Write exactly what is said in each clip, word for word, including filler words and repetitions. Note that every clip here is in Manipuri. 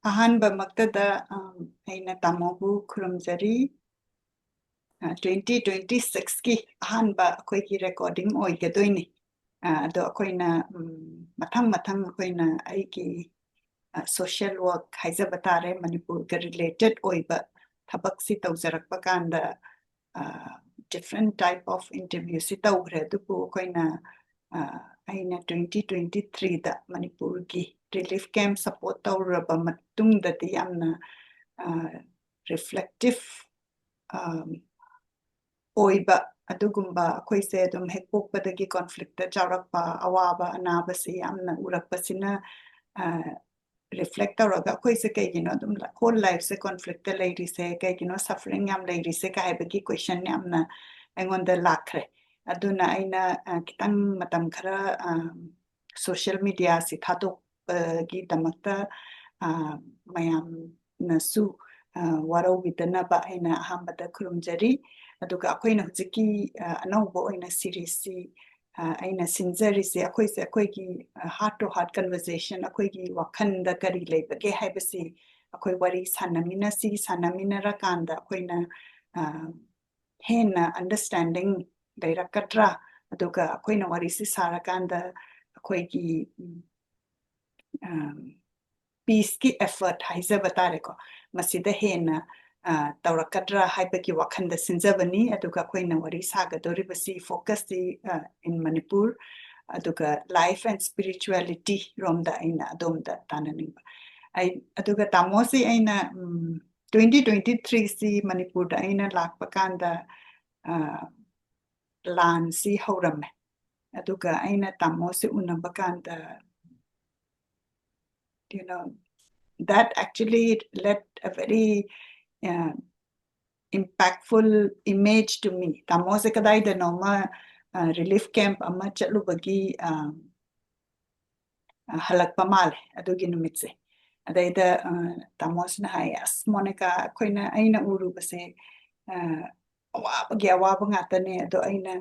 ꯑꯍꯥꯟꯕꯃꯛꯇꯗ, ꯑꯝ, ꯑꯩꯅ ꯇꯥꯃꯣꯕꯨ ꯈꯨꯔꯨꯝꯖꯔꯤ꯫ ꯑ, twenty twenty-six ꯀꯤ ꯑꯍꯥꯟꯕ ꯑꯩꯈꯣꯏꯒꯤ recording ꯑꯣꯏꯒꯗꯣꯏꯅꯤ꯫ ꯑ, ꯑꯗꯣ ꯑꯩꯈꯣꯏꯅ, ꯎꯝ, ꯃꯊꯪ ꯃꯊꯪ ꯑꯩꯈꯣꯏꯅ ꯑꯩꯒꯤ, ꯑ, social work ꯍꯥꯏꯖꯕ ꯇꯥꯔꯦ, ꯃꯅꯤꯄꯨꯔꯒ related ꯑꯣꯏꯕ ꯊꯕꯛꯁꯤ ꯇꯧꯖꯔꯛꯄ ꯀꯥꯟꯗ, ꯑ, different type of interview ꯁꯤ ꯇꯧꯈ꯭ꯔꯦ꯫ ꯑꯗꯨꯕꯨ ꯑꯩꯈꯣꯏꯅ, ꯑ, ꯑꯩꯅ twenty twenty-three ꯗ ꯃꯅꯤꯄꯨꯔꯒꯤ relief camp support ꯇꯧꯔꯕ ꯃꯇꯨꯡꯗꯗꯤ ꯌꯥꯝꯅ, ꯑ, reflective, ꯑ, ꯑꯣꯏꯕ ꯑꯗꯨꯒꯨꯝꯕ, ꯑꯩꯈꯣꯏꯁꯦ ꯑꯗꯨꯝ ꯍꯦꯛ ꯄꯣꯛꯄꯗꯒꯤ conflict ꯇ ꯆꯥꯎꯔꯛꯄ, ꯑꯋꯥꯕ ꯑꯅꯥꯕꯁꯤ ꯌꯥꯝꯅ ꯎꯔꯛꯄꯁꯤꯅ, ꯑ, reflect ꯇꯧꯔꯒ ꯑꯩꯈꯣꯏꯁꯦ ꯀꯩꯒꯤꯅꯣ ꯑꯗꯨꯝ whole life ꯁꯦ conflict ꯇ ꯂꯩꯔꯤꯁꯦ, ꯀꯩꯒꯤꯅꯣ suffering ꯌꯥꯝ ꯂꯩꯔꯤꯁꯦ ꯀ ꯍꯥꯏꯕꯒꯤ question ꯌꯥꯝꯅ ꯑꯩꯉꯣꯟꯗ ꯂꯥꯛꯈ꯭ꯔꯦ꯫ ꯑꯗꯨꯅ ꯑꯩꯅ, ꯑ, ꯈꯤꯇꯪ ꯃꯇꯝ ꯈꯔ, ꯑ, social media ꯁꯤ ꯊꯥꯗꯣꯛꯄꯒꯤꯗꯃꯛꯇ, ꯑ, ꯃꯌꯥꯝꯅꯁꯨ, ꯑ, ꯋꯥꯔꯧꯕꯤꯗꯅꯕ ꯑꯩꯅ ꯑꯍꯥꯟꯕꯗ ꯈꯨꯔꯨꯝꯖꯔꯤ꯫ ꯑꯗꯨꯒ ꯑꯩꯈꯣꯏꯅ ꯍꯧꯖꯤꯛꯀꯤ, ꯑ, ꯑꯅꯧꯕ ꯑꯣꯏꯅ series ꯁꯤ, ꯑ, ꯑꯩꯅ ꯁꯤꯟꯖꯔꯤꯁꯦ ꯑꯩꯈꯣꯏꯁꯦ ꯑꯩꯈꯣꯏꯒꯤ, ꯑ, heart to heart conversation, ꯑꯩꯈꯣꯏꯒꯤ ꯋꯥꯈꯜꯗ ꯀꯔꯤ ꯂꯩꯕꯒꯦ ꯍꯥꯏꯕꯁꯤ ꯑꯩꯈꯣꯏ ꯋꯥꯔꯤ ꯁꯥꯟꯅꯃꯤꯟꯅꯁꯤ, ꯁꯥꯟꯅꯃꯤꯟꯅꯔꯀꯥꯟꯗ ꯑꯩꯈꯣꯏꯅ, ꯑ, ꯍꯦꯟꯅ understanding ꯂꯩꯔꯛꯀꯗ꯭ꯔꯥ? ꯑꯗꯨꯒ ꯑꯩꯈꯣꯏꯅ ꯋꯥꯔꯤꯁꯤ ꯁꯥꯔꯀꯥꯟꯗ ꯑꯩꯈꯣꯏꯒꯤ, ꯎꯝ, ꯑꯝ, peace ꯀꯤ effort ꯍꯥꯏꯖꯕ ꯇꯥꯔꯦꯀꯣ, ꯃꯁꯤꯗ ꯍꯦꯟꯅ, ꯑ, ꯇꯧꯔꯛꯀꯗ꯭ꯔꯥ ꯍꯥꯏꯕꯒꯤ ꯋꯥꯈꯜꯗ ꯁꯤꯟꯖꯕꯅꯤ꯫ ꯑꯗꯨꯒ ꯑꯩꯈꯣꯏꯅ ꯋꯥꯔꯤ ꯁꯥꯒꯗꯧꯔꯤꯕꯁꯤ focus ꯁꯤ, ꯑ, in ꯃꯅꯤꯄꯨꯔ, ꯑꯗꯨꯒ life and spirituality ꯔꯣꯝꯗ ꯑꯩꯅ ꯑꯗꯣꯝꯗ ꯇꯥꯟꯅꯅꯤꯡꯕ꯫ ꯑꯩ, ꯑꯗꯨꯒ ꯇꯥꯃꯣꯁꯤ ꯑꯩꯅ, ꯎꯝ, twenty twenty-three ꯁꯤ ꯃꯅꯤꯄꯨꯔꯗ ꯑꯩꯅ ꯂꯥꯛꯄ ꯀꯥꯟꯗ, ꯑ, ꯂꯥꯟꯁꯤ ꯍꯧꯔꯝꯃꯦ꯫ ꯑꯗꯨꯒ ꯑꯩꯅ ꯇꯥꯃꯣꯁꯤ ꯎꯅꯕ ꯀꯥꯟꯗ, you know, that actually left a very, uh, impactful image to me. ꯇꯥꯃꯣꯁꯦ ꯀꯗꯥꯏꯗꯅꯣꯃ, ꯑ, relief camp ꯑꯃ ꯆꯠꯂꯨꯕꯒꯤ, ꯑ, ꯑ, ꯍꯜꯂꯛꯄ ꯃꯥꯜꯂꯦ ꯑꯗꯨꯒꯤ ꯅꯨꯃꯤꯠꯁꯦ꯫ ꯑꯗꯩꯗ, ꯑ, ꯇꯥꯃꯣꯁꯤꯅ ꯍꯥꯏꯌꯦ, "ꯑꯁ, ꯃꯣꯅꯤꯀꯥ, ꯑꯩꯈꯣꯏꯅ, ꯑꯩꯅ ꯎꯔꯨꯕꯁꯦ, ꯑ, ꯑꯋꯥꯕꯒꯤ ꯑꯋꯥꯕ ꯉꯥꯛꯇꯅꯦ꯫ ꯑꯗꯣ ꯑꯩꯅ,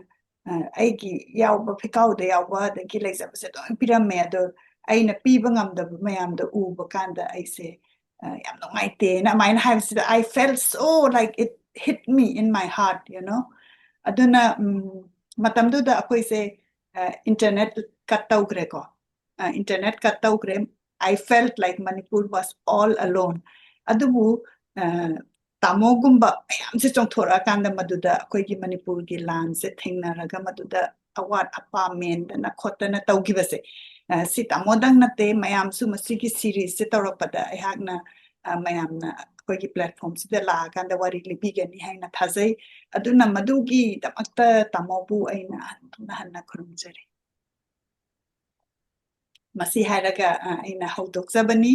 ꯑ, ꯑꯩꯒꯤ ꯌꯥꯎꯕ, ꯐꯤꯈꯥꯎꯗ ꯌꯥꯎꯕ, ꯑꯗꯒꯤ ꯂꯩꯖꯕꯁꯦ ꯂꯣꯏ ꯄꯤꯔꯝꯃꯦ꯫ ꯑꯗꯣ ꯑꯩꯅ ꯄꯤꯕ ꯉꯝꯗꯕ ꯃꯌꯥꯝꯗꯣ ꯎꯕ ꯀꯥꯟꯗ ꯑꯩꯁꯦ, ꯑ, ꯌꯥꯝ ꯅꯨꯡꯉꯥꯏꯇꯦꯅ ꯑꯗꯨꯃꯥꯏꯅ ꯍꯥꯏꯕꯁꯤꯗ, I felt so, like, it hit me in my heart, you know. ꯑꯗꯨꯅ, ꯎꯝ, ꯃꯇꯝꯗꯨꯗ ꯑꯩꯈꯣꯏꯁꯦ, ꯑ, internet cut ꯇꯧꯈ꯭ꯔꯦꯀꯣ꯫ ꯑ, internet cut ꯇꯧꯈ꯭ꯔꯦ꯫ I felt like Manipur was all alone. ꯑꯗꯨꯕꯨ, ꯑ, ꯇꯥꯃꯣꯒꯨꯝꯕ ꯃꯌꯥꯝꯁꯦ ꯆꯣꯡꯊꯣꯔꯛꯑꯀꯥꯟꯗ ꯃꯗꯨꯗ ꯑꯩꯈꯣꯏꯒꯤ ꯃꯅꯤꯄꯨꯔꯒꯤ ꯂꯥꯟꯁꯦ ꯊꯦꯡꯅꯔꯒ ꯃꯗꯨꯗ ꯑꯋꯥꯠ ꯑꯄꯥ ꯃꯦꯟꯗꯅ ꯈꯣꯠꯇꯅ ꯇꯧꯈꯤꯕꯁꯦ, ꯑ, ꯁꯤ ꯇꯥꯃꯣꯗꯪ ꯅꯠꯇꯦ, ꯃꯌꯥꯝꯁꯨ ꯃꯁꯤꯒꯤ series ꯁꯦ ꯇꯧꯔꯛꯄꯗ ꯑꯩꯍꯥꯛꯅ, ꯑ, ꯃꯌꯥꯝꯅ ꯑꯩꯈꯣꯏꯒꯤ platform ꯁꯤꯗ ꯂꯥꯛꯑꯀꯥꯟꯗ ꯋꯥꯔꯤ ꯂꯤꯕꯤꯒꯅꯤ ꯍꯥꯏꯅ ꯊꯥꯖꯩ꯫ ꯑꯗꯨꯅ ꯃꯗꯨꯒꯤꯗꯃꯛꯇ ꯇꯥꯃꯣꯕꯨ ꯑꯩꯅ ꯍꯟꯅ ꯍꯟꯅ ꯈꯨꯔꯨꯝꯖꯔꯤ꯫ ꯃꯁꯤ ꯍꯥꯏꯔꯒ, ꯑ, ꯑꯩꯅ ꯍꯧꯗꯣꯛꯆꯕꯅꯤ꯫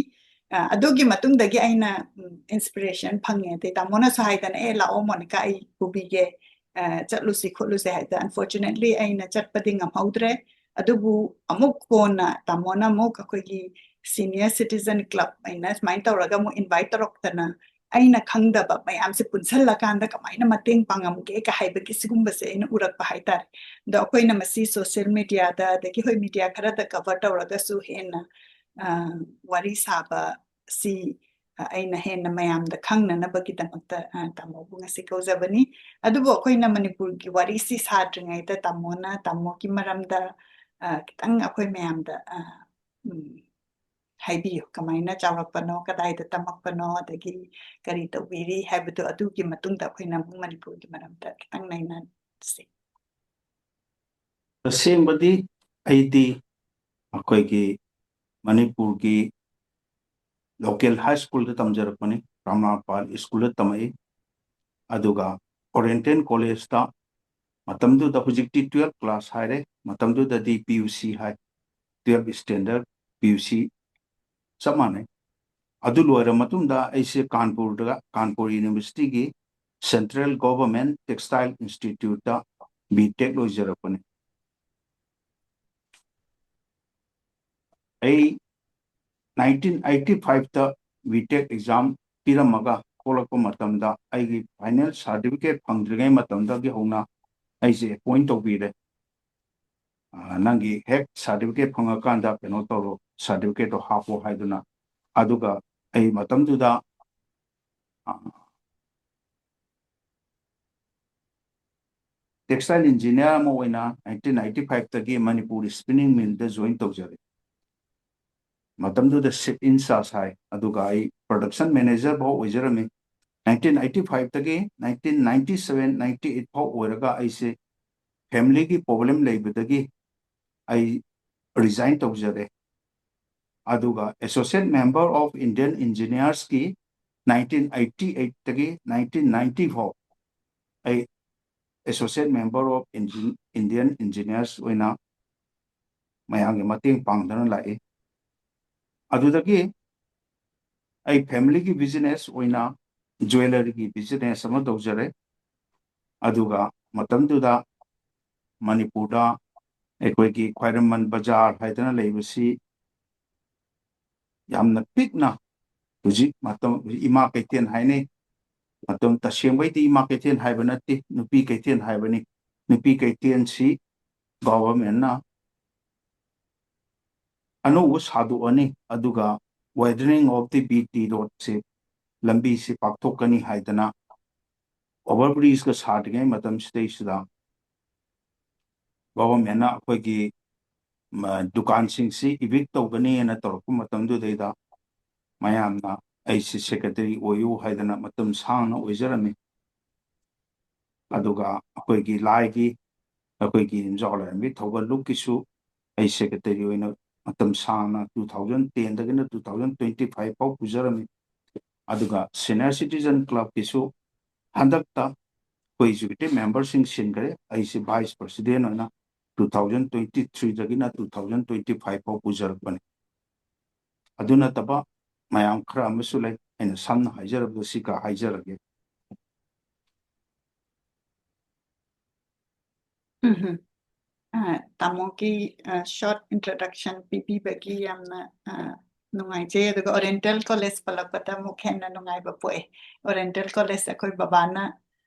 ꯑ, ꯑꯗꯨꯒꯤ ꯃꯇꯨꯡꯗꯒꯤ ꯑꯩꯅ, ꯎꯝ, inspiration ꯐꯪꯉꯦ꯫ ꯑꯗꯩ ꯇꯥꯃꯣꯅꯁꯨ ꯍꯥꯏꯗꯅ, "ꯑꯦ, ꯂꯥꯛꯑꯣ ꯃꯣꯅꯤꯀꯥ, ꯑꯩ ꯄꯨꯕꯤꯒꯦ, ꯑ, ꯆꯠꯂꯨꯁꯤ ꯈꯣꯠꯂꯨꯁꯤ" ꯍꯥꯏꯗꯅ꯫ Unfortunately, ꯑꯩꯅ ꯆꯠꯄꯗꯤ ꯉꯝꯍꯧꯗ꯭ꯔꯦ꯫ ꯑꯗꯨꯕꯨ ꯑꯃꯨꯛ ꯀꯣꯟꯅ ꯇꯥꯃꯣꯅ ꯑꯃꯨꯛ ꯑꯩꯈꯣꯏꯒꯤ senior citizen club ꯍꯥꯏꯅ ꯁꯨꯃꯥꯏꯅ ꯇꯧꯔꯒ ꯑꯃꯨꯛ invite ꯇꯧꯔꯛꯇꯅ, ꯑꯩꯅ ꯈꯪꯗꯕ ꯃꯌꯥꯝꯁꯦ ꯄꯨꯟꯁꯤꯜꯂꯀꯥꯟꯗ ꯀꯃꯥꯏꯅ ꯃꯇꯦꯡ ꯄꯥꯡꯉꯝꯒꯦ ꯀ ꯍꯥꯏꯕꯒꯤ ꯁꯤꯒꯨꯝꯕꯁꯦ ꯑꯩꯅ ꯎꯔꯛꯄ ꯍꯥꯏꯇꯥꯔꯦ꯫ ꯑꯗꯣ ꯑꯩꯈꯣꯏꯅ ꯃꯁꯤ social media ꯗ, ꯑꯗꯒꯤ ꯍꯣꯏ, media ꯈꯔꯗ cover ꯇꯧꯔꯒꯁꯨ ꯍꯦꯟꯅ, ꯑ, ꯋꯥꯔꯤ ꯁꯥꯕ ꯁꯤ, ꯑ, ꯑꯩꯅ ꯍꯦꯟꯅ ꯃꯌꯥꯝꯗ ꯈꯪꯅꯅꯕꯒꯤꯗꯃꯛꯇ, ꯑ, ꯇꯥꯃꯣꯕꯨ ꯉꯁꯤ ꯀꯧꯖꯕꯅꯤ꯫ ꯑꯗꯨꯕꯨ ꯑꯩꯈꯣꯏꯅ ꯃꯅꯤꯄꯨꯔꯒꯤ ꯋꯥꯔꯤꯁꯤ ꯁꯥꯗ꯭ꯔꯤꯉꯩꯗ ꯇꯥꯃꯣꯅ, ꯇꯥꯃꯣꯒꯤ ꯃꯔꯝꯗ, ꯑ, ꯈꯤꯇꯪ ꯑꯩꯈꯣꯏ ꯃꯌꯥꯝꯗ, ꯑ, ꯎꯝ, ꯍꯥꯏꯕꯤꯌꯨ, ꯀꯃꯥꯏꯅ ꯆꯥꯎꯔꯛꯄꯅꯣ, ꯀꯗꯥꯏꯗ ꯇꯝꯃꯛꯄꯅꯣ, ꯑꯗꯒꯤ ꯀꯔꯤ ꯇꯧꯕꯤꯔꯤ ꯍꯥꯏꯕꯗꯣ, ꯑꯗꯨꯒꯤ ꯃꯇꯨꯡꯗ ꯑꯩꯈꯣꯏꯅ ꯑꯃꯨꯛ ꯃꯅꯤꯄꯨꯔꯒꯤ ꯃꯔꯝꯗ ꯈꯤꯇꯪ ꯅꯩꯅꯁꯤ꯫ ꯇꯁꯦꯡꯕꯗꯤ ꯑꯩꯗꯤ ꯑꯩꯈꯣꯏꯒꯤ ꯃꯅꯤꯄꯨꯔꯒꯤ local high school ꯗ ꯇꯝꯖꯔꯛꯄꯅꯤ, ꯔꯥꯝꯅꯥꯄꯥꯜ school ꯗ ꯇꯝꯃꯛꯏ꯫ ꯑꯗꯨꯒ Oriental College ꯇ, ꯃꯇꯝꯗꯨꯗ, ꯍꯧꯖꯤꯛꯇꯤ twelve class ꯍꯥꯏꯔꯦ, ꯃꯇꯝꯗꯨꯗꯗꯤ P U C ꯍꯥꯏ, twelve standard, P U C ꯆꯞ ꯃꯥꯟꯅꯩ꯫ ꯑꯗꯨ ꯂꯣꯏꯔ ꯃꯇꯨꯡꯗ ꯑꯩꯁꯦ ꯀꯥꯟꯄꯨꯔꯗ, ꯀꯥꯟꯄꯨꯔ University ꯒꯤ Central Government Textile Institute ꯇ B Tech ꯂꯣꯏꯖꯔꯛꯄꯅꯤ꯫ ꯑꯩ nineteen eighty five ꯇ B Tech exam ꯄꯤꯔꯝꯃꯒ ꯊꯣꯛꯂꯛꯄ ꯃꯇꯝꯗ ꯑꯩꯒꯤ final certificate ꯐꯪꯗ꯭ꯔꯤꯉꯩ ꯃꯇꯝꯗꯒꯤ ꯍꯧꯅ ꯑꯩꯁꯦ appoint ꯇꯧꯕꯤꯔꯦ꯫ ꯑ, "ꯅꯪꯒꯤ ꯍꯦꯛ certificate ꯐꯪꯉꯀꯥꯟꯗ ꯀꯩꯅꯣ ꯇꯧꯔꯣ, certificate ꯇꯣ ꯍꯥꯞꯄꯣ" ꯍꯥꯏꯗꯨꯅ꯫ ꯑꯗꯨꯒ ꯑꯩ ꯃꯇꯝꯗꯨꯗ, ꯑ, textile engineer ꯑꯃ ꯑꯣꯏꯅ nineteen ninety five ꯇꯒꯤ ꯃꯅꯤꯄꯨꯔ spinning mill ꯗ join ꯇꯧꯖꯔꯦ꯫ ꯃꯇꯝꯗꯨꯗ shift in charge ꯍꯥꯏ, ꯑꯗꯨꯒ ꯑꯩ production manager ꯐꯥꯎ ꯑꯣꯏꯖꯔꯝꯃꯤ꯫ Nineteen eighty five ꯇꯒꯤ nineteen ninety seven ninety eight ꯐꯥꯎ ꯑꯣꯏꯔꯒ ꯑꯩꯁꯦ family ꯒꯤ problem ꯂꯩꯕꯗꯒꯤ ꯑꯩ resign ꯇꯧꯖꯔꯦ꯫ ꯑꯗꯨꯒ Associate Member of Indian Engineers ꯀꯤ nineteen eighty eight ꯇꯒꯤ nineteen ninety ꯐꯥꯎ ꯑꯩ Associate Member of Engin-, Indian Engineers ꯑꯣꯏꯅ ꯃꯌꯥꯝꯒꯤ ꯃꯇꯦꯡ ꯄꯥꯡꯗꯨꯅ ꯂꯥꯛꯏ꯫ ꯑꯗꯨꯗꯒꯤ ꯑꯩ family ꯒꯤ business ꯑꯣꯏꯅ jewellery ꯒꯤ business ꯑꯃ ꯇꯧꯖꯔꯦ꯫ ꯑꯗꯨꯒ ꯃꯇꯝꯗꯨꯗ ꯃꯅꯤꯄꯨꯔꯗ ꯑꯩꯈꯣꯏꯒꯤ ꯈ꯭ꯋꯥꯏꯔꯝꯕꯟ ꯕꯖꯥꯔ ꯍꯥꯏꯗꯅ ꯂꯩꯕꯁꯤ ꯌꯥꯝꯅ ꯄꯤꯛꯅ, ꯍꯧꯖꯤꯛ ꯃꯇꯝ, ꯍꯧꯖꯤꯛ ꯏꯃꯥ ꯀꯩꯊꯦꯜ ꯍꯥꯏꯅꯩ꯫ ꯃꯇꯝ ꯇꯁꯦꯡꯕꯩꯗꯤ ꯏꯃꯥ ꯀꯩꯊꯦꯜ ꯍꯥꯏꯕ ꯅꯠꯇꯦ, ꯅꯨꯄꯤ ꯀꯩꯊꯦꯜ ꯍꯥꯏꯕꯅꯤ꯫ ꯅꯨꯄꯤ ꯀꯩꯊꯦꯜꯁꯤ government ꯅ ꯑꯅꯧꯕ ꯁꯥꯗꯣꯛꯑꯅꯤ, ꯑꯗꯨꯒ widening of the B T road ꯁꯤ, ꯂꯝꯕꯤꯁꯤ ꯄꯥꯛꯊꯣꯛꯀꯅꯤ ꯍꯥꯏꯗꯅ over bridge ꯀ ꯁꯥꯗ꯭ꯔꯤꯉꯩ ꯃꯇꯝꯁꯤꯗꯩꯁꯤꯗ government ꯅ ꯑꯩꯈꯣꯏꯒꯤ, ꯃ, ꯗꯨꯀꯥꯟꯁꯤꯡꯁꯤ evict ꯇꯧꯒꯅꯤꯅ ꯇꯧꯔꯛꯄ ꯃꯇꯝꯗꯨꯗꯩꯗ ꯃꯌꯥꯝꯅ ꯑꯩꯁꯤ secretary ꯑꯣꯏꯌꯨ ꯍꯥꯏꯗꯅ ꯃꯇꯝ ꯁꯥꯡꯅ ꯑꯣꯏꯖꯔꯝꯃꯤ꯫ ꯑꯗꯨꯒ ꯑꯩꯈꯣꯏꯒꯤ ꯂꯥꯏꯒꯤ, ꯑꯩꯈꯣꯏꯒꯤ ꯏꯟꯖꯥꯎ ꯂꯥꯏꯔꯦꯝꯕꯤ ꯊꯧꯒꯜ ꯂꯨꯞꯀꯤꯁꯨ ꯑꯩ secretary ꯑꯣꯏꯅ ꯃꯇꯝ ꯁꯥꯡꯅ two thousand ten ꯗꯒꯤꯅ two thousand twenty five ꯐꯥꯎ ꯄꯨꯖꯔꯝꯃꯤ꯫ ꯑꯗꯨꯒ senior citizen club ꯀꯤꯁꯨ ꯍꯟꯗꯛꯇ ꯑꯩꯈꯣꯏ executive member ꯁꯤꯡ ꯁꯤꯟꯈ꯭ꯔꯦ꯫ ꯑꯩꯁꯤ vice president ꯑꯣꯏꯅ two thousand twenty three ꯗꯒꯤꯅ two thousand twenty five ꯐꯥꯎ ꯄꯨꯖꯔꯛꯄꯅꯤ꯫ ꯑꯗꯨ ꯅꯠꯇꯕ ꯃꯌꯥꯝ ꯈꯔ ꯑꯃꯁꯨ ꯂꯩ, ꯑꯩꯅ ꯁꯝꯅ ꯍꯥꯏꯖꯔꯕꯗ ꯁꯤ ꯈꯔ ꯍꯥꯏꯖꯔꯒꯦ꯫ ꯎꯝ꯫ ꯑ, ꯇꯥꯃꯣꯒꯤ, ꯑ, short introduction ꯄꯤꯕꯤꯕꯒꯤ ꯌꯥꯝꯅ, ꯑ, ꯅꯨꯡꯉꯥꯏꯖꯩ꯫ ꯑꯗꯨꯒ Oriental College ꯄꯜꯂꯛꯄꯗ ꯑꯃꯨꯛ ꯍꯦꯟꯅ ꯅꯨꯡꯉꯥꯏꯕ ꯄꯣꯛꯑꯦ꯫ Oriental College ꯑꯩꯈꯣꯏ ꯕꯕꯥꯅ,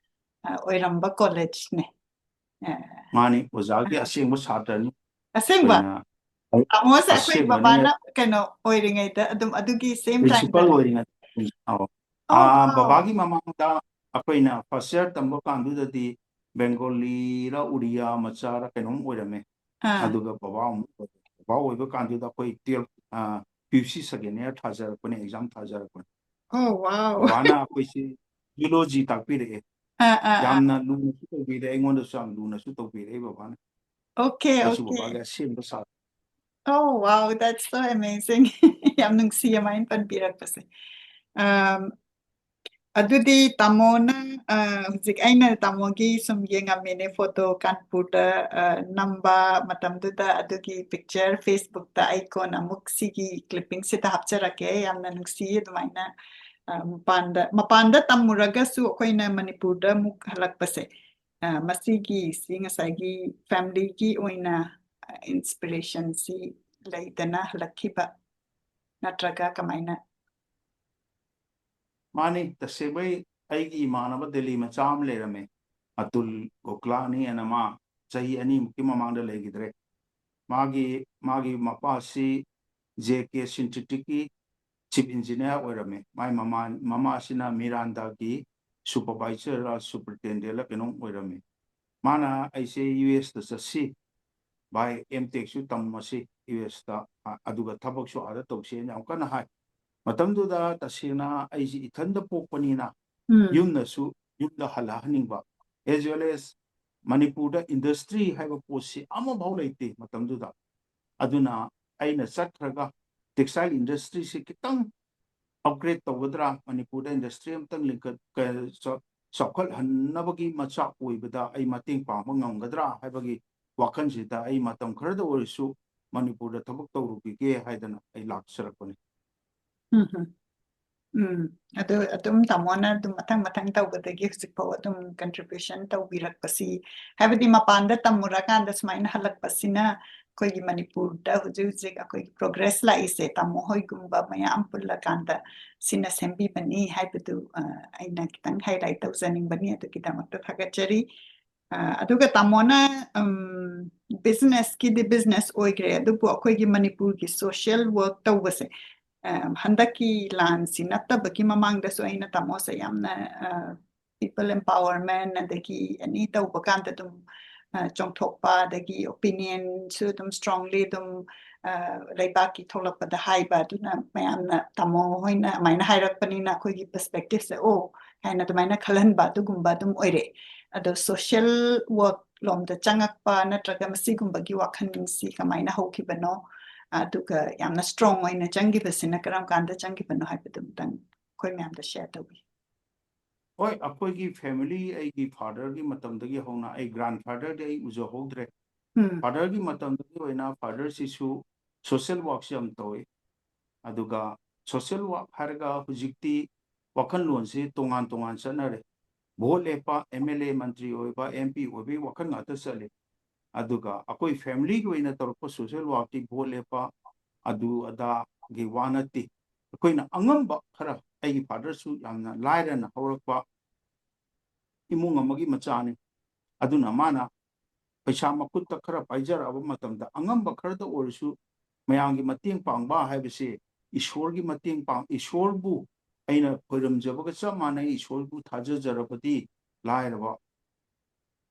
ꯑ, ꯑꯣꯏꯔꯝꯕ college ꯅꯦ꯫ ꯑ, ꯃꯥꯅꯤ, ꯑꯣꯖꯥꯒꯤ ꯑꯁꯦꯡꯕ ꯁꯥꯇ꯭ꯔꯅꯤ꯫ ꯑꯁꯦꯡꯕ? ꯑꯩꯈꯣꯏꯅ ꯇꯥꯃꯣꯁꯦ ꯑꯩꯈꯣꯏ ꯑꯁꯦꯡꯕꯅꯤ꯫ ꯕꯕꯥꯅ ꯀꯩꯅꯣ ꯑꯣꯏꯔꯤꯉꯩꯗ ꯑꯗꯨꯝ ꯑꯗꯨꯒꯤ same time principal ꯑꯣꯏꯔꯤꯉꯩꯗ꯫ ꯑꯧ꯫ ꯑꯣ, ꯑꯥ, wow꯫ ꯕꯕꯥꯒꯤ ꯃꯃꯥꯡꯗ ꯑꯩꯈꯣꯏꯅ first year ꯇꯝꯕ ꯀꯥꯟꯗꯨꯗꯗꯤ ꯕꯦꯡꯒꯣꯂꯤꯔ ꯎꯔꯤꯌꯥ ꯃꯆꯥꯔ ꯀꯩꯅꯣꯝ ꯑꯣꯏꯔꯝꯃꯦ꯫ ꯑꯥ꯫ ꯑꯗꯨꯒ ꯕꯕꯥ ꯑꯃꯨꯛ ꯑꯣꯏꯔꯦ꯫ ꯕꯕꯥ ꯑꯣꯏꯕ ꯀꯥꯟꯗꯨꯗ ꯑꯩꯈꯣꯏ twelve, ꯑꯥ, P U C second year ꯊꯥꯖꯔꯛꯄꯅꯦ, exam ꯊꯥꯖꯔꯛꯄꯅꯦ꯫ Oh, wow꯫ ꯕꯕꯥꯅ ꯑꯩꯈꯣꯏꯁꯤ geology ꯇꯥꯛꯄꯤꯔꯛꯑꯦ꯫ ꯑꯥ, ꯑꯥ, ꯑꯥ꯫ ꯌꯥꯝꯅ ꯂꯨꯅꯁꯨ ꯇꯧꯕꯤꯔꯦ, ꯑꯩꯉꯣꯟꯗꯁꯨ ꯌꯥꯝ ꯂꯨꯅꯁꯨ ꯇꯧꯕꯤꯔꯛꯑꯦ ꯕꯕꯥꯅ꯫ Okay, ꯑꯩꯁꯨ okay꯫ ꯕꯕꯥꯒꯤ ꯑꯁꯦꯡꯕ ꯁꯥ- Oh, wow, that's so amazing. ꯌꯥꯝ ꯅꯨꯡꯁꯤꯌꯦ ꯑꯗꯨꯃꯥꯏꯅ ꯄꯟꯕꯤꯔꯛꯄꯁꯦ꯫ ꯑꯝ, ꯑꯗꯨꯗꯤ ꯇꯥꯃꯣꯅ, ꯑ, ꯍꯧꯖꯤꯛ ꯑꯩꯅ ꯇꯥꯃꯣꯒꯤ ꯁꯨꯝ ꯌꯦꯡꯉꯝꯃꯤꯅꯦ, photo ꯀꯥꯟꯄꯨꯔꯗ, ꯑ, ꯅꯝꯕ ꯃꯇꯝꯗꯨꯗ ꯑꯗꯨꯒꯤ picture Facebookꯇ ꯑꯩ ꯀꯣꯟꯅ ꯑꯃꯨꯛ ꯁꯤꯒꯤ clippingꯁꯤꯗ ꯍꯥꯞꯆꯔꯛꯀꯦ꯫ ꯌꯥꯝꯅ ꯅꯨꯡꯁꯤ ꯑꯗꯨꯃꯥꯏꯅ, ꯑ, ꯃꯄꯥꯟꯗ, ꯃꯄꯥꯟꯗ ꯇꯝꯃꯨꯔꯒꯁꯨ ꯑꯩꯈꯣꯏꯅ ꯃꯅꯤꯄꯨꯔꯗ ꯑꯃꯨꯛ ꯍꯜꯂꯛꯄꯁꯦ꯫ ꯑ, ꯃꯁꯤꯒꯤ, ꯁꯤ ꯉꯁꯥꯏꯒꯤ familyꯒꯤ ꯑꯣꯏꯅ, ꯑ, inspirationꯁꯤ ꯂꯩꯗꯅ ꯍꯜꯂꯛꯈꯤꯕ ꯅꯠꯇ꯭ꯔꯒ ꯀꯃꯥꯏꯅ? ꯃꯥꯅꯤ, ꯇꯁꯦꯡꯕꯩ ꯑꯩꯒꯤ ꯏꯃꯥꯟꯅꯕ ꯗꯦꯜꯂꯤ ꯃꯆꯥ ꯑꯃ ꯂꯩꯔꯝꯃꯦ, ꯑꯇꯨꯜ ꯒꯣꯈꯂꯥꯅꯤ ꯑꯅ, ꯃꯥ ꯆꯍꯤ ꯑꯅꯤꯃꯨꯛꯀꯤ ꯃꯃꯥꯡꯗ ꯂꯩꯈꯤꯗ꯭ꯔꯦ꯫ ꯃꯥꯒꯤ, ꯃꯥꯒꯤ ꯃꯄꯥꯁꯤ J K Syntheticꯀꯤ chief engineer ꯑꯣꯏꯔꯝꯃꯦ꯫ ꯃꯥꯏ ꯃꯃꯥ, ꯃꯃꯥꯁꯤꯅ ꯃꯤꯔꯥꯟꯗꯥꯒꯤ supervisorꯔ superintendentꯂ ꯀꯩꯅꯣꯝ ꯑꯣꯏꯔꯝꯃꯦ꯫ ꯃꯥꯅ ꯑꯩꯁꯦ U S ꯇ ꯆꯠꯁꯤ, ꯚꯥꯏ, M Techꯁꯨ ꯇꯝꯃꯁꯤ U S ꯇ, ꯑ-, ꯑꯗꯨꯒ ꯊꯕꯛꯁꯨ ꯑꯥꯗ ꯇꯧꯁꯦꯅ ꯌꯥꯝ ꯀꯟꯅ ꯍꯥꯏ꯫ ꯃꯇꯝꯗꯨꯗ ꯇꯁꯦꯡꯅ ꯑꯩꯁꯦ ꯏꯊꯟꯗ ꯄꯣꯛꯄꯅꯤꯅ ꯎꯝ꯫ ꯌꯨꯝꯗꯁꯨ, ꯌꯨꯝꯗ ꯍꯜꯂꯛꯍꯟꯅꯤꯡꯕ, as well as ꯃꯅꯤꯄꯨꯔꯗ industry ꯍꯥꯏꯕ ꯄꯣꯠꯁꯤ ꯑꯃꯐꯥꯎ ꯂꯩꯇꯦ ꯃꯇꯝꯗꯨꯗ꯫ ꯑꯗꯨꯅ ꯑꯩꯅ ꯆꯠꯈ꯭ꯔꯒ textile industryꯁꯤ ꯈꯤꯇꯪ upgrade ꯇꯧꯒꯗ꯭ꯔꯥ, ꯃꯅꯤꯄꯨꯔꯗ industry ꯑꯃꯇꯪ ꯂꯤꯡꯈꯠ-, ꯀ-, ꯆ-, ꯆꯥꯎꯈꯠꯍꯟꯅꯕꯒꯤ ꯃꯆꯥꯛ ꯑꯣꯏꯕꯗ ꯑꯩ ꯃꯇꯦꯡ ꯄꯥꯡꯕ ꯉꯝꯒꯗ꯭ꯔꯥ ꯍꯥꯏꯕꯒꯤ ꯋꯥꯈꯜꯁꯤꯗ ꯑꯩ ꯃꯇꯝ ꯈꯔꯗ ꯑꯣꯏꯔꯁꯨ ꯃꯅꯤꯄꯨꯔꯗ ꯊꯕꯛ ꯇꯧꯔꯨꯈꯤꯒꯦ ꯍꯥꯏꯗꯅ ꯑꯩ ꯂꯥꯛꯆꯔꯛꯄꯅꯤ꯫ ꯎꯝ ꯍꯝ꯫ ꯎꯝ, ꯑꯗꯨ ꯑꯗꯨꯝ ꯇꯥꯃꯣꯅ ꯑꯗꯨꯝ ꯃꯊꯪ ꯃꯊꯪ ꯇꯧꯕꯗꯒꯤ ꯍꯧꯖꯤꯛ ꯐꯥꯎ ꯑꯗꯨꯝ contribution ꯇꯧꯕꯤꯔꯛꯄꯁꯤ, ꯍꯥꯏꯕꯗꯤ ꯃꯄꯥꯟꯗ ꯇꯝꯃꯨꯔꯀꯥꯟꯗ ꯁꯨꯃꯥꯏꯅ ꯍꯜꯂꯛꯄꯁꯤꯅ ꯑꯩꯈꯣꯏꯒꯤ ꯃꯅꯤꯄꯨꯔꯗ ꯍꯧꯖꯤꯛ ꯍꯧꯖꯤꯛ ꯑꯩꯈꯣꯏꯒꯤ progress ꯂꯥꯛꯏꯁꯦ ꯇꯥꯃꯣ ꯍꯣꯏꯒꯨꯝꯕ ꯃꯌꯥꯝ ꯄꯨꯜꯂꯀꯥꯟꯗ ꯁꯤꯅ ꯁꯦꯝꯕꯤꯕꯅꯤ ꯍꯥꯏꯕꯗꯨ, ꯑ, ꯑꯩꯅ ꯈꯤꯇꯪ highlight ꯇꯧꯖꯅꯤꯡꯕꯅꯤ꯫ ꯑꯗꯨꯒꯤꯗꯃꯛꯇ ꯊꯥꯒꯠꯆꯔꯤ꯫ ꯑ, ꯑꯗꯨꯒ ꯇꯥꯃꯣꯅ, ꯎꯝ, business ꯀꯤꯗꯤ business ꯑꯣꯏꯈ꯭ꯔꯦ, ꯑꯗꯨꯕꯨ ꯑꯩꯈꯣꯏꯒꯤ ꯃꯅꯤꯄꯨꯔꯒꯤ social work ꯇꯧꯕꯁꯦ, ꯑ, ꯍꯟꯗꯛꯀꯤ ꯂꯥꯟꯁꯤ ꯅꯠꯇꯕꯒꯤ ꯃꯃꯥꯡꯗꯁꯨ ꯑꯩꯅ ꯇꯥꯃꯣꯁꯦ ꯌꯥꯝꯅ, ꯑ, people empowerment ꯑꯗꯒꯤ any ꯇꯧꯕ ꯀꯥꯟꯗ ꯑꯗꯨꯝ, ꯑ, ꯆꯣꯡꯊꯣꯛꯄ, ꯑꯗꯒꯤ opinion ꯁꯨ ꯑꯗꯨꯝ strongly ꯑꯗꯨꯝ, ꯑ, ꯂꯩꯕꯥꯛꯀꯤ ꯊꯣꯛꯂꯛꯄꯗ ꯍꯥꯏꯕ, ꯑꯗꯨꯅ ꯃꯌꯥꯝꯅ ꯇꯥꯃꯣ ꯍꯣꯏꯅ ꯑꯗꯨꯃꯥꯏꯅ ꯍꯥꯏꯔꯛꯄꯅꯤꯅ ꯑꯩꯈꯣꯏꯒꯤ perspective ꯁꯦ, "ꯑꯣ" ꯍꯥꯏꯅ ꯑꯗꯨꯃꯥꯏꯅ ꯈꯜꯍꯟꯕ ꯑꯗꯨꯒꯨꯝꯕ ꯑꯗꯨꯝ ꯑꯣꯏꯔꯦ꯫ ꯑꯗꯣ social work ꯂꯣꯝꯗ ꯆꯪꯉꯛꯄ ꯅꯠꯇ꯭ꯔꯒ ꯃꯁꯤꯒꯨꯝꯕꯒꯤ ꯋꯥꯈꯜꯁꯤ ꯀꯃꯥꯏꯅ ꯍꯧꯈꯤꯕꯅꯣ? ꯑꯗꯨꯒ ꯌꯥꯝꯅ strong ꯑꯣꯏꯅ ꯆꯪꯈꯤꯕꯁꯤꯅ ꯀꯔꯝ ꯀꯥꯟꯗ ꯆꯪꯈꯤꯕꯅꯣ ꯍꯥꯏꯕꯗꯨ ꯑꯃꯨꯛꯇꯪ ꯑꯩꯈꯣꯏ ꯃꯌꯥꯝꯗ share ꯇꯧꯕꯤꯌꯨ꯫ ꯍꯣꯏ, ꯑꯩꯈꯣꯏꯒꯤ family, ꯑꯩꯒꯤ father ꯒꯤ ꯃꯇꯝꯗꯒꯤ ꯍꯧꯅ, ꯑꯩ grandfather ꯗꯤ ꯑꯩ ꯎꯖꯍꯧꯗ꯭ꯔꯦ꯫ ꯎꯝ꯫ Father ꯒꯤ ꯃꯇꯝꯗꯒꯤ ꯑꯣꯏꯅ father ꯁꯤꯁꯨ social work ꯁꯤ ꯌꯥꯝ ꯇꯧꯏ꯫ ꯑꯗꯨꯒ social work ꯍꯥꯏꯔꯒ ꯍꯧꯖꯤꯛꯇꯤ ꯋꯥꯈꯜꯂꯣꯟꯁꯤ ꯇꯣꯉꯥꯟ ꯇꯣꯉꯥꯟ ꯆꯠꯅꯔꯦ꯫ Vote ꯂꯦꯞꯄ, M L A, ꯃꯟꯇ꯭ꯔꯤ ꯑꯣꯏꯕ, M P ꯑꯣꯏꯕꯒꯤ ꯋꯥꯈꯜ ꯉꯥꯛꯇ ꯆꯠꯂꯤ꯫ ꯑꯗꯨꯒ ꯑꯩꯈꯣꯏ family ꯒꯤ ꯑꯣꯏꯅ ꯇꯧꯔꯛꯄ social work ꯇꯤ vote ꯂꯦꯞꯄ, ꯑꯗꯨ ꯑꯗꯥꯒꯤ ꯋꯥ ꯅꯠꯇꯦ꯫ ꯑꯩꯈꯣꯏꯅ ꯑꯉꯝꯕ ꯈꯔ, ꯑꯩꯒꯤ father ꯁꯨ ꯌꯥꯝꯅ ꯂꯥꯏꯔꯅ ꯍꯧꯔꯛꯄ ꯏꯃꯨꯡ ꯑꯃꯒꯤ ꯃꯆꯥꯅꯤ꯫ ꯑꯗꯨꯅ ꯃꯥꯅ ꯄꯩꯁꯥ ꯃꯈꯨꯠꯇ ꯈꯔ ꯄꯥꯏꯖꯔꯛꯑꯕ ꯃꯇꯝꯗ ꯑꯉꯝꯕ ꯈꯔꯗ ꯑꯣꯏꯔꯁꯨ ꯃꯌꯥꯝꯒꯤ ꯃꯇꯦꯡ ꯄꯥꯡꯕ ꯍꯥꯏꯕꯁꯤ ꯏꯁꯣꯔꯒꯤ ꯃꯇꯦꯡ ꯄꯥꯡ-, ꯏꯁꯣꯔꯕꯨ ꯑꯩꯅ ꯈꯣꯏꯔꯝꯖꯕꯒ ꯆꯞ ꯃꯥꯟꯅꯩ꯫ ꯏꯁꯣꯔꯕꯨ ꯊꯥꯖꯖꯔꯕꯗꯤ ꯂꯥꯏꯔꯕ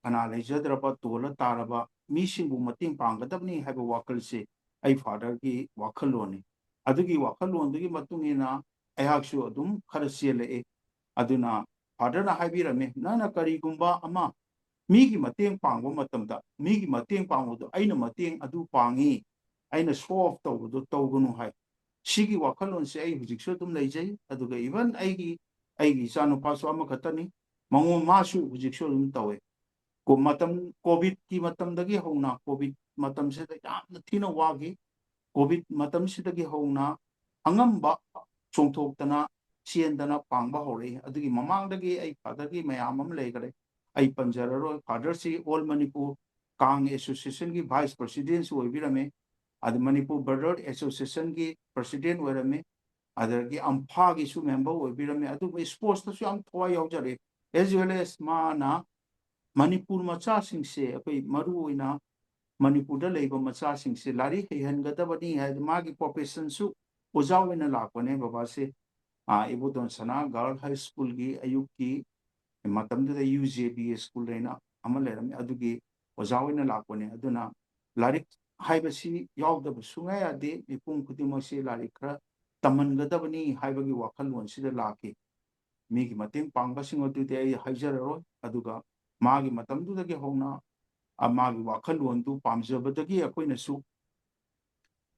ꯀꯅꯥ ꯂꯩꯖꯗ꯭ꯔꯕ, ꯇꯣꯜꯂ ꯇꯥꯔꯕ ꯃꯤꯁꯤꯡꯕꯨ ꯃꯇꯦꯡ ꯄꯥꯡꯒꯗꯕꯅꯤ ꯍꯥꯏꯕ ꯋꯥꯈꯜꯁꯤ ꯑꯩ father ꯒꯤ ꯋꯥꯈꯜꯂꯣꯟꯅꯤ꯫ ꯑꯗꯨꯒꯤ ꯋꯥꯈꯜꯂꯣꯟꯗꯨꯒꯤ ꯃꯇꯨꯡ ꯏꯟꯅ ꯑꯩꯍꯥꯛꯁꯨ ꯑꯗꯨꯝ ꯈꯔ ꯆꯦꯜꯂꯛꯏ꯫ ꯑꯗꯨꯅ father ꯅ ꯍꯥꯏꯕꯤꯔꯝꯃꯤ, "ꯅꯪꯅ ꯀꯔꯤꯒꯨꯝꯕ ꯑꯃ ꯃꯤꯒꯤ ꯃꯇꯦꯡ ꯄꯥꯡꯕ ꯃꯇꯝꯗ, ꯃꯤꯒꯤ ꯃꯇꯦꯡ ꯄꯥꯡꯕꯗꯨ ꯑꯩꯅ ꯃꯇꯦꯡ ꯑꯗꯨ ꯄꯥꯡꯉꯤ, ꯑꯩꯅ show off ꯇꯧꯕꯗꯣ ꯇꯧꯒꯅꯨ" ꯍꯥꯏ꯫ ꯁꯤꯒꯤ ꯋꯥꯈꯜꯂꯣꯟꯁꯦ ꯑꯩ ꯍꯧꯖꯤꯛꯁꯨ ꯑꯗꯨꯝ ꯂꯩꯖꯩ꯫ ꯑꯗꯨꯒ even ꯑꯩꯒꯤ, ꯑꯩꯒꯤ ꯏꯆꯥꯅꯨꯄꯥꯁꯨ ꯑꯃꯈꯛꯇꯅꯤ, ꯃꯉꯣꯟ-, ꯃꯥꯁꯨ ꯍꯧꯖꯤꯛꯁꯨ ꯑꯗꯨꯝ ꯇꯧꯋꯦ꯫ ꯀꯣ-, ꯃꯇꯝ, COVID ꯀꯤ ꯃꯇꯝꯗꯒꯤ ꯍꯧꯅ, COVID ꯃꯇꯝꯁꯤꯗ ꯌꯥꯝꯅ ꯊꯤꯅ ꯋꯥꯈꯤ꯫ COVID ꯃꯇꯝꯁꯤꯗꯒꯤ ꯍꯧꯅ ꯑꯉꯝꯕ ꯆꯣꯡꯊꯣꯛꯇꯅ, ꯆꯦꯟꯗꯅ ꯄꯥꯡꯕ ꯍꯧꯔꯛꯏ꯫ ꯑꯗꯨꯒꯤ ꯃꯃꯥꯡꯗꯒꯤ ꯑꯩ father ꯒꯤ ꯃꯌꯥꯝ ꯑꯃ ꯂꯩꯈꯔꯦ, ꯑꯩ ꯄꯟꯖꯔꯔꯣꯏ꯫ Father ꯁꯤ All Manipur Kang Association ꯒꯤ vice president ꯁꯨ ꯑꯣꯏꯕꯤꯔꯝꯃꯤ, ꯑꯗ Manipur Brotherhood Association ꯒꯤ president ꯑꯣꯏꯔꯝꯃꯤ, ꯑꯗꯒꯤ ꯑꯝꯐꯥꯒꯤꯁꯨ member ꯑꯣꯏꯕꯤꯔꯝꯃꯤ꯫ ꯑꯗꯨꯒ sports ꯇꯁꯨ ꯌꯥꯝ ꯊꯋꯥꯏ ꯌꯥꯎꯖꯔꯛꯏ, as well as ꯃꯥꯅ ꯃꯅꯤꯄꯨꯔ ꯃꯆꯥꯁꯤꯡꯁꯦ, ꯑꯩꯈꯣꯏ ꯃꯔꯨ ꯑꯣꯏꯅ ꯃꯅꯤꯄꯨꯔꯗ ꯂꯩꯕ ꯃꯆꯥꯁꯤꯡꯁꯦ ꯂꯥꯏꯔꯤꯛ ꯍꯩꯍꯟꯒꯗꯕꯅꯤ ꯍꯥꯏꯗꯤ ꯃꯥꯒꯤ profession ꯁꯨ ꯑꯣꯖꯥ ꯑꯣꯏꯅ ꯂꯥꯛꯄꯅꯦ ꯕꯕꯥꯁꯦ꯫ ꯑꯥ, ꯏꯕꯣꯇꯣꯟ ꯁꯅꯥ Girl High School ꯒꯤ ꯑꯌꯨꯛꯀꯤ ꯃꯇꯝꯗꯨꯗ ꯌꯨ ꯖꯦ ꯕꯤ ꯁ꯭ꯀꯨꯜ ꯍꯥꯏꯅ ꯑꯃ ꯂꯩꯔꯝꯃꯤ, ꯑꯗꯨꯒꯤ ꯑꯣꯖꯥ ꯑꯣꯏꯅ ꯂꯥꯛꯄꯅꯦ꯫ ꯑꯗꯨꯅ ꯂꯥꯏꯔꯤꯛ ꯍꯥꯏꯕꯁꯤ ꯌꯥꯎꯗꯕ ꯁꯨꯡꯌꯥ ꯌꯥꯗꯦ, ꯃꯤꯄꯨꯝ ꯈꯨꯗꯤꯡꯃꯛꯁꯤ ꯂꯥꯏꯔꯤꯛ ꯈꯔ ꯇꯝꯍꯟꯒꯗꯕꯅꯤ ꯍꯥꯏꯕꯒꯤ ꯋꯥꯈꯜꯂꯣꯟꯁꯤꯗ ꯂꯥꯛꯈꯤ꯫ ꯃꯤꯒꯤ ꯃꯇꯦꯡ ꯄꯥꯡꯕꯁꯤꯡ ꯑꯗꯨꯗꯤ ꯑꯩ ꯍꯥꯏꯖꯔꯔꯣꯏ, ꯑꯗꯨꯒ ꯃꯥꯒꯤ ꯃꯇꯝꯗꯨꯗꯒꯤ ꯍꯧꯅ, ꯑ, ꯃꯥꯒꯤ ꯋꯥꯈꯜꯂꯣꯟꯗꯨ ꯄꯥꯝꯖꯕꯗꯒꯤ ꯑꯩꯈꯣꯏꯅꯁꯨ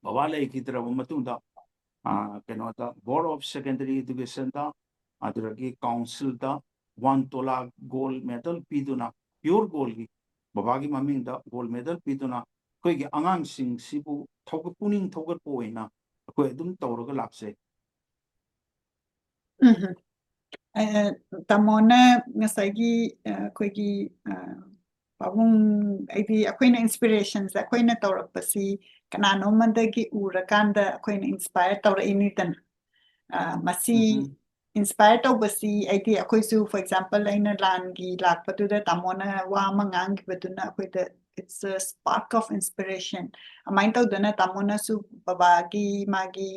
ꯕꯕꯥ ꯂꯩꯈꯤꯗ꯭ꯔꯕ ꯃꯇꯨꯡꯗ, ꯑ, ꯀꯩꯅꯣꯗ Board of Secondary Education ꯗ, ꯑꯗꯨꯗꯒꯤ council ꯗ one ꯇꯣꯂꯥ gold medal ꯄꯤꯗꯨꯅ, pure gold ꯒꯤ, ꯕꯕꯥꯒꯤ ꯃꯃꯤꯡꯗ gold medal ꯄꯤꯗꯨꯅ ꯑꯩꯈꯣꯏꯒꯤ ꯑꯉꯥꯡꯁꯤꯡꯁꯤꯕꯨ ꯊꯧꯒꯠ-, ꯄꯨꯛꯅꯤꯡ ꯊꯧꯒꯠꯄ ꯑꯣꯏꯅ ꯑꯩꯈꯣꯏ ꯑꯗꯨꯝ ꯇꯧꯔꯒ ꯂꯥꯛꯆꯩ꯫ ꯎꯝ꯫ ꯑ, ꯇꯥꯃꯣꯅ ꯉꯁꯥꯏꯒꯤ, ꯑ, ꯑꯩꯈꯣꯏꯒꯤ, ꯑ, ꯄꯥꯕꯨꯡ, ꯍꯥꯏꯗꯤ ꯑꯩꯈꯣꯏꯅ inspiration ꯁꯦ ꯑꯩꯈꯣꯏꯅ ꯇꯧꯔꯛꯄꯁꯤ ꯀꯅꯥꯅꯣꯝꯃꯗꯒꯤ ꯎꯔꯀꯥꯟꯗ ꯑꯩꯈꯣꯏꯅ inspire ꯇꯧꯔꯛꯏꯅꯤꯗꯅ꯫ ꯑ, ꯃꯁꯤ ꯎꯝ꯫ inspire ꯇꯧꯕꯁꯤ ꯍꯥꯏꯗꯤ ꯑꯩꯈꯣꯏꯁꯨ, for example, ꯑꯩꯅ ꯂꯥꯟꯒꯤ ꯂꯥꯛꯄꯗꯨꯗ ꯇꯥꯃꯣꯅ ꯋꯥ ꯑꯃ ꯉꯥꯡꯈꯤꯕꯗꯨꯅ ꯑꯩꯈꯣꯏꯗ it's a spark of inspiration꯫ ꯑꯗꯨꯃꯥꯏꯅ ꯇꯧꯗꯅ ꯇꯥꯃꯣꯅꯁꯨ ꯕꯕꯥꯒꯤ ꯃꯥꯒꯤ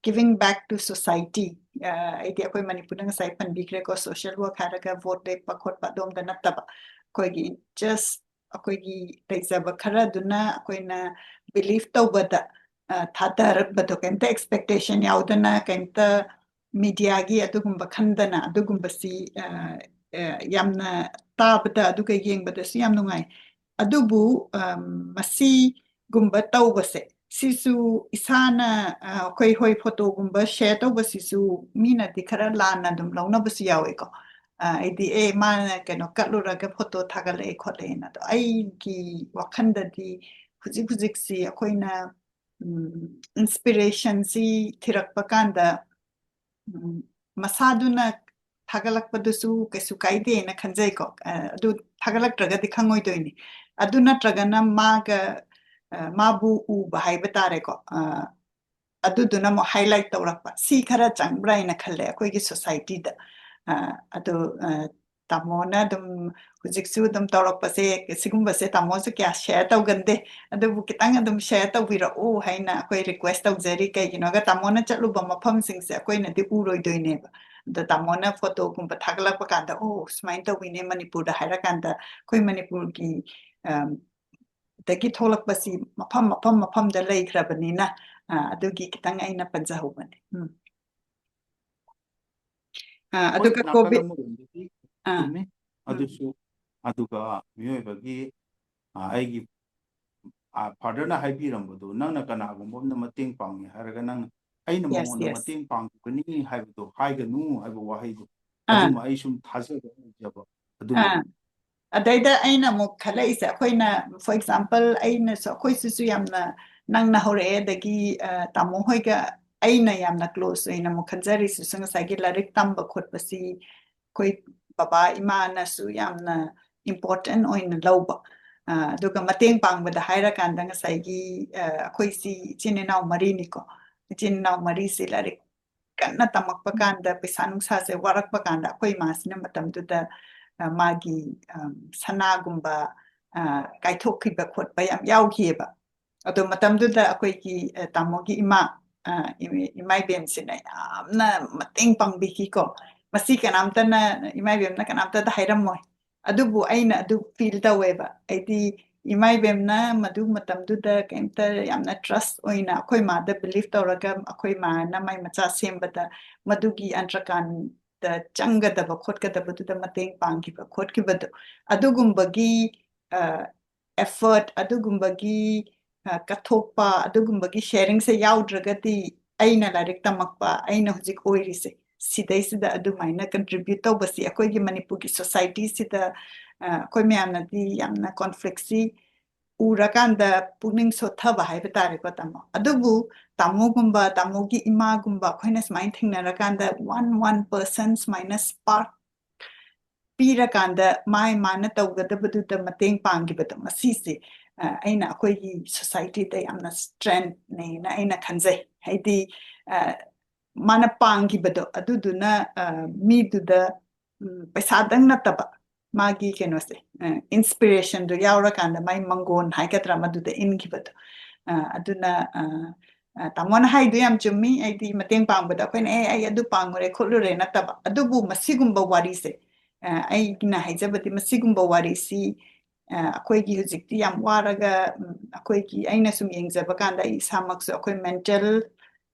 giving back to society, ꯑ, ꯍꯥꯏꯗꯤ ꯑꯩꯈꯣꯏ ꯃꯅꯤꯄꯨꯔꯗ ꯉꯁꯥꯏ ꯄꯟꯕꯤꯈ꯭ꯔꯦꯀꯣ, social work ꯍꯥꯏꯔꯒ vote ꯂꯦꯞꯄ ꯈꯣꯠꯄ ꯑꯗꯣꯝꯗ ꯅꯠꯇꯕ, ꯑꯩꯈꯣꯏꯒꯤ just ꯑꯩꯈꯣꯏꯒꯤ ꯂꯩꯖꯕ ꯈꯔꯗꯨꯅ ꯑꯩꯈꯣꯏꯅ believe ꯇꯧꯕꯗ, ꯑ, ꯊꯥꯗꯔꯛꯄꯗꯣ, ꯀꯩꯝꯇ expectation ꯌꯥꯎꯗꯅ, ꯀꯩꯝꯇ media ꯒꯤ ꯑꯗꯨꯒꯨꯝꯕ ꯈꯟꯗꯅ, ꯑꯗꯨꯒꯨꯝꯕꯁꯤ, ꯑ, ꯑ, ꯌꯥꯝꯅ ꯇꯥꯕꯗ ꯑꯗꯨꯒ ꯌꯦꯡꯕꯗꯁꯨ ꯌꯥꯝ ꯅꯨꯡꯉꯥꯏ꯫ ꯑꯗꯨꯕꯨ, ꯑꯝ, ꯃꯁꯤꯒꯨꯝꯕ ꯇꯧꯕꯁꯦ, ꯁꯤꯁꯨ ꯏꯁꯥꯅ, ꯑ, ꯑꯩꯈꯣꯏ, ꯍꯣꯏ, photo ꯒꯨꯝꯕ share ꯇꯧꯕꯁꯤꯁꯨ ꯃꯤꯅꯗꯤ ꯈꯔ ꯂꯥꯟꯅ ꯑꯗꯨꯝ ꯂꯧꯅꯕꯁꯨ ꯌꯥꯎꯋꯦꯀꯣ꯫ ꯑ, ꯍꯥꯏꯗꯤ, "ꯑꯦ, ꯃꯥꯅ ꯀꯩꯅꯣ ꯀꯠꯂꯨꯔꯒ photo ꯊꯥꯒꯠꯂꯛꯑꯦ ꯈꯣꯠꯂꯛꯑꯦꯅ"꯫ ꯑꯗꯣ ꯑꯩꯒꯤ ꯋꯥꯈꯜꯗꯗꯤ ꯍꯧꯖꯤꯛ ꯍꯧꯖꯤꯛꯁꯤ ꯑꯩꯈꯣꯏꯅ, ꯎꯝ, inspiration ꯁꯤ ꯊꯤꯔꯛꯄ ꯀꯥꯟꯗ, ꯎꯝ, ꯃꯁꯥꯗꯨꯅ ꯊꯥꯒꯠꯂꯛꯄꯗꯨꯁꯨ ꯀꯩꯁꯨ ꯀꯥꯏꯗꯦꯅ ꯈꯟꯖꯩꯀꯣ꯫ ꯑ, ꯑꯗꯨ ꯊꯥꯒꯠꯂꯛꯇ꯭ꯔꯒꯗꯤ ꯈꯪꯉꯣꯏꯗꯣꯏꯅꯤ꯫ ꯑꯗꯨ ꯅꯠꯇ꯭ꯔꯒꯅ ꯃꯥꯒ, ꯑ, ꯃꯥꯕꯨ ꯎꯕ ꯍꯥꯏꯕ ꯇꯥꯔꯦꯀꯣ꯫ ꯑ, ꯑꯗꯨꯗꯨꯅ ꯑꯃꯨꯛ highlight ꯇꯧꯔꯛꯄ꯫ ꯁꯤ ꯈꯔ ꯆꯪꯕ꯭ꯔꯥ ꯍꯥꯏꯅ ꯈꯜꯂꯦ ꯑꯩꯈꯣꯏꯒꯤ society ꯗ꯫ ꯑ, ꯑꯗꯣ, ꯑ, ꯇꯥꯃꯣꯅ ꯑꯗꯨꯝ ꯍꯧꯖꯤꯛꯁꯨ ꯑꯗꯨꯝ ꯇꯧꯔꯛꯄꯁꯦ, ꯁꯤꯒꯨꯝꯕꯁꯦ ꯇꯥꯃꯣꯁꯨ ꯀꯌꯥ share ꯇꯧꯒꯟꯗꯦ꯫ ꯑꯗꯨꯕꯨ ꯈꯤꯇꯪ ꯑꯗꯨꯝ share ꯇꯧꯕꯤꯔꯛꯎ ꯍꯥꯏꯅ ꯑꯩꯈꯣꯏ request ꯇꯧꯖꯔꯤ꯫ ꯀꯩꯒꯤꯅꯣꯒ ꯇꯥꯃꯣꯅ ꯆꯠꯂꯨꯕ ꯃꯐꯝꯁꯤꯡꯁꯦ ꯑꯩꯈꯣꯏꯅꯗꯤ ꯎꯔꯣꯏꯗꯣꯏꯅꯦꯕ꯫ ꯑꯗꯣ ꯇꯥꯃꯣꯅ photo ꯒꯨꯝꯕ ꯊꯥꯒꯠꯂꯛꯄ ꯀꯥꯟꯗ, "ꯑꯣ, ꯁꯨꯃꯥꯏꯅ ꯇꯧꯋꯤꯅꯦ ꯃꯅꯤꯄꯨꯔꯗ" ꯍꯥꯏꯔꯀꯥꯟꯗ ꯑꯩꯈꯣꯏ ꯃꯅꯤꯄꯨꯔꯒꯤ, ꯑꯝ, ꯗꯒꯤ ꯊꯣꯛꯂꯛꯄꯁꯤ ꯃꯐꯝ, ꯃꯐꯝ, ꯃꯐꯝꯗ ꯂꯩꯈ꯭ꯔꯕꯅꯤꯅ, ꯑ, ꯑꯗꯨꯒꯤ ꯈꯤꯇꯪ ꯑꯩꯅ ꯄꯟꯖꯍꯧꯕꯅꯤ꯫ ꯎꯝ꯫ ꯑ, ꯍꯣꯏ, ꯑꯗꯨꯒ ꯅꯥꯀꯜ COVID ꯑꯃꯔꯣꯝꯗꯗꯤ ꯑꯥ꯫ ꯆꯨꯝꯃꯤ꯫ ꯎꯝ꯫ ꯑꯗꯨꯁꯨ, ꯑꯗꯨꯒ ꯃꯤꯑꯣꯏꯕꯒꯤ, ꯑ, ꯑꯩꯒꯤ, ꯑ, father ꯅ ꯍꯥꯏꯕꯤꯔꯝꯕꯗꯨ, ꯅꯪꯅ ꯀꯅꯥꯒꯨꯝꯕ ꯑꯃꯅ ꯃꯇꯦꯡ ꯄꯥꯡꯉꯦ ꯍꯥꯏꯔꯒ ꯅꯪꯅ, "ꯑꯩꯅ Yes, ꯃꯉꯣꯟꯗ yes. ꯃꯇꯦꯡ ꯄꯥꯡꯈꯤꯕꯅꯤ" ꯍꯥꯏꯕꯗꯣ ꯍꯥꯏꯒꯅꯨ ꯍꯥꯏꯕ ꯋꯥꯍꯩꯗꯣ, ꯑꯥ꯫ ꯑꯗꯨꯃ ꯑꯩ ꯁꯨꯝ ꯊꯥꯖꯕ ꯂꯩꯖꯕ ꯑꯗꯨꯃ꯫ ꯑꯥ꯫ ꯑꯗꯩꯗ ꯑꯩꯅ ꯑꯃꯨꯛ ꯈꯜꯂꯛꯏꯁꯦ, ꯑꯩꯈꯣꯏꯅ, for example, ꯑꯩꯅꯁꯨ, ꯑꯩꯈꯣꯏꯁꯤꯁꯨ ꯌꯥꯝꯅ ꯅꯪꯅ ꯍꯧꯔꯛꯑꯦ, ꯑꯗꯒꯤ, ꯑ, ꯇꯥꯃꯣ ꯍꯣꯏꯒ ꯑꯩꯅ ꯌꯥꯝꯅ close ꯑꯣꯏꯅ ꯑꯃꯨꯛ ꯈꯟꯖꯔꯤꯁꯤꯁꯨ ꯉꯁꯥꯏꯒꯤ ꯂꯥꯏꯔꯤꯛ ꯇꯝꯕ ꯈꯣꯠꯄꯁꯤ ꯑꯩꯈꯣꯏ ꯕꯕꯥ ꯏꯃꯥꯅꯁꯨ ꯌꯥꯝꯅ important ꯑꯣꯏꯅ ꯂꯧꯕ꯫ ꯑ, ꯑꯗꯨꯒ ꯃꯇꯦꯡ ꯄꯥꯡꯕꯗ ꯍꯥꯏꯔꯀꯥꯟꯗ ꯉꯁꯥꯏꯒꯤ, ꯑ, ꯑꯩꯈꯣꯏꯁꯤ ꯏꯆꯤꯟ ꯏꯅꯥꯎ ꯃꯔꯤꯅꯤꯀꯣ꯫ ꯏꯆꯤꯟ ꯏꯅꯥꯎ ꯃꯔꯤꯁꯤ ꯂꯥꯏꯔꯤꯛ ꯀꯟꯅ ꯇꯝꯃꯛꯄ ꯎꯝ꯫ ꯀꯥꯟꯗ, ꯄꯩꯁꯥ ꯅꯨꯡꯁꯥꯁꯦ ꯋꯥꯔꯛꯄ ꯀꯥꯟꯗ, ꯑꯩꯈꯣꯏ ꯏꯃꯥꯁꯤꯅ ꯃꯇꯝꯗꯨꯗ, ꯑ, ꯃꯥꯒꯤ, ꯑꯝ, ꯁꯅꯥꯒꯨꯝꯕ, ꯑ, ꯀꯥꯏꯊꯣꯛꯈꯤꯕ ꯈꯣꯠꯄ ꯌꯥꯝ ꯌꯥꯎꯈꯤꯑꯕ꯫ ꯑꯗꯣ ꯃꯇꯝꯗꯨꯗ ꯑꯩꯈꯣꯏꯒꯤ, ꯑ, ꯇꯥꯃꯣꯒꯤ ꯏꯃꯥ, ꯑ, ꯏꯃꯥ ꯏꯕꯦꯟꯁꯤꯅ ꯌꯥꯝꯅ ꯃꯇꯦꯡ ꯄꯥꯡꯕꯤꯈꯤꯀꯣ꯫ ꯃꯁꯤ ꯀꯅꯥꯝꯇꯅ, ꯏꯃꯥ ꯏꯕꯦꯟꯅ ꯀꯅꯥꯝꯇꯗ ꯍꯥꯏꯔꯝꯃꯣꯏ꯫ ꯑꯗꯨꯕꯨ ꯑꯩꯅ ꯑꯗꯨ feel ꯇꯧꯋꯦꯕ꯫ ꯍꯥꯏꯗꯤ ꯏꯃꯥ ꯏꯕꯦꯟꯅ ꯃꯗꯨ ꯃꯇꯝꯗꯨꯗ ꯀꯩꯝꯇ ꯌꯥꯝꯅ trust ꯑꯣꯏꯅ ꯑꯩꯈꯣꯏ ꯃꯥꯗ believe ꯇꯧꯔꯒ, ꯑꯩꯈꯣꯏ ꯃꯥꯅ ꯃꯥꯏ ꯃꯆꯥ ꯁꯦꯝꯕꯗ ꯃꯗꯨꯒꯤ ꯑꯟꯇ꯭ꯔꯀꯥꯟꯗ ꯆꯪꯒꯗꯕ ꯈꯣꯠꯀꯗꯕꯗꯨꯗ ꯃꯇꯦꯡ ꯄꯥꯡꯈꯤꯕ ꯈꯣꯠꯈꯤꯕꯗꯣ, ꯑꯗꯨꯒꯨꯝꯕꯒꯤ, ꯑ, effort, ꯑꯗꯨꯒꯨꯝꯕꯒꯤ, ꯑ, ꯀꯠꯊꯣꯛꯄ, ꯑꯗꯨꯒꯨꯝꯕꯒꯤ sharing ꯁꯦ ꯌꯥꯎꯗ꯭ꯔꯒꯗꯤ ꯑꯩꯅ ꯂꯥꯏꯔꯤꯛ ꯇꯝꯃꯛꯄ, ꯑꯩꯅ ꯍꯧꯖꯤꯛ ꯑꯣꯏꯔꯤꯁꯦ, ꯁꯤꯗꯩꯁꯤꯗ ꯑꯗꯨꯃꯥꯏꯅ contribute ꯇꯧꯕꯁꯤ ꯑꯩꯈꯣꯏꯒꯤ ꯃꯅꯤꯄꯨꯔꯒꯤ society ꯁꯤꯗ, ꯑ, ꯑꯩꯈꯣꯏ ꯃꯌꯥꯝꯅꯗꯤ ꯌꯥꯝꯅ conflict ꯁꯤ ꯎꯔꯀꯥꯟꯗ ꯄꯨꯛꯅꯤꯡ ꯁꯣꯠꯊꯕ ꯍꯥꯏꯕ ꯇꯥꯔꯦꯀꯣ, ꯇꯥꯃꯣ꯫ ꯑꯗꯨꯕꯨ ꯇꯥꯃꯣꯒꯨꯝꯕ, ꯇꯥꯃꯣꯒꯤ ꯏꯃꯥꯒꯨꯝꯕ ꯑꯩꯈꯣꯏꯅ ꯁꯨꯃꯥꯏꯅ ꯊꯦꯡꯅꯔꯀꯥꯟꯗ one, one person ꯁꯨꯃꯥꯏꯅ spark ꯄꯤꯔꯀꯥꯟꯗ ꯃꯥꯏ ꯃꯥꯅ ꯇꯧꯒꯗꯕꯗꯨꯗ ꯃꯇꯦꯡ ꯄꯥꯡꯈꯤꯕꯗꯣ, ꯃꯁꯤꯁꯦ, ꯑ, ꯑꯩꯅ ꯑꯩꯈꯣꯏꯒꯤ society ꯗ ꯌꯥꯝꯅ strength ꯅꯦꯅ ꯑꯩꯅ ꯈꯟꯖꯩ꯫ ꯍꯥꯏꯗꯤ, ꯑ, ꯃꯥꯅ ꯄꯥꯡꯈꯤꯕꯗꯣ, ꯑꯗꯨꯗꯨꯅ, ꯑ, ꯃꯤꯗꯨꯗ ꯎꯝ, ꯄꯩꯁꯥꯗꯪ ꯅꯠꯇꯕ, ꯃꯥꯒꯤ ꯀꯩꯅꯣꯁꯦ, ꯑ, inspiration ꯗꯨ ꯌꯥꯎꯔꯀꯥꯟꯗ ꯃꯥꯏ ꯃꯪꯒꯣꯟ ꯍꯥꯏꯒꯗ꯭ꯔꯥ ꯃꯗꯨꯗ ꯏꯟꯈꯤꯕꯗꯣ꯫ ꯑ, ꯑꯗꯨꯅ, ꯑ, ꯑ, ꯇꯥꯃꯣꯅ ꯍꯥꯏꯗꯣ ꯌꯥꯝ ꯆꯨꯝꯃꯤ꯫ ꯑꯩꯗꯤ ꯃꯇꯦꯡ ꯄꯥꯡꯕꯗ ꯑꯩꯈꯣꯏꯅ, "ꯑꯦ, ꯑꯩ ꯑꯗꯨ ꯄꯥꯡꯉꯨꯔꯦ, ꯈꯣꯠꯂꯨꯔꯦ" ꯅꯠꯇꯕ꯫ ꯑꯗꯨꯕꯨ ꯃꯁꯤꯒꯨꯝꯕ ꯋꯥꯔꯤꯁꯦ, ꯑ, ꯑꯩꯅ ꯍꯥꯏꯖꯕꯗꯤ ꯃꯁꯤꯒꯨꯝꯕ ꯋꯥꯔꯤꯁꯤ, ꯑ, ꯑꯩꯈꯣꯏꯒꯤ ꯍꯧꯖꯤꯛꯇꯤ ꯌꯥꯝ ꯋꯥꯔꯒ, ꯎꯝ, ꯑꯩꯈꯣꯏꯒꯤ, ꯑꯩꯅ ꯁꯨꯝ ꯌꯦꯡꯖꯕ ꯀꯥꯟꯗ ꯑꯩ ꯏꯁꯥꯃꯛꯁꯨ ꯑꯩꯈꯣꯏ mental,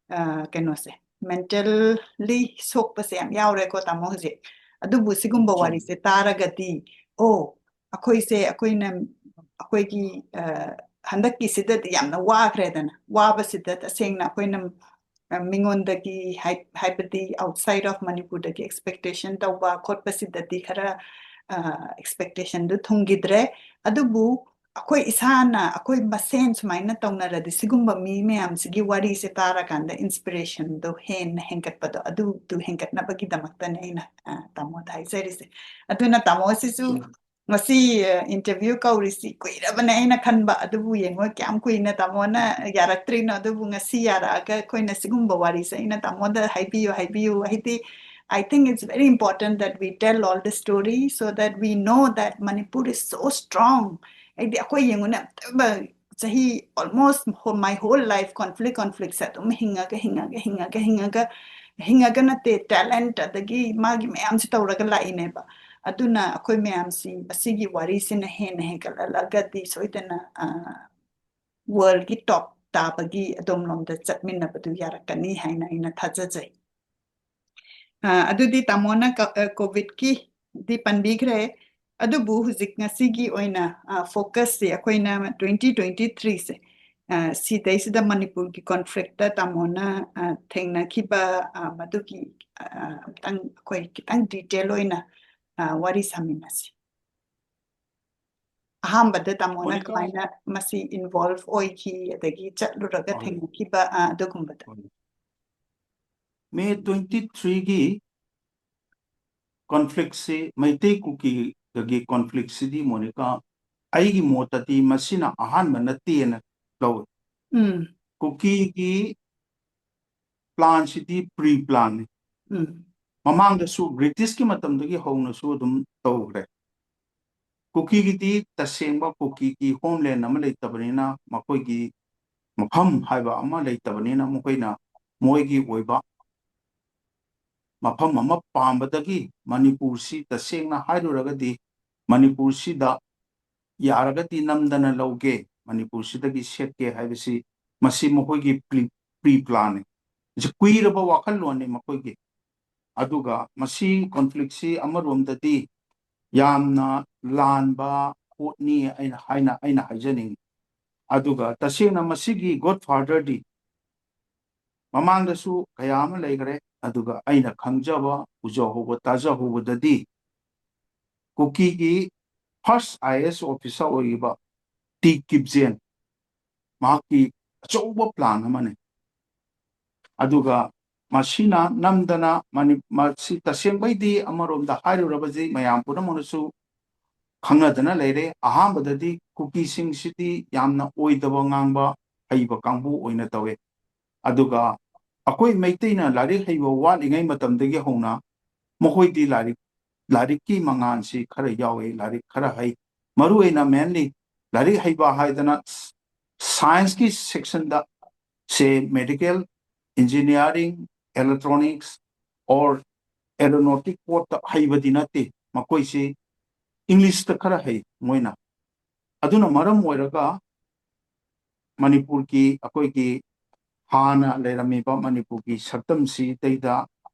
ꯑ, ꯀꯩꯅꯣꯁꯦ, mentally ꯁꯣꯛꯄꯁꯦ ꯌꯥꯝ ꯌꯥꯎꯔꯦꯀꯣ, ꯇꯥꯃꯣ, ꯍꯧꯖꯤꯛ꯫ ꯑꯗꯨꯕꯨ ꯁꯤꯒꯨꯝꯕ ꯆꯨꯝꯃꯤ꯫ ꯋꯥꯔꯤꯁꯦ ꯇꯥꯔꯒꯗꯤ, ꯑꯣ, ꯑꯩꯈꯣꯏꯁꯦ, ꯑꯩꯈꯣꯏꯅ, ꯑꯩꯈꯣꯏꯒꯤ, ꯑ, ꯍꯟꯗꯛꯀꯤꯁꯤꯗꯗꯤ ꯌꯥꯝꯅ ꯋꯥꯈ꯭ꯔꯦꯗꯅ, ꯋꯥꯕꯁꯤꯗ ꯇꯁꯦꯡꯅ ꯑꯩꯈꯣꯏꯅ, ꯑ, ꯃꯤꯉꯣꯟꯗꯒꯤ ꯍꯥꯏ-, ꯍꯥꯏꯕꯗꯤ outside of ꯃꯅꯤꯄꯨꯔꯗꯒꯤ expectation ꯇꯧꯕ ꯈꯣꯠꯄꯁꯤꯗꯗꯤ ꯈꯔ, ꯑ, expectation ꯗꯨ ꯊꯨꯡꯈꯤꯗ꯭ꯔꯦ꯫ ꯑꯗꯨꯕꯨ ꯑꯩꯈꯣꯏ ꯏꯁꯥꯅ, ꯑꯩꯈꯣꯏ ꯃꯁꯦꯟ ꯁꯨꯃꯥꯏꯅ ꯇꯧꯅꯔꯗꯤ, ꯁꯤꯒꯨꯝꯕ ꯃꯤ ꯃꯌꯥꯝꯁꯤꯒꯤ ꯋꯥꯔꯤꯁꯦ ꯇꯥꯔꯀꯥꯟꯗ inspiration ꯗꯣ ꯍꯦꯟꯅ ꯍꯦꯟꯒꯠꯄꯗꯣ, ꯑꯗꯨꯗꯨ ꯍꯦꯟꯒꯠꯅꯕꯒꯤꯗꯃꯛꯇꯅꯦ ꯑꯩꯅ, ꯑ, ꯇꯥꯃꯣꯗ ꯍꯥꯏꯖꯔꯤꯁꯦ꯫ ꯑꯗꯨꯅ ꯇꯥꯃꯣꯁꯤꯁꯨ ꯎꯝ꯫ ꯉꯁꯤ, ꯑ, interview ꯀꯧꯔꯤꯁꯤ ꯀꯨꯏꯔꯕꯅꯦ ꯑꯩꯅ ꯈꯟꯕ, ꯑꯗꯨꯕꯨ ꯌꯦꯡꯉꯣ ꯀꯌꯥꯝ ꯀꯨꯏꯅ ꯇꯥꯃꯣꯅ ꯌꯥꯔꯛꯇ꯭ꯔꯤꯅꯣ, ꯑꯗꯨꯕꯨ ꯉꯁꯤ ꯌꯥꯔꯛꯑꯒ ꯑꯩꯈꯣꯏꯅ ꯁꯤꯒꯨꯝꯕ ꯋꯥꯔꯤꯁꯦ ꯑꯩꯅ ꯇꯥꯃꯣꯗ ꯍꯥꯏꯕꯤꯌꯨ, ꯍꯥꯏꯕꯤꯌꯨ, ꯍꯥꯏꯗꯤ I think it's very important that we tell all the story so that we know that Manipur is so strong. ꯍꯥꯏꯗꯤ ꯑꯩꯈꯣꯏ ꯌꯦꯡꯉꯨꯅꯦ, ꯑꯝꯇꯕ ꯆꯍꯤ almost whole, my whole life conflict, conflict ꯁꯦ ꯑꯗꯨꯝ ꯍꯤꯡꯉꯒ, ꯍꯤꯡꯉꯒ, ꯍꯤꯡꯉꯒ, ꯍꯤꯡꯉꯒ, ꯍꯤꯡꯉꯒ ꯅꯠꯇꯦ, talent ꯑꯗꯒꯤ ꯃꯥꯒꯤ ꯃꯌꯥꯝꯁꯦ ꯇꯧꯔꯒ ꯂꯥꯛꯏꯅꯦꯕ꯫ ꯑꯗꯨꯅ ꯑꯩꯈꯣꯏ ꯃꯌꯥꯝꯁꯤ ꯑꯁꯤꯒꯤ ꯋꯥꯔꯤꯁꯤꯅ ꯍꯦꯟꯅ ꯍꯦꯟꯒꯠꯍꯜꯂꯒꯗꯤ ꯁꯣꯏꯗꯅ, ꯑ, world ꯒꯤ top ꯇꯥꯕꯒꯤ ꯑꯗꯣꯝꯂꯣꯝꯗ ꯆꯠꯃꯤꯟꯅꯕꯗꯨ ꯌꯥꯔꯛꯀꯅꯤ ꯍꯥꯏꯅ ꯑꯩꯅ ꯊꯥꯖꯖꯩ꯫ ꯑ, ꯑꯗꯨꯗꯤ ꯇꯥꯃꯣꯅ ꯀ-, ꯑ, COVID ꯀꯤꯗꯤ ꯄꯟꯕꯤꯈ꯭ꯔꯦ꯫ ꯑꯗꯨꯕꯨ ꯍꯧꯖꯤꯛ ꯉꯁꯤꯒꯤ ꯑꯣꯏꯅ, ꯑ, focus ꯁꯦ ꯑꯩꯈꯣꯏꯅ twenty twenty three ꯁꯦ, ꯑ, ꯁꯤꯗꯩꯁꯤꯗ ꯃꯅꯤꯄꯨꯔꯒꯤ conflict ꯇ ꯇꯥꯃꯣꯅ, ꯑ, ꯊꯦꯡꯅꯈꯤꯕ, ꯑ, ꯃꯗꯨꯒꯤ, ꯑ, ꯑꯝꯇꯪ ꯑꯩꯈꯣꯏ ꯈꯤꯇꯪ detail ꯑꯣꯏꯅ, ꯑ, ꯋꯥꯔꯤ ꯁꯥꯃꯤꯟꯅꯁꯤ꯫ ꯑꯍꯥꯟꯕꯗ ꯇꯥꯃꯣꯅ ꯃꯣꯅꯤꯀꯥ꯫ ꯀꯃꯥꯏꯅ ꯃꯁꯤ involve ꯑꯣꯏꯈꯤ, ꯑꯗꯒꯤ ꯆꯠꯂꯨꯔꯒ ꯍꯣꯏ꯫ ꯊꯦꯡꯅꯈꯤꯕ, ꯑ, ꯑꯗꯨꯒꯨꯝꯕꯗꯣ꯫ ꯍꯣꯏ꯫ May twenty three ꯒꯤ conflict ꯁꯤ, ꯃꯩꯇꯩ ꯀꯨꯀꯤꯒꯤ conflict ꯁꯤꯗꯤ, ꯃꯣꯅꯤꯀꯥ, ꯑꯩꯒꯤ ꯃꯣꯠꯇꯗꯤ ꯃꯁꯤꯅ ꯑꯍꯥꯟꯕ ꯅꯠꯇꯦꯅ ꯂꯧꯏ꯫ ꯎꯝ꯫ ꯀꯨꯀꯤꯒꯤ plan ꯁꯤꯗꯤ pre plan ꯅꯤ꯫ ꯎꯝ꯫ ꯃꯃꯥꯡꯗꯁꯨ ꯕ꯭ꯔꯤꯇꯤꯁꯀꯤ ꯃꯇꯝꯗꯒꯤ ꯍꯧꯅꯁꯨ ꯑꯗꯨꯝ ꯇꯧꯈ꯭ꯔꯦ꯫ ꯀꯨꯀꯤꯒꯤꯗꯤ ꯇꯁꯦꯡꯕ ꯀꯨꯀꯤꯒꯤ ꯍꯣꯝꯂꯦꯟ ꯑꯃ ꯂꯩꯇꯕꯅꯤꯅ, ꯃꯈꯣꯏꯒꯤ ꯃꯐꯝ ꯍꯥꯏꯕ ꯑꯃ ꯂꯩꯇꯕꯅꯤꯅ, ꯃꯈꯣꯏꯅ ꯃꯣꯏꯒꯤ ꯑꯣꯏꯕ ꯃꯐꯝ ꯑꯃ ꯄꯥꯝꯕꯗꯒꯤ ꯃꯅꯤꯄꯨꯔꯁꯤ, ꯇꯁꯦꯡꯅ ꯍꯥꯏꯔꯨꯔꯒꯗꯤ, ꯃꯅꯤꯄꯨꯔꯁꯤꯗ ꯌꯥꯔꯒꯗꯤ ꯅꯝꯗꯅ ꯂꯧꯒꯦ, ꯃꯅꯤꯄꯨꯔꯁꯤꯗꯒꯤ ꯁꯦꯠꯀꯦ ꯍꯥꯏꯕꯁꯤ, ꯃꯁꯤ ꯃꯈꯣꯏꯒꯤ ꯄ꯭ꯔꯤ ꯄ꯭ꯂꯥꯟꯅꯤ꯫ ꯃꯁꯤ ꯀꯨꯏꯔꯕ ꯋꯥꯈꯜꯂꯣꯟꯅꯤ ꯃꯈꯣꯏꯒꯤ꯫ ꯑꯗꯨꯒ ꯃꯁꯤ ꯀꯣꯟꯐ꯭ꯂꯤꯛꯁꯤ ꯑꯃꯔꯣꯝꯗꯗꯤ ꯌꯥꯝꯅ ꯂꯥꯟꯕ ꯄꯣꯠꯅꯤ ꯑꯩꯅ ꯍꯥꯏꯅ ꯑꯩꯅ ꯍꯥꯏꯖꯅꯤꯡꯉꯤ꯫ ꯑꯗꯨꯒ ꯇꯁꯦꯡꯅ ꯃꯁꯤꯒꯤ ꯒꯣꯗ ꯐꯥꯗꯔꯗꯤ ꯃꯃꯥꯡꯗꯁꯨ ꯀꯌꯥ ꯑꯃ ꯂꯩꯈ꯭ꯔꯦ꯫ ꯑꯗꯨꯒ ꯑꯩꯅ ꯈꯪꯖꯕ, ꯎꯖꯍꯧꯕ, ꯇꯥꯖꯍꯧꯕꯗꯗꯤ, ꯀꯨꯀꯤꯒꯤ ꯐꯥꯔꯁ ꯑꯥꯏ ꯑꯦ ꯑꯦꯁ ꯑꯣꯐꯤꯁꯥꯔ ꯑꯣꯏꯔꯤꯕ ꯇꯤ ꯀꯤꯞꯖꯦꯟ, ꯃꯍꯥꯛꯀꯤ ꯑꯆꯧꯕ ꯄ꯭ꯂꯥꯟ ꯑꯃꯅꯤ꯫ ꯑꯗꯨꯒ ꯃꯁꯤꯅ ꯅꯝꯗꯅ ꯃꯅꯤ-, ꯃꯁꯤ ꯇꯁꯦꯡꯕꯩꯗꯤ ꯑꯃꯔꯣꯝꯗ ꯍꯥꯏꯔꯨꯔꯕꯗꯤ ꯃꯌꯥꯝ ꯄꯨꯝꯅꯃꯛꯅꯁꯨ ꯈꯪꯅꯗꯅ ꯂꯩꯔꯦ꯫ ꯑꯍꯥꯟꯕꯗꯗꯤ ꯀꯨꯀꯤꯁꯤꯡꯁꯤꯗꯤ ꯌꯥꯝꯅ ꯑꯣꯏꯗꯕ ꯉꯥꯡꯕ ꯍꯩꯕ ꯀꯥꯡꯕꯨ ꯑꯣꯏꯅ ꯇꯧꯋꯦ꯫ ꯑꯗꯨꯒ ꯑꯩꯈꯣꯏ ꯃꯩꯇꯩꯅ ꯂꯥꯏꯔꯤꯛ ꯍꯩꯕ ꯋꯥꯠꯂꯤꯉꯩ ꯃꯇꯝꯗꯒꯤ ꯍꯧꯅ ꯃꯈꯣꯏꯗꯤ ꯂꯥꯏꯔꯤꯛ, ꯂꯥꯏꯔꯤꯛꯀꯤ ꯃꯉꯥꯜꯁꯤ ꯈꯔ ꯌꯥꯎꯋꯦ, ꯂꯥꯏꯔꯤꯛ ꯈꯔ ꯍꯩ꯫ ꯃꯔꯨꯑꯣꯏꯅ mainly ꯂꯥꯏꯔꯤꯛ ꯍꯩꯕ ꯍꯥꯏꯗꯅ science ꯀꯤ section the, say medical, engineering, electronics or aeronautic ꯄꯣꯠꯇ ꯍꯩꯕꯗꯤ ꯅꯠꯇꯦ꯫ ꯃꯈꯣꯏꯁꯤ English ꯇ ꯈꯔ ꯍꯩ ꯃꯣꯏꯅ꯫ ꯑꯗꯨꯅ ꯃꯔꯝ ꯑꯣꯏꯔꯒ ꯃꯅꯤꯄꯨꯔꯒꯤ, ꯑꯩꯈꯣꯏꯒꯤ ꯍꯥꯟꯅ ꯂꯩꯔꯝꯃꯤꯕ ꯃꯅꯤꯄꯨꯔꯒꯤ ꯁꯛꯇꯝꯁꯤꯗꯩꯗ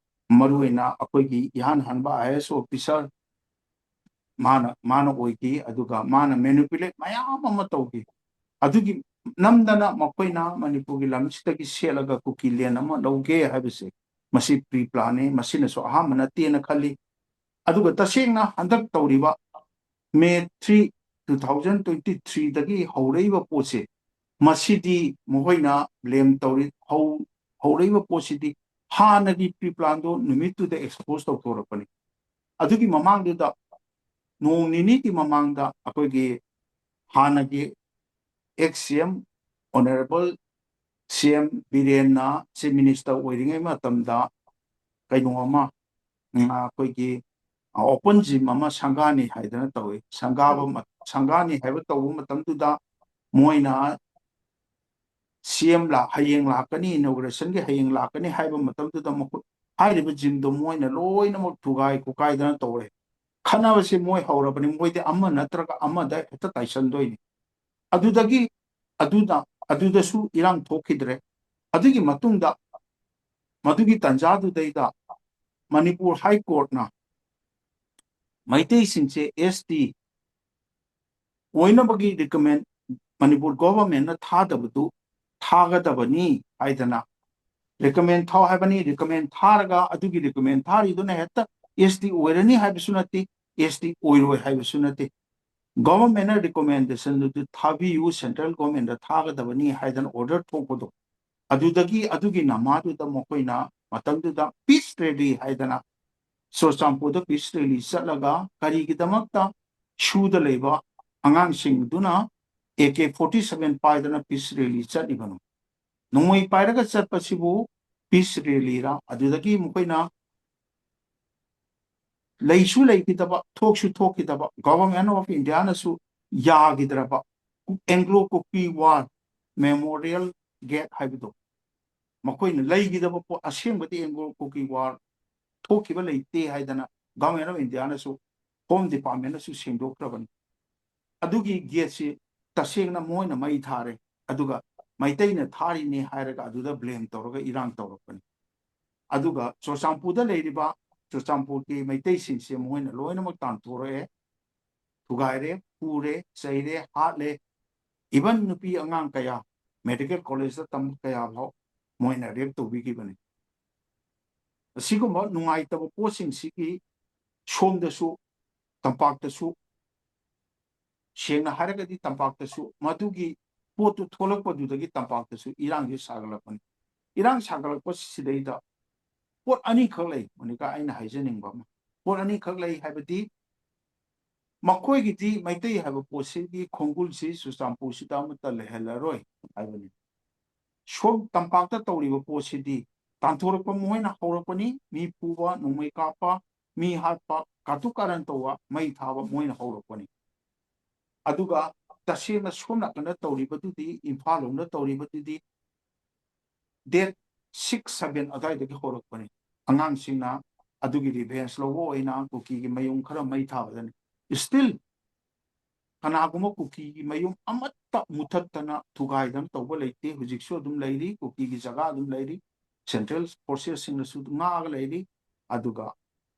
ꯃꯔꯨꯑꯣꯏꯅ ꯑꯩꯈꯣꯏꯒꯤ ꯏꯍꯥꯟ ꯍꯥꯟꯕ ꯑꯥꯏ ꯑꯦ ꯑꯦꯁ ꯑꯣꯐꯤꯁꯥꯔ ꯃꯥꯅ, ꯃꯥꯅ ꯑꯣꯏꯈꯤ꯫ ꯑꯗꯨꯒ ꯃꯥꯅ manipulate ꯃꯌꯥꯝ ꯑꯃ ꯇꯧꯈꯤ꯫ ꯑꯗꯨꯒꯤ ꯅꯝꯗꯅ ꯃꯈꯣꯏꯅ ꯃꯅꯤꯄꯨꯔꯒꯤ ꯂꯝꯁꯤꯗꯒꯤ ꯁꯦꯠꯂꯒ ꯀꯨꯀꯤ ꯂꯦꯟ ꯑꯃ ꯂꯧꯒꯦ ꯍꯥꯏꯕꯁꯦ, ꯃꯁꯤ ꯄ꯭ꯔꯤ ꯄ꯭ꯂꯥꯟꯅꯤ꯫ ꯃꯁꯤꯅꯁꯨ ꯑꯍꯥꯟꯕ ꯅꯠꯇꯦꯅ ꯈꯜꯂꯤ꯫ ꯑꯗꯨꯒ ꯇꯁꯦꯡꯅ ꯍꯟꯗꯛ ꯇꯧꯔꯤꯕ May three, two thousand twenty ꯊ꯭ꯔꯤꯗꯒꯤ ꯍꯧꯔꯛꯏꯕ ꯄꯣꯠꯁꯦ, ꯃꯁꯤꯗꯤ ꯃꯈꯣꯏꯅ ꯕ꯭ꯂꯦꯝ ꯇꯧꯔꯤ꯫ ꯍꯧ-, ꯍꯧꯔꯛꯏꯕ ꯄꯣꯠꯁꯤꯗꯤ ꯍꯥꯟꯅꯒꯤ ꯄ꯭ꯔꯤ ꯄ꯭ꯂꯥꯟꯗꯣ ꯅꯨꯃꯤꯠꯇꯨꯗ ꯑꯦꯛꯁꯄꯣꯖ ꯇꯧꯊꯣꯔꯛꯄꯅꯤ꯫ ꯑꯗꯨꯒꯤ ꯃꯃꯥꯡꯗꯨꯗ, ꯅꯣꯡ ꯅꯤꯅꯤꯒꯤ ꯃꯃꯥꯡꯗ ꯑꯩꯈꯣꯏꯒꯤ ꯍꯥꯟꯅꯒꯤ ꯑꯦꯛꯁ ꯁꯤ ꯑꯦꯝ, ꯑꯣꯅꯔꯦꯕꯜ ꯁꯤ ꯑꯦꯝ ꯕꯤꯔꯦꯟꯅ ꯆꯤꯐ ꯃꯤꯅꯤꯁꯇꯔ ꯑꯣꯏꯔꯤꯉꯩ ꯃꯇꯝꯗ ꯀꯩꯅꯣ ꯑꯃ, ꯎꯝ, ꯑꯩꯈꯣꯏꯒꯤ ꯑꯣꯄꯟ ꯖꯤꯝ ꯑꯃ ꯁꯪꯒꯥꯅꯤ ꯍꯥꯏꯗꯅ ꯇꯧꯏ꯫ ꯁꯪꯒꯥꯕ ꯃ- ꯁꯪꯒꯥꯅꯤ ꯍꯥꯏꯕ ꯇꯧꯕ ꯃꯇꯝꯗꯨꯗ ꯃꯣꯏꯅ ꯁꯤ ꯑꯦꯝ ꯍꯌꯦꯡ ꯂꯥꯛꯀꯅꯤ, ꯏꯅꯣꯒ꯭ꯔꯦꯁꯟꯒꯤ ꯍꯌꯦꯡ ꯂꯥꯛꯀꯅꯤ ꯍꯥꯏꯕ ꯃꯇꯝꯗꯨꯗ ꯃꯈꯣꯏ ꯍꯥꯏꯔꯤꯕ ꯖꯤꯝꯗꯣ ꯃꯣꯏꯅ ꯂꯣꯏꯅꯃꯛ ꯊꯨꯒꯥꯏ ꯈꯣꯀꯥꯏꯗꯅ ꯇꯧꯔꯦ꯫ ꯈꯠꯅꯕꯁꯦ ꯃꯣꯏ ꯍꯧꯔꯕꯅꯤ꯫ ꯃꯣꯏꯗꯤ ꯑꯃ ꯅꯠꯇ꯭ꯔꯒ ꯑꯃꯗ ꯍꯦꯛꯇ ꯇꯥꯏꯁꯟꯗꯣꯏꯅꯤ꯫ ꯑꯗꯨꯗꯒꯤ ꯑꯗꯨꯗ ꯑꯗꯨꯗꯁꯨ ꯏꯔꯥꯡ ꯊꯣꯛꯈꯤꯗ꯭ꯔꯦ꯫ ꯑꯗꯨꯒꯤ ꯃꯇꯨꯡꯗ ꯃꯗꯨꯒꯤ ꯇꯥꯟꯖꯥꯗꯨꯗꯩꯗ ꯃꯅꯤꯄꯨꯔ ꯍꯥꯏ ꯀꯣꯔꯠꯅ ꯃꯩꯇꯩꯁꯤꯡꯁꯦ ꯑꯦꯁ ꯇꯤ ꯑꯣꯏꯅꯕꯒꯤ ꯔꯤꯀꯃꯦꯟ ꯃꯅꯤꯄꯨꯔ ꯒꯣꯚꯔꯟꯃꯦꯟꯠꯅ ꯊꯥꯗꯕꯗꯨ ꯊꯥꯒꯗꯕꯅꯤ ꯍꯥꯏꯗꯅ ꯔꯤꯀꯃꯦꯟ ꯊꯥꯎ ꯍꯥꯏꯕꯅꯤ꯫ ꯔꯤꯀꯃꯦꯟ ꯊꯥꯔꯒ ꯑꯗꯨꯒꯤ ꯔꯤꯀꯃꯦꯟ ꯊꯥꯔꯤꯗꯨꯅ ꯍꯦꯛꯇ ꯑꯦꯁ ꯇꯤ ꯑꯣꯏꯔꯅꯤ ꯍꯥꯏꯕꯁꯨ ꯅꯠꯇꯦ, ꯑꯦꯁ ꯇꯤ ꯑꯣꯏꯔꯣꯏ ꯍꯥꯏꯕꯁꯨ ꯅꯠꯇꯦ꯫ ꯒꯣꯚꯔꯟꯃꯦꯟꯠꯅ ꯔꯤꯀꯃꯦꯟꯗꯦꯁꯟꯗꯨ ꯊꯥꯕꯤꯌꯨ, ꯁꯦꯟꯇ꯭ꯔꯦꯜ ꯒꯣꯚꯔꯟꯃꯦꯟꯠꯇ ꯊꯥꯒꯗꯕꯅꯤ ꯍꯥꯏꯗꯅ ꯑꯣꯔꯗꯔ ꯊꯣꯛꯄꯗꯣ, ꯑꯗꯨꯗꯒꯤ ꯑꯗꯨꯒꯤ ꯅꯃꯥꯗꯨꯗ ꯃꯈꯣꯏꯅ ꯃꯇꯝꯗꯨꯗ ꯄꯤꯁ ꯔꯦꯂꯤ ꯍꯥꯏꯗꯅ ꯆꯨꯔꯆꯥꯟꯄꯨꯔꯗ ꯄꯤꯁ ꯔꯦꯂꯤ ꯆꯠꯂꯒ ꯀꯔꯤꯒꯤꯗꯃꯛꯇ ꯁꯨꯗ ꯂꯩꯕ ꯑꯉꯥꯡꯁꯤꯡꯗꯨꯅ ꯑꯦ ꯀꯦ ꯐꯣꯔꯇꯤ ꯁꯚꯦꯟ ꯄꯥꯏꯗꯅ ꯄꯤꯁ ꯔꯦꯂꯤ ꯆꯠꯂꯤꯕꯅꯣ? ꯅꯣꯡꯃꯩ ꯄꯥꯏꯔꯒ ꯆꯠꯄꯁꯤꯕꯨ ꯄꯤꯁ ꯔꯦꯂꯤꯔ? ꯑꯗꯨꯗꯒꯤ ꯃꯈꯣꯏꯅ ꯂꯩꯁꯨ ꯂꯩꯈꯤꯗꯕ, ꯊꯣꯛꯁꯨ ꯊꯣꯛꯈꯤꯗꯕ, ꯒꯣꯚꯔꯟꯃꯦꯟꯠ ꯑꯣꯐ ꯏꯟꯗꯤꯌꯥꯅꯁꯨ ꯌꯥꯈꯤꯗ꯭ꯔꯕ Anglo Kuki war memorial gate ꯍꯥꯏꯕꯗꯣ, ꯃꯈꯣꯏꯅ ꯂꯩꯈꯤꯗꯕ ꯄꯣꯠ, ꯑꯁꯦꯡꯕꯗꯤ ꯑꯦꯡꯒ꯭ꯂꯣ ꯀꯨꯀꯤ ꯋꯥꯔ ꯊꯣꯛꯈꯤꯕ ꯂꯩꯇꯦ ꯍꯥꯏꯗꯅ ꯒꯣꯚꯔꯟꯃꯦꯟꯠ ꯑꯣꯐ ꯏꯟꯗꯤꯌꯥꯅꯁꯨ, ꯍꯣꯝ ꯗꯤꯄꯥꯔꯠꯃꯦꯟꯠꯅꯁꯨ ꯁꯦꯡꯗꯣꯛꯈ꯭ꯔꯕꯅꯤ꯫ ꯑꯗꯨꯒꯤ ꯒꯦꯠꯁꯤ ꯇꯁꯦꯡꯅ ꯃꯣꯏꯅ ꯃꯩ ꯊꯥꯔꯦ, ꯑꯗꯨꯒ ꯃꯩꯇꯩꯅ ꯊꯥꯔꯤꯅꯤ ꯍꯥꯏꯔꯒ ꯑꯗꯨꯗ ꯕ꯭ꯂꯦꯝ ꯇꯧꯔꯒ ꯏꯔꯥꯡ ꯇꯧꯔꯛꯄꯅꯤ꯫ ꯑꯗꯨꯒ ꯆꯨꯔꯆꯥꯟꯄꯨꯔꯗ ꯂꯩꯔꯤꯕ ꯆꯨꯔꯆꯥꯟꯄꯨꯔꯒꯤ ꯃꯩꯇꯩꯁꯤꯡꯁꯦ ꯃꯣꯏꯅ ꯂꯣꯏꯅꯃꯛ ꯇꯥꯟꯊꯣꯔꯛꯑꯦ, ꯊꯨꯒꯥꯏꯔꯦ, ꯐꯨꯔꯦ, ꯆꯩꯔꯦ, ꯍꯥꯠꯂꯦ꯫ ꯏꯚꯟ ꯅꯨꯄꯤ ꯑꯉꯥꯡ ꯀꯌꯥ, ꯃꯦꯗꯤꯀꯦꯜ ꯀꯣꯂꯦꯖꯇ ꯇꯝꯕ ꯀꯌꯥ ꯐꯥꯎ ꯃꯣꯏꯅ ꯔꯦꯞ ꯇꯧꯕꯤꯈꯤꯕꯅꯤ꯫ ꯑꯁꯤꯒꯨꯝꯕ ꯅꯨꯡꯉꯥꯏꯇꯕ ꯄꯣꯠꯁꯤꯡꯁꯤꯒꯤ ꯁꯣꯝꯗꯁꯨ, ꯇꯝꯄꯥꯛꯇꯁꯨ, ꯁꯦꯡꯅ ꯍꯥꯏꯔꯒꯗꯤ ꯇꯝꯄꯥꯛꯇꯁꯨ ꯃꯗꯨꯒꯤ ꯄꯣꯠꯇꯨ ꯊꯣꯛꯂꯛꯄꯗꯨꯗꯒꯤ ꯇꯝꯄꯥꯛꯇꯁꯨ ꯏꯔꯥꯡꯁꯤ ꯁꯥꯒꯠꯂꯛꯄꯅꯤ꯫ ꯏꯔꯥꯡ ꯁꯥꯒꯠꯂꯛꯄꯁꯤꯗꯩꯗ ꯄꯣꯠ ꯑꯅꯤꯈꯛ ꯂꯩ, ꯃꯣꯅꯤꯀꯥ, ꯑꯩꯅ ꯍꯥꯏꯖꯅꯤꯡꯕ ꯑꯃ꯫ ꯄꯣꯠ ꯑꯅꯤꯈꯛ ꯂꯩ ꯍꯥꯏꯕꯗꯤ, ꯃꯈꯣꯏꯒꯤꯗꯤ ꯃꯩꯇꯩ ꯍꯥꯏꯕ ꯄꯣꯠꯁꯤꯒꯤ ꯈꯣꯡꯒꯨꯜꯁꯤ ꯆꯨꯔꯆꯥꯟꯄꯨꯔꯁꯤꯗ ꯑꯃꯠꯇ ꯂꯩꯍꯜꯂꯔꯣꯏ ꯍꯥꯏꯕꯅꯤ꯫ ꯁꯣꯝ ꯇꯝꯄꯥꯛꯇ ꯇꯧꯔꯤꯕ ꯄꯣꯠꯁꯤꯗꯤ ꯇꯥꯟꯊꯣꯔꯛꯄ ꯃꯈꯣꯏꯅ ꯍꯧꯔꯛꯄꯅꯤ꯫ ꯃꯤ ꯐꯨꯕ, ꯅꯣꯡꯃꯩ ꯀꯥꯞꯄ, ꯃꯤ ꯍꯥꯠꯄ, ꯀꯥꯇꯨ ꯀꯥꯔꯟ ꯇꯧꯕ, ꯃꯩ ꯊꯥꯕ ꯃꯣꯏꯅ ꯍꯧꯔꯛꯄꯅꯤ꯫ ꯑꯗꯨꯒ ꯇꯁꯦꯡꯅ ꯁꯣꯝ ꯅꯥꯀꯟꯗ ꯇꯧꯔꯤꯕꯗꯨꯗꯤ, ꯏꯝꯐꯥꯜ ꯂꯣꯝꯗ ꯇꯧꯔꯤꯕꯗꯨꯗꯤ date six seven ꯑꯗꯨꯋꯥꯏꯗꯒꯤ ꯍꯧꯔꯛꯄꯅꯤ꯫ ꯑꯉꯥꯡꯁꯤꯡꯅ ꯑꯗꯨꯒꯤ revenge ꯂꯧꯕ ꯑꯣꯏꯅ ꯀꯨꯀꯤꯒꯤ ꯃꯌꯨꯝ ꯈꯔ ꯃꯩ ꯊꯥꯕꯗꯅꯤ꯫ Still ꯀꯅꯥꯒꯨꯝꯕ ꯀꯨꯀꯤꯒꯤ ꯃꯌꯨꯝ ꯑꯃꯠꯇ ꯃꯨꯊꯠꯇꯅ ꯊꯨꯒꯥꯏꯗꯅ ꯇꯧꯕ ꯂꯩꯇꯦ꯫ ꯍꯧꯖꯤꯛꯁꯨ ꯑꯗꯨꯝ ꯂꯩꯔꯤ, ꯀꯨꯀꯤꯒꯤ ꯖꯒꯥ ꯑꯗꯨꯝ ꯂꯩꯔꯤ꯫ Central forces ꯁꯤꯡꯅꯁꯨ ꯉꯥꯛꯑꯒ ꯂꯩꯔꯤ꯫ ꯑꯗꯨꯒ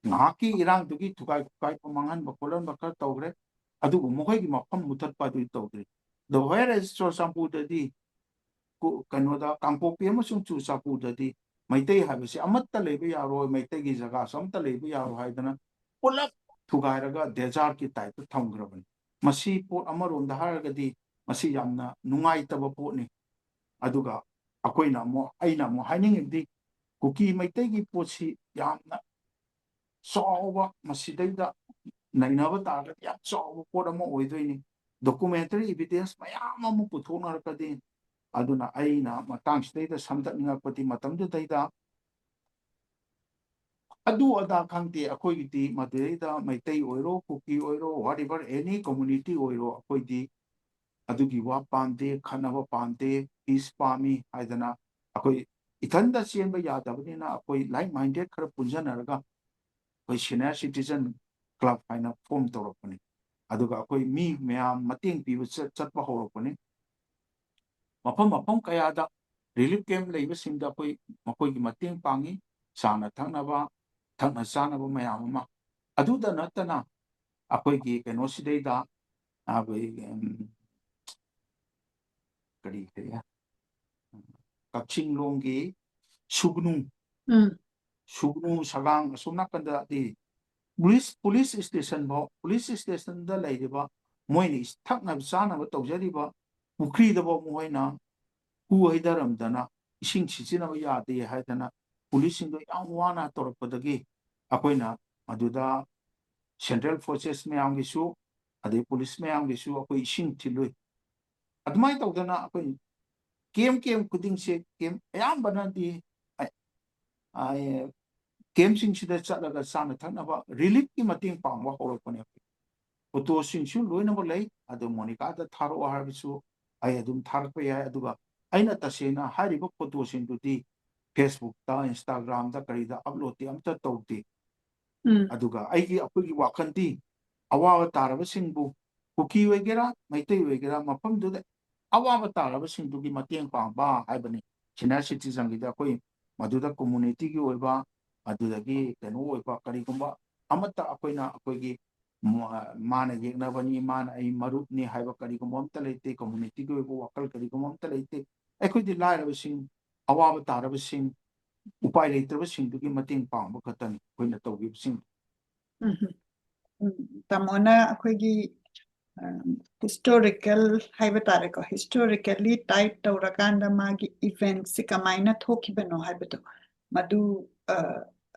ꯉꯥꯏꯍꯥꯛꯀꯤ ꯏꯔꯥꯡꯗꯨꯒꯤ ꯊꯨꯒꯥꯏ ꯈꯨꯒꯥꯏꯕ, ꯃꯥꯡꯍꯟꯕ ꯈꯣꯠꯍꯟꯕ ꯈꯔ ꯇꯧꯈ꯭ꯔꯦ, ꯑꯗꯨꯕꯨ ꯃꯈꯣꯏꯒꯤ ꯃꯐꯝ ꯃꯨꯊꯠꯄ ꯑꯗꯨꯗꯤ ꯇꯧꯗ꯭ꯔꯤ꯫ The whereas ꯆꯨꯔꯆꯥꯟꯄꯨꯔꯗꯗꯤ, ꯀꯣ-, ꯀꯩꯅꯣꯗ, ꯀꯥꯡꯄꯣꯛꯄꯤ ꯑꯃꯁꯨꯡ ꯆꯨꯔꯆꯥꯟꯄꯨꯔꯗꯗꯤ ꯃꯩꯇꯩ ꯍꯥꯏꯕꯁꯤ ꯑꯃꯠꯇ ꯂꯩꯕ ꯌꯥꯔꯣꯏ, ꯃꯩꯇꯩꯒꯤ ꯖꯒꯥꯁꯨ ꯑꯃꯠꯇ ꯂꯩꯕ ꯌꯥꯔꯣꯏ ꯍꯥꯏꯗꯅ ꯄꯨꯂꯞ ꯊꯨꯒꯥꯏꯔꯒ desert ꯀꯤ type ꯇ ꯊꯝꯈ꯭ꯔꯕꯅꯤ꯫ ꯃꯁꯤ ꯄꯣꯠ ꯑꯃꯔꯣꯝꯗ ꯍꯥꯏꯔꯒꯗꯤ ꯃꯁꯤ ꯌꯥꯝꯅ ꯅꯨꯡꯉꯥꯏꯇꯕ ꯄꯣꯠꯅꯤ꯫ ꯑꯗꯨꯒ ꯑꯩꯈꯣꯏꯅ ꯑꯃꯨꯛ, ꯑꯩꯅ ꯑꯃꯨꯛ ꯍꯥꯏꯅꯤꯡꯉꯤꯕꯗꯤ, ꯀꯨꯀꯤ ꯃꯩꯇꯩꯒꯤ ꯄꯣꯠꯁꯤ ꯌꯥꯝꯅ ꯆꯥꯎꯕ, ꯃꯁꯤꯗꯩꯗ ꯅꯩꯅꯕ ꯇꯥꯔꯒꯗꯤ ꯌꯥꯝ ꯆꯥꯎꯕ ꯄꯣꯠ ꯑꯃ ꯑꯣꯏꯗꯣꯏꯅꯤ꯫ Documentary evidence ꯃꯌꯥꯝ ꯑꯃ ꯄꯨꯊꯣꯛꯅꯔꯛꯀꯗꯣꯏꯅꯤ꯫ ꯑꯗꯨꯅ ꯑꯩꯅ ꯃꯇꯥꯡꯁꯤꯗꯩꯗ ꯁꯝꯗꯠꯅꯤꯡꯉꯛꯄꯗꯤ, ꯃꯇꯝꯗꯨꯗꯩꯗ ꯑꯗꯨ ꯑꯗꯥ ꯈꯪꯗꯦ, ꯑꯩꯈꯣꯏꯒꯤꯗꯤ ꯃꯗꯨꯗꯩꯗ ꯃꯩꯇꯩ ꯑꯣꯏꯔꯣ, ꯀꯨꯀꯤ ꯑꯣꯏꯔꯣ, whatever, any community ꯑꯣꯏꯔꯣ, ꯑꯩꯈꯣꯏꯗꯤ ꯑꯗꯨꯒꯤ ꯋꯥ ꯄꯥꯝꯗꯦ, ꯈꯠꯅꯕ ꯄꯥꯝꯗꯦ, peace ꯄꯥꯝꯃꯤ ꯍꯥꯏꯗꯅ ꯑꯩꯈꯣꯏ ꯏꯊꯟꯗ ꯆꯦꯟꯕ ꯌꯥꯗꯕꯅꯤꯅ ꯑꯩꯈꯣꯏ like minded ꯈꯔ ꯄꯨꯟꯁꯤꯟꯅꯔꯒ ꯑꯩꯈꯣꯏ senior citizen club ꯍꯥꯏꯅ form ꯇꯧꯔꯛꯄꯅꯤ꯫ ꯑꯗꯨꯒ ꯑꯩꯈꯣꯏ ꯃꯤ ꯃꯌꯥꯝ ꯃꯇꯦꯡ ꯄꯤꯕ ꯆꯠ-, ꯆꯠꯄ ꯍꯧꯔꯛꯄꯅꯤ꯫ ꯃꯐꯝ ꯃꯐꯝ ꯀꯌꯥꯗ relief camp ꯂꯩꯕꯁꯤꯡꯗ ꯑꯩꯈꯣꯏ ꯃꯈꯣꯏꯒꯤ ꯃꯇꯦꯡ ꯄꯥꯡꯉꯤ, ꯆꯥꯅ ꯊꯛꯅꯕ, ꯊꯛꯅ ꯆꯥꯅꯕ ꯃꯌꯥꯝ ꯑꯃ꯫ ꯑꯗꯨꯗ ꯅꯠꯇꯅ ꯑꯩꯈꯣꯏꯒꯤ ꯀꯩꯅꯣꯁꯤꯗꯩꯗ, ꯑꯩꯈꯣꯏ, ꯎꯝ, ꯀꯔꯤ ꯀꯔꯤ, ꯀꯛꯆꯤꯡ ꯂꯣꯝꯒꯤ ꯁꯨꯒꯅꯨ, ꯎꯝ꯫ ꯁꯨꯒꯅꯨ, ꯁꯒꯥꯡ, ꯑꯁꯣꯝ ꯅꯥꯀꯟꯗꯗꯤ ꯄꯨꯂꯤꯁ, ꯄꯨꯂꯤꯁ ꯁ꯭ꯇꯦꯁꯟ ꯐꯥꯎ, ꯄꯨꯂꯤꯁ ꯁ꯭ꯇꯦꯁꯟꯗ ꯂꯩꯔꯤꯕ ꯃꯣꯏꯅ ꯏꯁ-, ꯊꯛꯅꯕ ꯆꯥꯅꯕ ꯇꯧꯖꯔꯤꯕ ꯄꯨꯈ꯭ꯔꯤꯗꯐꯥꯎ ꯃꯈꯣꯏꯅ ꯍꯨ ꯍꯩꯊꯔꯝꯗꯅ ꯏꯁꯤꯡ ꯁꯤꯖꯤꯟꯅꯕ ꯌꯥꯗꯦ ꯍꯥꯏꯗꯅ ꯄꯨꯂꯤꯁꯁꯤꯡꯗꯣ ꯌꯥꯝ ꯋꯥꯅ ꯇꯧꯔꯛꯄꯗꯒꯤ ꯑꯩꯈꯣꯏꯅ ꯑꯗꯨꯗ central forces ꯃꯌꯥꯝꯒꯤꯁꯨ ꯑꯗꯩ ꯄꯨꯂꯤꯁ ꯃꯌꯥꯝꯒꯤꯁꯨ ꯑꯩꯈꯣꯏ ꯏꯁꯤꯡ ꯊꯤꯜꯂꯨꯏ꯫ ꯑꯗꯨꯃꯥꯏꯅ ꯇꯧꯗꯅ ꯑꯩꯈꯣꯏ camp, camp ꯈꯨꯗꯤꯡꯁꯦ, camp ꯑꯌꯥꯝꯕꯅꯗꯤ ꯑ-, ꯀꯦꯝꯁꯤꯡꯁꯤꯗ ꯆꯠꯂꯒ ꯆꯥꯅ ꯊꯛꯅꯕ ꯔꯤꯂꯤꯐꯀꯤ ꯃꯇꯦꯡ ꯄꯥꯡꯕ ꯍꯧꯔꯛꯄꯅꯦ꯫ ꯐꯣꯇꯣꯁꯤꯡꯁꯨ ꯂꯣꯏꯅꯃꯛ ꯂꯩ꯫ ꯑꯗꯨ ꯃꯣꯅꯤꯀꯥꯗ ꯊꯥꯔꯛꯑꯣ ꯍꯥꯏꯔꯕꯁꯨ ꯑꯩ ꯑꯗꯨꯝ ꯊꯥꯔꯛꯄ ꯌꯥꯏ꯫ ꯑꯗꯨꯒ ꯑꯩꯅ ꯇꯁꯦꯡꯅ ꯍꯥꯏꯔꯤꯕ ꯐꯣꯇꯣꯁꯤꯡꯗꯨꯗꯤ ꯐꯦꯁꯕꯨꯛꯇ, ꯏꯟꯁꯇꯥꯒ꯭ꯔꯥꯝꯗ, ꯀꯔꯤꯗ ꯑꯞꯂꯣꯗꯇꯤ ꯑꯝꯇ ꯇꯧꯗꯦ꯫ ꯎꯝ ꯑꯗꯨꯒ ꯑꯩꯒꯤ, ꯑꯩꯈꯣꯏꯒꯤ ꯋꯥꯈꯜꯗꯤ ꯑꯋꯥꯕ ꯇꯥꯔꯕꯁꯤꯡꯕꯨ, ꯀꯨꯀꯤ ꯑꯣꯏꯒꯦꯔꯥ, ꯃꯩꯇꯩ ꯑꯣꯏꯒꯦꯔꯥ, ꯃꯐꯝꯗꯨꯗ ꯑꯋꯥꯕ ꯇꯥꯔꯕꯁꯤꯡꯗꯨꯒꯤ ꯃꯇꯦꯡ ꯄꯥꯡꯕ ꯍꯥꯏꯕꯅꯤ꯫ ꯁꯤꯅꯤꯌꯔ ꯁꯤꯇꯤꯖꯟꯒꯤꯗ ꯑꯩꯈꯣꯏ ꯃꯗꯨꯗ ꯀꯝꯃꯨꯅꯤꯇꯤꯒꯤ ꯑꯣꯏꯕ, ꯑꯗꯨꯗꯒꯤ ꯀꯩꯅꯣ ꯑꯣꯏꯕ, ꯀꯔꯤꯒꯨꯝꯕ ꯑꯃꯠꯇ ꯑꯩꯈꯣꯏꯅ, ꯑꯩꯈꯣꯏꯒꯤ ꯃ-, ꯃꯥꯅ ꯌꯦꯛꯅꯕꯅꯤ, ꯃꯥꯅ ꯑꯩ ꯃꯔꯨꯞꯅꯤ ꯍꯥꯏꯕ ꯀꯔꯤꯒꯨꯝꯕ ꯑꯝꯇ ꯂꯩꯇꯦ, ꯀꯝꯃꯨꯅꯤꯇꯤꯒꯤ ꯑꯣꯏꯕ ꯋꯥꯈꯜ ꯀꯔꯤꯒꯨꯝꯕ ꯑꯝꯇ ꯂꯩꯇꯦ꯫ ꯑꯩꯈꯣꯏꯗꯤ ꯂꯥꯏꯔꯕꯁꯤꯡ, ꯑꯋꯥꯕ ꯇꯥꯔꯕꯁꯤꯡ, ꯎꯄꯥꯏ ꯂꯩꯇ꯭ꯔꯕꯁꯤꯡꯗꯨꯒꯤ ꯃꯇꯦꯡ ꯄꯥꯡꯕ ꯈꯛꯇꯅꯤ ꯑꯩꯈꯣꯏꯅ ꯇꯧꯈꯤꯕꯁꯤꯡ꯫ ꯎꯝ ꯍꯝ꯫ ꯎꯝ, ꯇꯥꯃꯣꯅ ꯑꯩꯈꯣꯏꯒꯤ ꯍꯤꯁꯇꯣꯔꯤꯀꯦꯜ ꯍꯥꯏꯕ ꯇꯥꯔꯦꯀꯣ, ꯍꯤꯁꯇꯣꯔꯤꯀꯦꯜꯂꯤ ꯇꯥꯏꯠ ꯇꯧꯔꯀꯥꯟꯗ ꯃꯥꯒꯤ ꯏꯚꯦꯟꯠꯁꯤ ꯀꯃꯥꯏꯅ ꯊꯣꯛꯈꯤꯕꯅꯣ ꯍꯥꯏꯕꯗꯣ, ꯃꯗꯨ ꯑ,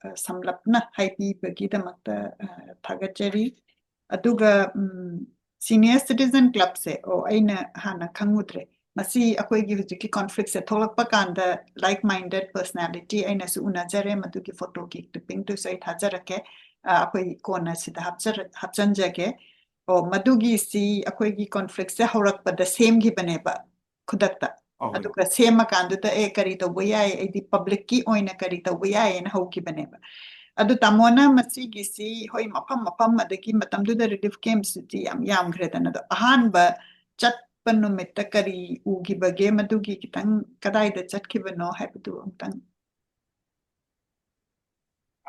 ꯑ, ꯁꯝꯂꯞꯅ ꯍꯥꯏꯕꯤꯕꯒꯤꯗꯃꯛꯇ ꯑ, ꯊꯥꯒꯠꯆꯔꯤ꯫ ꯑꯗꯨꯒ ꯁꯤꯅꯤꯌꯔ ꯁꯤꯇꯤꯖꯟ ꯀ꯭ꯂꯕꯁꯦ, ꯑꯣ, ꯑꯩꯅ ꯍꯥꯟꯅ ꯈꯪꯉꯨꯗ꯭ꯔꯦ, ꯃꯁꯤ ꯑꯩꯈꯣꯏꯒꯤ ꯍꯧꯖꯤꯛꯀꯤ ꯀꯣꯟꯐ꯭ꯂꯤꯛꯁꯦ ꯊꯣꯛꯂꯛꯄ ꯀꯥꯟꯗ ꯂꯥꯏꯛ ꯃꯥꯏꯟꯗꯦꯠ ꯄꯔꯁꯅꯦꯂꯤꯇꯤ ꯑꯩꯅꯁꯨ ꯎꯅꯖꯔꯦ, ꯃꯗꯨꯒꯤ ꯐꯣꯇꯣꯒꯤ ꯀ꯭ꯂꯤꯞꯄꯤꯡꯗꯨꯁꯨ ꯑꯩ ꯊꯥꯖꯔꯛꯀꯦ꯫ ꯑ, ꯑꯩꯈꯣꯏ ꯀꯣꯟꯅ ꯁꯤꯗ ꯍꯥꯞꯆꯔ-, ꯍꯥꯞꯆꯟꯖꯒꯦ꯫ ꯑꯣ, ꯃꯗꯨꯒꯤꯁꯤ ꯑꯩꯈꯣꯏꯒꯤ ꯀꯣꯟꯐ꯭ꯂꯤꯛꯁꯁꯦ ꯍꯧꯔꯛꯄꯗ ꯁꯦꯝꯈꯤꯕꯅꯦꯕ ꯈꯨꯗꯛꯇ꯫ ꯑꯍꯣꯏ꯫ ꯑꯗꯨꯒ ꯁꯦꯝꯃꯀꯥꯟꯗꯨꯗ, "ꯑꯦ, ꯀꯔꯤ ꯇꯧꯕ ꯌꯥꯏ? ꯑꯩꯗꯤ ꯄꯕ꯭ꯂꯤꯛꯀꯤ ꯑꯣꯏꯅ ꯀꯔꯤ ꯇꯧꯕ ꯌꯥꯏ?" ꯍꯥꯏꯅ ꯍꯧꯈꯤꯕꯅꯦꯕ꯫ ꯑꯗꯨ ꯇꯥꯃꯣꯅ ꯃꯁꯤꯒꯤꯁꯤ, ꯍꯣꯏ, ꯃꯐꯝ ꯃꯐꯝ, ꯑꯗꯒꯤ ꯃꯇꯝꯗꯨꯗ ꯔꯤꯂꯤꯐ ꯀꯦꯝꯞꯁꯤꯗꯤ ꯌꯥꯝ ꯌꯥꯝꯈ꯭ꯔꯦꯗꯅ, ꯑꯗꯣ ꯑꯍꯥꯟꯕ ꯆꯠꯄ ꯅꯨꯃꯤꯠꯇ ꯀꯔꯤ ꯎꯈꯤꯕꯒꯦ? ꯃꯗꯨꯒꯤ ꯈꯤꯇꯪ ꯀꯗꯥꯏꯗ ꯆꯠꯈꯤꯕꯅꯣ ꯍꯥꯏꯕꯗꯨ ꯑꯃꯨꯛꯇꯪ꯫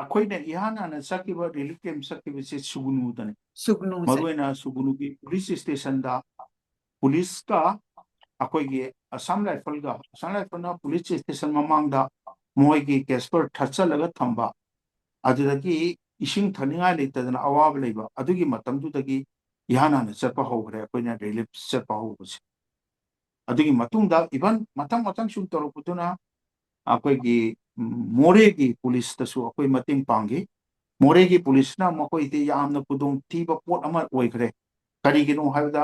ꯑꯩꯈꯣꯏꯅ ꯏꯍꯥꯟ ꯍꯥꯟꯅ ꯆꯠꯈꯤꯕ, ꯔꯤꯂꯤꯐ ꯀꯦꯝꯞ ꯆꯠꯈꯤꯕꯁꯦ ꯁꯨꯒꯨꯅꯨꯗꯅꯤ꯫ ꯁꯨꯒꯅꯨꯁꯦ꯫ ꯃꯔꯨꯑꯣꯏꯅ ꯁꯨꯒꯅꯨꯒꯤ ꯄꯨꯂꯤꯁ ꯁ꯭ꯇꯦꯁꯟꯗ ꯄꯨꯂꯤꯁꯀ ꯑꯩꯈꯣꯏꯒꯤ ꯑꯁꯥꯝ ꯔꯥꯏꯐꯜꯒ, ꯑꯁꯥꯝ ꯔꯥꯏꯐꯜꯅ ꯄꯨꯂꯤꯁ ꯁ꯭ꯇꯦꯁꯟ ꯃꯃꯥꯡꯗ ꯃꯣꯏꯒꯤ ꯀꯦꯁꯄꯔ ꯊꯠꯆꯜꯂꯒ ꯊꯝꯕ, ꯑꯗꯨꯗꯒꯤ ꯏꯁꯤꯡ ꯊꯛꯅꯤꯡꯉꯥꯏ ꯂꯩꯇꯗꯅ ꯑꯋꯥꯕ ꯂꯩꯕ, ꯑꯗꯨꯒꯤ ꯃꯇꯝꯗꯨꯗꯒꯤ ꯏꯍꯥꯟ ꯍꯥꯟꯅ ꯆꯠꯄ ꯍꯧꯈ꯭ꯔꯦ ꯑꯩꯈꯣꯏꯅ ꯔꯤꯂꯤꯐ ꯆꯠꯄ ꯍꯧꯕꯁꯦ꯫ ꯑꯗꯨꯒꯤ ꯃꯇꯨꯡꯗ ꯏꯚꯟ ꯃꯊꯪ ꯃꯊꯪ ꯁꯨꯝ ꯇꯧꯔꯛꯄꯗꯨꯅ ꯑꯩꯈꯣꯏꯒꯤ, ꯎꯝ, ꯃꯣꯔꯦꯒꯤ ꯄꯨꯂꯤꯁꯇꯁꯨ ꯑꯩꯈꯣꯏ ꯃꯇꯦꯡ ꯄꯥꯡꯈꯤ꯫ ꯃꯣꯔꯦꯒꯤ ꯄꯨꯂꯤꯁꯅ ꯃꯈꯣꯏꯗꯤ ꯌꯥꯝꯅ ꯈꯨꯗꯣꯡꯊꯤꯕ ꯄꯣꯠ ꯑꯃ ꯑꯣꯏꯈ꯭ꯔꯦ꯫ ꯀꯔꯤꯒꯤꯅꯣ ꯍꯥꯏꯕꯗ,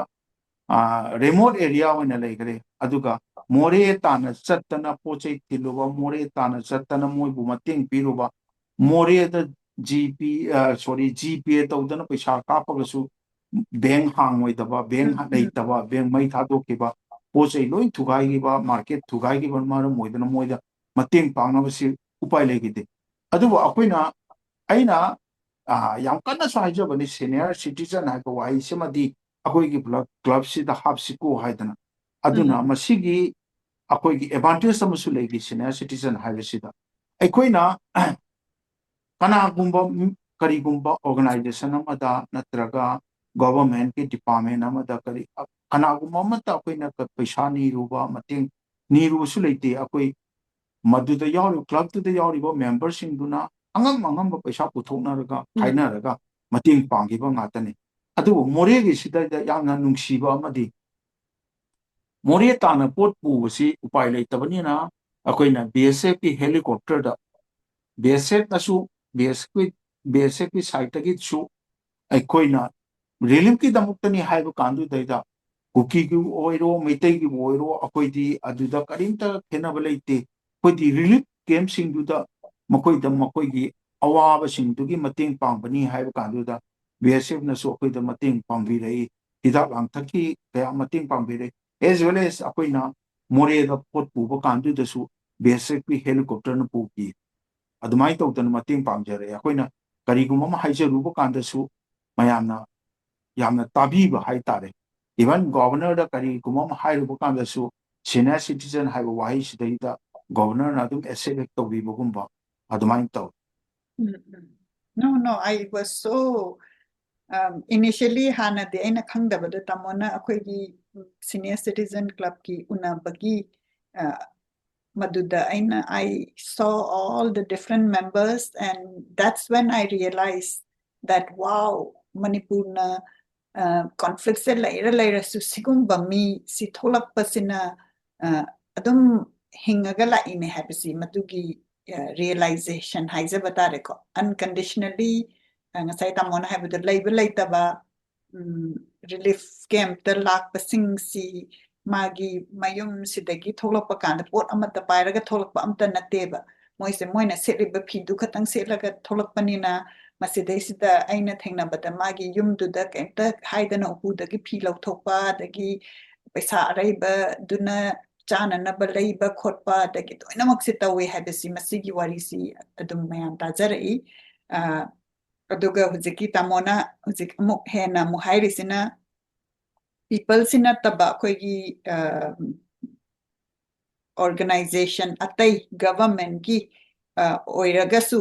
ꯔꯤꯃꯣꯠ ꯑꯦꯔꯤꯌꯥ ꯑꯣꯏꯅ ꯂꯩꯈ꯭ꯔꯦ꯫ ꯑꯗꯨꯒ ꯃꯣꯔꯦ ꯇꯥꯅ ꯆꯠꯇꯅ ꯄꯣꯠ ꯆꯩ ꯊꯤꯜꯂꯨꯕ, ꯃꯣꯔꯦ ꯇꯥꯅ ꯆꯠꯇꯅ ꯃꯣꯏꯕꯨ ꯃꯇꯦꯡ ꯄꯤꯔꯨꯕ, ꯃꯣꯔꯦꯗ ꯖꯤ ꯄꯤ ꯁꯣꯔꯤ ꯖꯤ ꯄꯦ ꯇꯧꯗꯅ ꯄꯩꯁꯥ ꯀꯥꯞꯄꯒꯁꯨ ꯕꯦꯡ ꯍꯥꯡꯉꯣꯏꯗꯕ, ꯕꯦꯡ ꯂꯩꯇꯕ, ꯕꯦꯡ ꯃꯩ ꯊꯥꯗꯣꯛꯈꯤꯕ, ꯄꯣꯠ ꯆꯩ ꯂꯣꯏ ꯊꯨꯒꯥꯏꯈꯤꯕ, ꯃꯥꯔꯀꯦꯠ ꯊꯨꯒꯥꯏꯈꯤꯕ ꯃꯔꯝ ꯑꯣꯏꯗꯅ ꯃꯣꯏꯗ ꯃꯇꯦꯡ ꯄꯥꯡꯅꯕꯁꯤ ꯎꯄꯥꯏ ꯂꯩꯈꯤꯗꯦ꯫ ꯑꯗꯨꯕꯨ ꯑꯩꯈꯣꯏꯅ ꯑꯩꯅ ꯌꯥꯝ ꯀꯟꯅꯁꯨ ꯍꯥꯏꯖꯕꯅꯤ, ꯁꯦꯅꯤꯌꯔ ꯁꯤꯇꯤꯖꯟ ꯍꯥꯏꯕ ꯋꯥꯍꯩꯁꯤꯃꯗꯤ ꯑꯩꯈꯣꯏꯒꯤ ꯀ꯭ꯂꯕꯁꯤꯗ ꯍꯥꯞꯁꯤꯀꯣ ꯍꯥꯏꯗꯅ꯫ ꯑꯗꯨꯅ ꯃꯁꯤꯒꯤ ꯑꯩꯈꯣꯏꯒꯤ ꯑꯦꯗꯚꯥꯟꯇꯦꯖ ꯑꯃꯁꯨ ꯂꯩꯔꯤ ꯁꯦꯅꯤꯌꯔ ꯁꯤꯇꯤꯖꯟ ꯍꯥꯏꯕꯁꯤꯗ꯫ ꯑꯩꯈꯣꯏꯅ ꯀꯅꯥꯒꯨꯝꯕ ꯀꯔꯤꯒꯨꯝꯕ ꯑꯣꯔꯒꯅꯥꯏꯖꯦꯁꯟ ꯑꯃꯗ ꯅꯠꯇ꯭ꯔꯒ ꯒꯣꯚꯔꯟꯃꯦꯟꯠꯀꯤ ꯗꯤꯄꯥꯔꯠꯃꯦꯟ ꯑꯃꯗ ꯀꯔꯤ ꯀꯅꯥꯒꯨꯝꯕ ꯑꯃꯠꯇ ꯑꯩꯈꯣꯏꯅ ꯄꯩꯁꯥ ꯅꯤꯔꯨꯕ, ꯃꯇꯦꯡ ꯅꯤꯔꯨꯕꯁꯨ ꯂꯩꯇꯦ꯫ ꯑꯩꯈꯣꯏ ꯃꯗꯨꯗ ꯌꯥꯎꯔꯤꯕ, ꯀ꯭ꯂꯕꯇꯨꯗ ꯌꯥꯎꯔꯤꯕ ꯃꯦꯝꯕꯔꯁꯤꯡꯗꯨꯅ ꯑꯉꯝ ꯑꯉꯝꯕ ꯄꯩꯁꯥ ꯄꯨꯊꯣꯛꯅꯔꯒ ꯈꯥꯏꯅꯔꯒ ꯃꯇꯦꯡ ꯄꯥꯡꯈꯤꯕ ꯉꯥꯛꯇꯅꯤ꯫ ꯑꯗꯨꯕꯨ ꯃꯣꯔꯦꯒꯤꯁꯤꯗ ꯌꯥꯝꯅ ꯅꯨꯡꯁꯤꯕ ꯑꯃꯗꯤ ꯃꯣꯔꯦ ꯇꯥꯅ ꯄꯣꯠ ꯄꯨꯕꯁꯤ ꯎꯄꯥꯏ ꯂꯩꯇꯕꯅꯤꯅ ꯑꯩꯈꯣꯏꯅ ꯕꯤ ꯑꯦꯁ ꯑꯦꯐꯀꯤ ꯍꯦꯂꯤꯀꯣꯞꯇꯔꯗ, ꯕꯤ ꯑꯦꯁ ꯑꯦꯐꯅꯁꯨ, ꯕꯤ ꯑꯦꯁ ꯑꯦꯐꯀꯤ, ꯕꯤ ꯑꯦꯁ ꯑꯦꯐꯀꯤ ꯁꯥꯏꯠꯇꯒꯤꯁꯨ ꯑꯩꯈꯣꯏꯅ ꯔꯤꯂꯤꯐꯀꯤꯗꯃꯛꯇꯅꯤ ꯍꯥꯏꯕ ꯀꯥꯟꯗꯨꯗꯩꯗ ꯀꯨꯀꯤꯒꯤꯕꯨ ꯑꯣꯏꯔꯣ, ꯃꯩꯇꯩꯒꯤꯕꯨ ꯑꯣꯏꯔꯣ, ꯑꯩꯈꯣꯏꯗꯤ ꯑꯗꯨꯗ ꯀꯔꯤꯝꯇ ꯈꯦꯠꯅꯕ ꯂꯩꯇꯦ꯫ ꯑꯩꯈꯣꯏꯗꯤ ꯔꯤꯂꯤꯐ ꯀꯦꯝꯞꯁꯤꯡꯗꯨꯗ ꯃꯈꯣꯏꯗ ꯃꯈꯣꯏꯒꯤ ꯑꯋꯥꯕꯁꯤꯡꯗꯨꯒꯤ ꯃꯇꯦꯡ ꯄꯥꯡꯕꯅꯤ ꯍꯥꯏꯕ ꯀꯥꯟꯗꯨꯗ ꯕꯤ ꯑꯦꯁ ꯑꯦꯐꯅꯁꯨ ꯑꯩꯈꯣꯏꯗ ꯃꯇꯦꯡ ꯄꯥꯡꯕꯤꯔꯛꯏ꯫ ꯍꯤꯗꯥꯛ ꯂꯥꯡꯊꯛꯀꯤ ꯀꯌꯥ ꯃꯇꯦꯡ ꯄꯥꯡꯕꯤꯔꯛꯏ꯫ As well as ꯑꯩꯈꯣꯏꯅ ꯃꯣꯔꯦꯗ ꯄꯣꯠ ꯄꯨꯕ ꯀꯥꯟꯗꯨꯗꯁꯨ ꯕꯤ ꯑꯦꯁ ꯑꯦꯐꯀꯤ ꯍꯦꯂꯤꯀꯣꯞꯇꯔꯅ ꯄꯨꯈꯤ꯫ ꯑꯗꯨꯃꯥꯏꯅ ꯇꯧꯗꯅ ꯃꯇꯦꯡ ꯄꯥꯡꯖꯔꯛꯑꯦ꯫ ꯑꯩꯈꯣꯏꯅ ꯀꯔꯤꯒꯨꯝꯕ ꯑꯃ ꯍꯥꯏꯖꯔꯨꯕ ꯀꯥꯟꯗꯁꯨ ꯃꯌꯥꯝꯅ ꯌꯥꯝꯅ ꯇꯥꯕꯤꯕ ꯍꯥꯏꯇꯥꯔꯦ꯫ Even ꯒꯣꯚꯔꯅꯔꯗ ꯀꯔꯤꯒꯨꯝꯕ ꯑꯃ ꯍꯥꯏꯔꯨꯕ ꯀꯥꯟꯗꯁꯨ ꯁꯦꯅꯤꯌꯔ ꯁꯤꯇꯤꯖꯟ ꯍꯥꯏꯕ ꯋꯥꯍꯩꯁꯤꯗꯩꯗ ꯒꯣꯚꯔꯅꯔꯅ ꯑꯗꯨꯝ ꯑꯦꯛꯁꯦꯞ ꯍꯦꯛ ꯇꯧꯕꯤꯕꯒꯨꯝꯕ ꯑꯗꯨꯃꯥꯏꯅ ꯇꯧꯋꯤ꯫ No, no, I was so, um, initially ꯍꯥꯟꯅꯗꯤ ꯑꯩꯅ ꯈꯪꯗꯕꯗ ꯇꯥꯃꯣꯅ ꯑꯩꯈꯣꯏꯒꯤ ꯁꯤꯅꯤꯌꯔ ꯁꯤꯇꯤꯖꯟ ꯀ꯭ꯂꯕꯀꯤ ꯎꯅꯕꯒꯤ, uh, ꯃꯗꯨꯗ ꯑꯩꯅ, I saw all the different members and that's when I realized that, wow, ꯃꯅꯤꯄꯨꯔꯅ, uh, conflictꯁꯦ ꯂꯩꯔ ꯂꯩꯔꯁꯨ ꯁꯤꯒꯨꯝꯕ ꯃꯤ ꯁꯤ ꯊꯣꯛꯂꯛꯄꯁꯤꯅ, uh, ꯑꯗꯨꯝ ꯍꯤꯡꯉꯒ ꯂꯥꯛꯏꯅꯦ ꯍꯥꯏꯕꯁꯤ ꯃꯗꯨꯒꯤ, uh, realization ꯍꯥꯏꯖꯕ ꯇꯥꯔꯦꯀꯣ꯫ Unconditionally, uh, ꯉꯁꯥꯏ ꯇꯥꯃꯣꯅ ꯍꯥꯏꯕꯗꯣ ꯂꯩꯕ ꯂꯩꯇꯕ, ꯎꯝ, ꯔꯤꯂꯤꯐ ꯀꯦꯝꯞꯇ ꯂꯥꯛꯄꯁꯤꯡꯁꯤ ꯃꯥꯒꯤ ꯃꯌꯨꯝꯁꯤꯗꯒꯤ ꯊꯣꯛꯂꯛꯄ ꯀꯥꯟꯗ ꯄꯣꯠ ꯑꯃꯠꯇ ꯄꯥꯏꯔꯒ ꯊꯣꯛꯂꯛꯄ ꯑꯝꯇ ꯅꯠꯇꯦꯕ꯫ ꯃꯣꯏꯁꯦ ꯃꯣꯏꯅ ꯁꯦꯠꯂꯤꯕ ꯐꯤꯗꯨ ꯈꯛꯇꯪ ꯁꯦꯠꯂꯒ ꯊꯣꯛꯂꯛꯄꯅꯤꯅ, ꯃꯁꯤꯗꯩꯁꯤꯗ ꯑꯩꯅ ꯊꯦꯡꯅꯕꯗ ꯃꯥꯒꯤ ꯌꯨꯝꯗꯨꯗ ꯀꯩꯝꯇ ꯍꯥꯏꯗꯅ ꯎꯄꯨꯗꯒꯤ ꯐꯤ ꯂꯧꯊꯣꯛꯄ, ꯑꯗꯒꯤ ꯄꯩꯁꯥ ꯑꯔꯩꯕꯗꯨꯅ ꯆꯥꯅꯅꯕ ꯂꯩꯕ ꯈꯣꯠꯄ, ꯑꯗꯒꯤ ꯂꯣꯏꯅꯃꯛꯁꯦ ꯇꯧꯋꯦ ꯍꯥꯏꯕꯁꯤ, ꯃꯁꯤꯒꯤ ꯋꯥꯔꯤꯁꯤ ꯑꯗꯨꯝ ꯃꯌꯥꯝ ꯇꯥꯖꯔꯛꯏ꯫ ꯑ, ꯑꯗꯨꯒ ꯍꯧꯖꯤꯛꯀꯤ ꯇꯥꯃꯣꯅ ꯍꯧꯖꯤꯛ ꯑꯃꯨꯛ ꯍꯦꯟꯅ ꯑꯃꯨꯛ ꯍꯥꯏꯔꯤꯁꯤꯅ, ꯄꯤꯄꯜꯁꯤ ꯅꯠꯇꯕ ꯑꯩꯈꯣꯏꯒꯤ, ꯑ, ꯑꯣꯔꯒꯅꯥꯏꯖꯦꯁꯟ ꯑꯇꯩ ꯒꯚꯔꯟꯃꯦꯟꯠꯀꯤ, ꯑ, ꯑꯣꯏꯔꯒꯁꯨ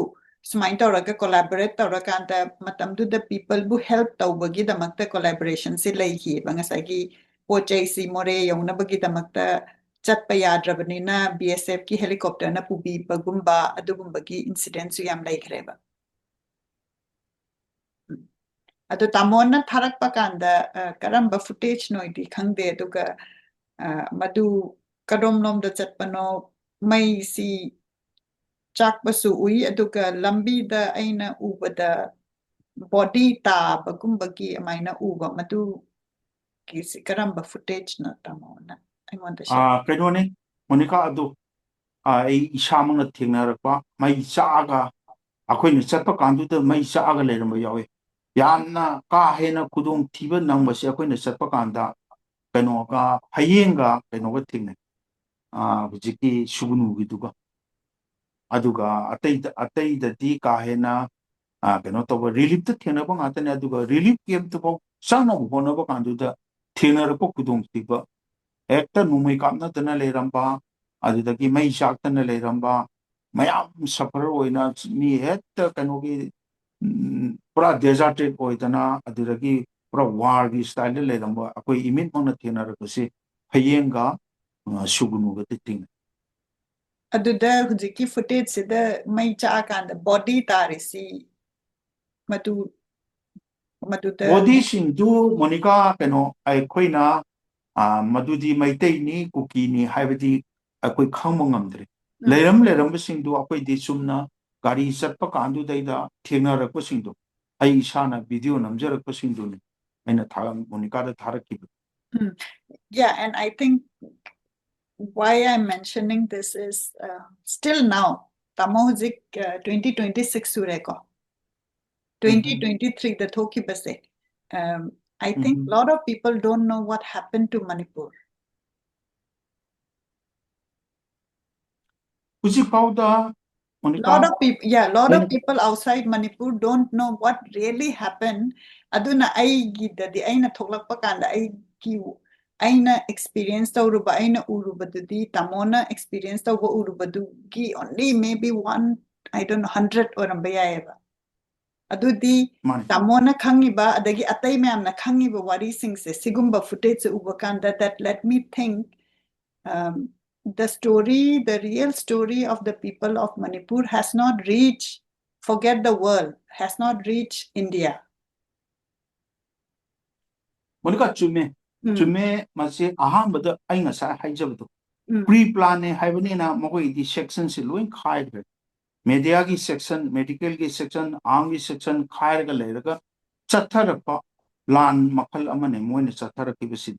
ꯁꯨꯃꯥꯏꯅ ꯇꯧꯔꯒ ꯀꯣꯂꯥꯕꯣꯔꯦꯠ ꯇꯧꯔꯀꯥꯟꯗ ꯃꯇꯝꯗꯨꯗ ꯄꯤꯄꯜꯕꯨ ꯍꯦꯜꯞ ꯇꯧꯕꯒꯤꯗꯃꯛꯇ ꯀꯣꯂꯥꯕꯣꯔꯦꯁꯟꯁꯦ ꯂꯩꯈꯤꯑꯕ꯫ ꯉꯁꯥꯏꯒꯤ ꯄꯣꯠ ꯆꯩꯁꯤ ꯃꯣꯔꯦ ꯌꯧꯅꯕꯒꯤꯗꯃꯛꯇ ꯆꯠꯄ ꯌꯥꯗ꯭ꯔꯕꯅꯤꯅ ꯕꯤ ꯑꯦꯁ ꯑꯦꯐꯀꯤ ꯍꯦꯂꯤꯀꯣꯞꯇꯔꯅ ꯄꯨꯕꯤꯕꯒꯨꯝꯕ ꯑꯗꯨꯒꯨꯝꯕꯒꯤ ꯏꯟꯁꯤꯗꯦꯟꯠꯁꯨ ꯌꯥꯝ ꯂꯩꯈ꯭ꯔꯦꯕ꯫ ꯎꯝ꯫ ꯑꯗꯣ ꯇꯥꯃꯣꯅ ꯊꯥꯔꯛꯄ ꯀꯥꯟꯗ, ꯑ, ꯀꯔꯝꯕ ꯐꯨꯇꯦꯖꯅꯣꯏꯗꯤ ꯈꯪꯗꯦ, ꯑꯗꯨꯒ, ꯑ, ꯃꯗꯨ ꯀꯔꯣꯝꯂꯣꯝꯗ ꯆꯠꯄꯅꯣ, ꯃꯩꯁꯤ ꯆꯥꯛꯄꯁꯨ ꯎꯏ, ꯑꯗꯨꯒ ꯂꯝꯕꯤꯗ ꯑꯩꯅ ꯎꯕꯗ ꯕꯣꯗꯤ ꯇꯥꯕꯒꯨꯝꯕꯒꯤ ꯑꯗꯨꯃꯥꯏꯅ ꯎꯕ, ꯃꯗꯨꯒꯤꯁꯤ ꯀꯔꯝꯕ ꯐꯨꯇꯦꯖꯅꯣ ꯇꯥꯃꯣꯅ ꯑꯩꯉꯣꯟꯗ ꯁꯤꯌꯔ? ꯑꯥ, ꯀꯩꯅꯣꯅꯤ, ꯃꯣꯅꯤꯀꯥ, ꯑꯗꯨ, ꯑꯥ, ꯑꯩ ꯏꯁꯥꯃꯛꯅ ꯊꯦꯡꯅꯔꯛꯄ, ꯃꯩ ꯆꯥꯛꯑꯒ, ꯑꯩꯈꯣꯏꯅ ꯆꯠꯄ ꯀꯥꯟꯗꯨꯗ ꯃꯩ ꯆꯥꯛꯑꯒ ꯂꯩꯔꯝꯕ ꯌꯥꯎꯋꯤ꯫ ꯌꯥꯝꯅ ꯀꯥ ꯍꯦꯟꯅ ꯈꯨꯗꯣꯡꯊꯤꯕ ꯅꯪꯕꯁꯦ ꯑꯩꯈꯣꯏꯅ ꯆꯠꯄ ꯀꯥꯟꯗ ꯀꯩꯅꯣꯒ, ꯐꯌꯦꯡꯒ ꯀꯩꯅꯣꯒ ꯊꯦꯡꯅꯩ, ꯑꯥ, ꯍꯧꯖꯤꯛꯀꯤ ꯁꯨꯒꯅꯨꯒꯤꯗꯨꯒ꯫ ꯑꯗꯨꯒ ꯑꯇꯩꯗ-, ꯑꯇꯩꯗꯗꯤ ꯀꯥ ꯍꯦꯟꯅ, ꯑꯥ, ꯀꯩꯅꯣ ꯇꯧꯕ, ꯔꯤꯂꯤꯐꯇ ꯊꯦꯡꯅꯕ ꯉꯥꯛꯇꯅꯦ꯫ ꯑꯗꯨꯒ ꯔꯤꯂꯤꯐ ꯀꯦꯝꯞꯇꯨꯐꯥꯎ ꯆꯪꯅꯕ ꯍꯣꯠꯅꯕ ꯀꯥꯟꯗꯨꯗ ꯊꯦꯡꯅꯔꯛꯄ ꯈꯨꯗꯣꯡꯊꯤꯕ, ꯍꯦꯛꯇ ꯅꯣꯡꯃꯩ ꯀꯥꯞꯅꯗꯅ ꯂꯩꯔꯝꯕ, ꯑꯗꯨꯗꯒꯤ ꯃꯩ ꯆꯥꯛꯇꯅ ꯂꯩꯔꯝꯕ, ꯃꯌꯥꯝ ꯁꯐꯔ ꯑꯣꯏꯅ ꯃꯤ ꯍꯦꯛꯇ ꯀꯩꯅꯣꯒꯤ, ꯎꯝ, ꯄꯨꯔꯥ ꯗꯦꯖꯥꯔꯇꯦꯠ ꯑꯣꯏꯗꯅ, ꯑꯗꯨꯗꯒꯤ ꯄꯨꯔꯥ ꯋꯥꯔꯒꯤ ꯁ꯭ꯇꯥꯏꯜꯗ ꯂꯩꯔꯝꯕ ꯑꯩꯈꯣꯏ ꯏꯃꯤꯠꯃꯛꯅ ꯊꯦꯡꯅꯔꯛꯄꯁꯤ ꯐꯌꯦꯡꯒ, ꯑ, ꯁꯨꯒꯅꯨꯒꯗꯤ ꯊꯦꯡꯅꯩ꯫ ꯑꯗꯨꯗ ꯍꯧꯖꯤꯛꯀꯤ ꯐꯨꯇꯦꯖꯁꯤꯗ ꯃꯩ ꯆꯥꯛꯑꯀꯥꯟꯗ ꯕꯣꯗꯤ ꯇꯥꯔꯤꯁꯤ ꯃꯗꯨ, ꯃꯗꯨꯗ ꯕꯣꯗꯤꯁꯤꯡꯗꯨ, ꯃꯣꯅꯤꯀꯥ, ꯀꯩꯅꯣ, ꯑꯩꯈꯣꯏꯅ, ꯑ, ꯃꯗꯨꯗꯤ ꯃꯩꯇꯩꯅꯤ, ꯀꯨꯀꯤꯅꯤ ꯍꯥꯏꯕꯗꯤ ꯑꯩꯈꯣꯏ ꯈꯪꯕ ꯉꯝꯗ꯭ꯔꯤ꯫ ꯎꯝ꯫ ꯂꯩꯔꯝ ꯂꯩꯔꯝꯕꯁꯤꯡꯗꯨ ꯑꯩꯈꯣꯏꯗꯤ ꯆꯨꯝꯅ ꯒꯥꯔꯤ ꯆꯠꯄ ꯀꯥꯟꯗꯨꯗꯩꯗ ꯊꯦꯡꯅꯔꯛꯄꯁꯤꯡꯗꯣ, ꯑꯩ ꯏꯁꯥꯅ ꯚꯤꯗꯤꯑꯣ ꯅꯝꯖꯔꯛꯄꯁꯤꯡꯗꯨꯅꯤ꯫ ꯑꯩꯅ ꯊꯥ- ꯃꯣꯅꯤꯀꯥꯗ ꯊꯥꯔꯛꯈꯤꯕ. Mm. Yeah, and I think why I'm mentioning this is, uh, still now, ꯇꯥꯃꯣ ꯍꯧꯖꯤꯛ, uh, twenty twenty-six ꯁꯨꯔꯦꯀꯣ, twenty twenty-three the ꯊꯣꯛꯈꯤꯕꯁꯦ, um, I think Mhm. lot of people don't know what happened to Manipur. ꯍꯧꯖꯤꯛ ꯐꯥꯎꯗ Monica Lot of people, yeah, lot of ꯑꯩꯅ people outside Manipur don't know what really happened. ꯑꯗꯨꯅ ꯑꯩꯒꯤꯗꯗꯤ, ꯑꯩꯅ ꯊꯣꯛꯂꯛꯄ ꯀꯥꯟꯗ ꯑꯩꯒꯤ, ꯑꯩꯅ experience ꯇꯧꯔꯨꯕ, ꯑꯩꯅ ꯎꯔꯨꯕꯗꯨꯗꯤ, ꯇꯥꯃꯣꯅ experience ꯇꯧꯕ ꯎꯔꯨꯕꯗꯨꯒꯤ only maybe one, I don't know, hundred ꯑꯣꯏꯔꯝꯕ ꯌꯥꯏꯑꯕ꯫ ꯑꯗꯨꯗꯤ ꯃꯥꯅꯤ. ꯇꯥꯃꯣꯅ ꯈꯪꯉꯤꯕ ꯑꯗꯒꯤ ꯑꯇꯩ ꯃꯌꯥꯝꯅ ꯈꯪꯉꯤꯕ ꯋꯥꯔꯤꯁꯤꯡꯁꯦ, ꯁꯤꯒꯨꯝꯕ footage ꯁꯦ ꯎꯕ ꯀꯥꯟꯗ, that let me think, um, the story, the real story of the people of Manipur has not reached, forget the world, has not reached India. Monica, ꯆꯨꯝꯃꯦ. ꯎꯝ. ꯆꯨꯝꯃꯦ. ꯃꯁꯤ ꯑꯍꯥꯟꯕꯗ ꯑꯩ ꯉꯁꯥꯏ ꯍꯥꯏꯖꯕꯗꯣ, ꯎꯝ. Pre plan ꯅꯦ ꯍꯥꯏꯕꯅꯤꯅ ꯃꯈꯣꯏꯗꯤ section ꯁꯦ ꯂꯣꯏ ꯈꯥꯏꯈ꯭ꯔꯦ. Media ꯒꯤ section, medical ꯒꯤ section, arm ꯒꯤ section ꯈꯥꯏꯔꯒ ꯂꯩꯔꯒ ꯆꯠꯊꯔꯛꯄ plan ꯃꯈꯜ ꯑꯃꯅꯤ ꯃꯣꯏꯅ ꯆꯠꯊꯔꯛꯈꯤꯕꯁꯤ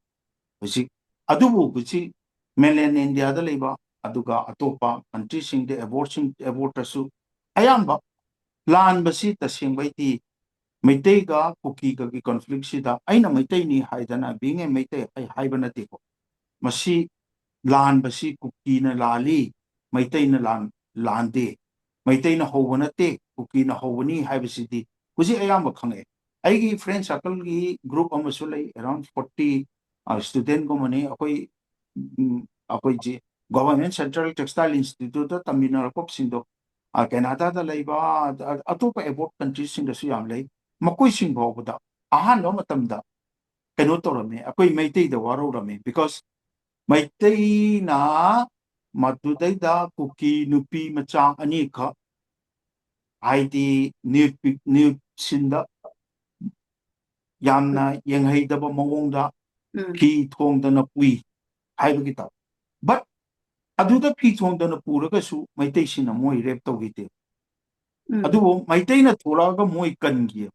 ꯍꯧꯖꯤꯛ꯫ ꯑꯗꯨꯕꯨ ꯍꯧꯖꯤꯛ mainland India ꯗ ꯂꯩꯕ, ꯑꯗꯨꯒ ꯑꯇꯣꯞꯄ country ꯁꯤꯡꯗ abort ꯁꯤꯡ, abort ꯇꯁꯨ ꯑꯌꯥꯝꯕ ꯂꯥꯟꯕꯁꯤ ꯇꯁꯦꯡꯕꯩꯗꯤ ꯃꯩꯇꯩꯒ ꯀꯨꯀꯤꯒꯒꯤ conflict ꯁꯤꯗ, ꯑꯩꯅ ꯃꯩꯇꯩꯅꯤ ꯍꯥꯏꯗꯅ being a ꯃꯩꯇꯩ ꯑꯩ ꯍꯥꯏꯕ ꯅꯠꯇꯦꯀꯣ꯫ ꯃꯁꯤ ꯂꯥꯟꯕꯁꯤ ꯀꯨꯀꯤꯅ ꯂꯥꯜꯂꯤ, ꯃꯩꯇꯩꯅ ꯂꯥꯟ-, ꯂꯥꯟꯗꯦ, ꯃꯩꯇꯩꯅ ꯍꯧꯕ ꯅꯠꯇꯦ, ꯀꯨꯀꯤꯅ ꯍꯧꯕꯅꯤ ꯍꯥꯏꯕꯁꯤꯗꯤ ꯍꯧꯖꯤꯛ ꯑꯌꯥꯝꯕ ꯈꯪꯉꯛꯑꯦ꯫ ꯑꯩꯒꯤ friend circle ꯒꯤ group ꯑꯃꯁꯨ ꯂꯩ, around forty, ꯑ, student ꯒꯨꯝꯕꯅꯤ꯫ ꯑꯩꯈꯣꯏ, ꯎꯝ, ꯑꯩꯈꯣꯏꯁꯤ Government Central Textile Institute ꯇ ꯇꯝꯃꯤꯟꯅꯔꯛꯄꯁꯤꯡꯗꯣ, ꯑ, Canada ꯗ ꯂꯩꯕ, ꯑ, ꯑꯇꯣꯞꯄ abroad country ꯁꯤꯡꯗꯁꯨ ꯌꯥꯝ ꯂꯩ꯫ ꯃꯈꯣꯏꯁꯤꯡ ꯐꯥꯎꯕꯗ ꯑꯍꯥꯟꯕ ꯃꯇꯝꯗ ꯀꯩꯅꯣ ꯇꯧꯔꯝꯃꯤ, ꯑꯩꯈꯣꯏ ꯃꯩꯇꯩꯗ ꯋꯥꯔꯧꯔꯝꯃꯤ, because ꯃꯩꯇꯩꯅ ꯃꯗꯨꯗꯩꯗ ꯀꯨꯀꯤ ꯅꯨꯄꯤ ꯃꯆꯥ ꯑꯅꯤꯈꯛ, ꯍꯥꯏꯗꯤ nude pic-, nude scene ꯗ ꯌꯥꯝꯅ ꯌꯦꯡꯍꯩꯗꯕ ꯃꯑꯣꯡꯗ ꯎꯝ. ꯐꯤ ꯊꯣꯡꯗꯅ ꯄꯨꯏ ꯍꯥꯏꯕꯒꯤ ꯇꯧ꯫ But ꯑꯗꯨꯗ ꯐꯤ ꯊꯣꯡꯗꯅ ꯄꯨꯔꯒꯁꯨ ꯃꯩꯇꯩꯁꯤꯡꯅ ꯃꯣꯏ rape ꯇꯧꯈꯤꯗꯦ꯫ ꯎꯝ. ꯑꯗꯨꯕꯨ ꯃꯩꯇꯩꯅ ꯊꯣꯛꯂꯛꯑꯒ ꯃꯣꯏ ꯀꯟꯈꯤ꯫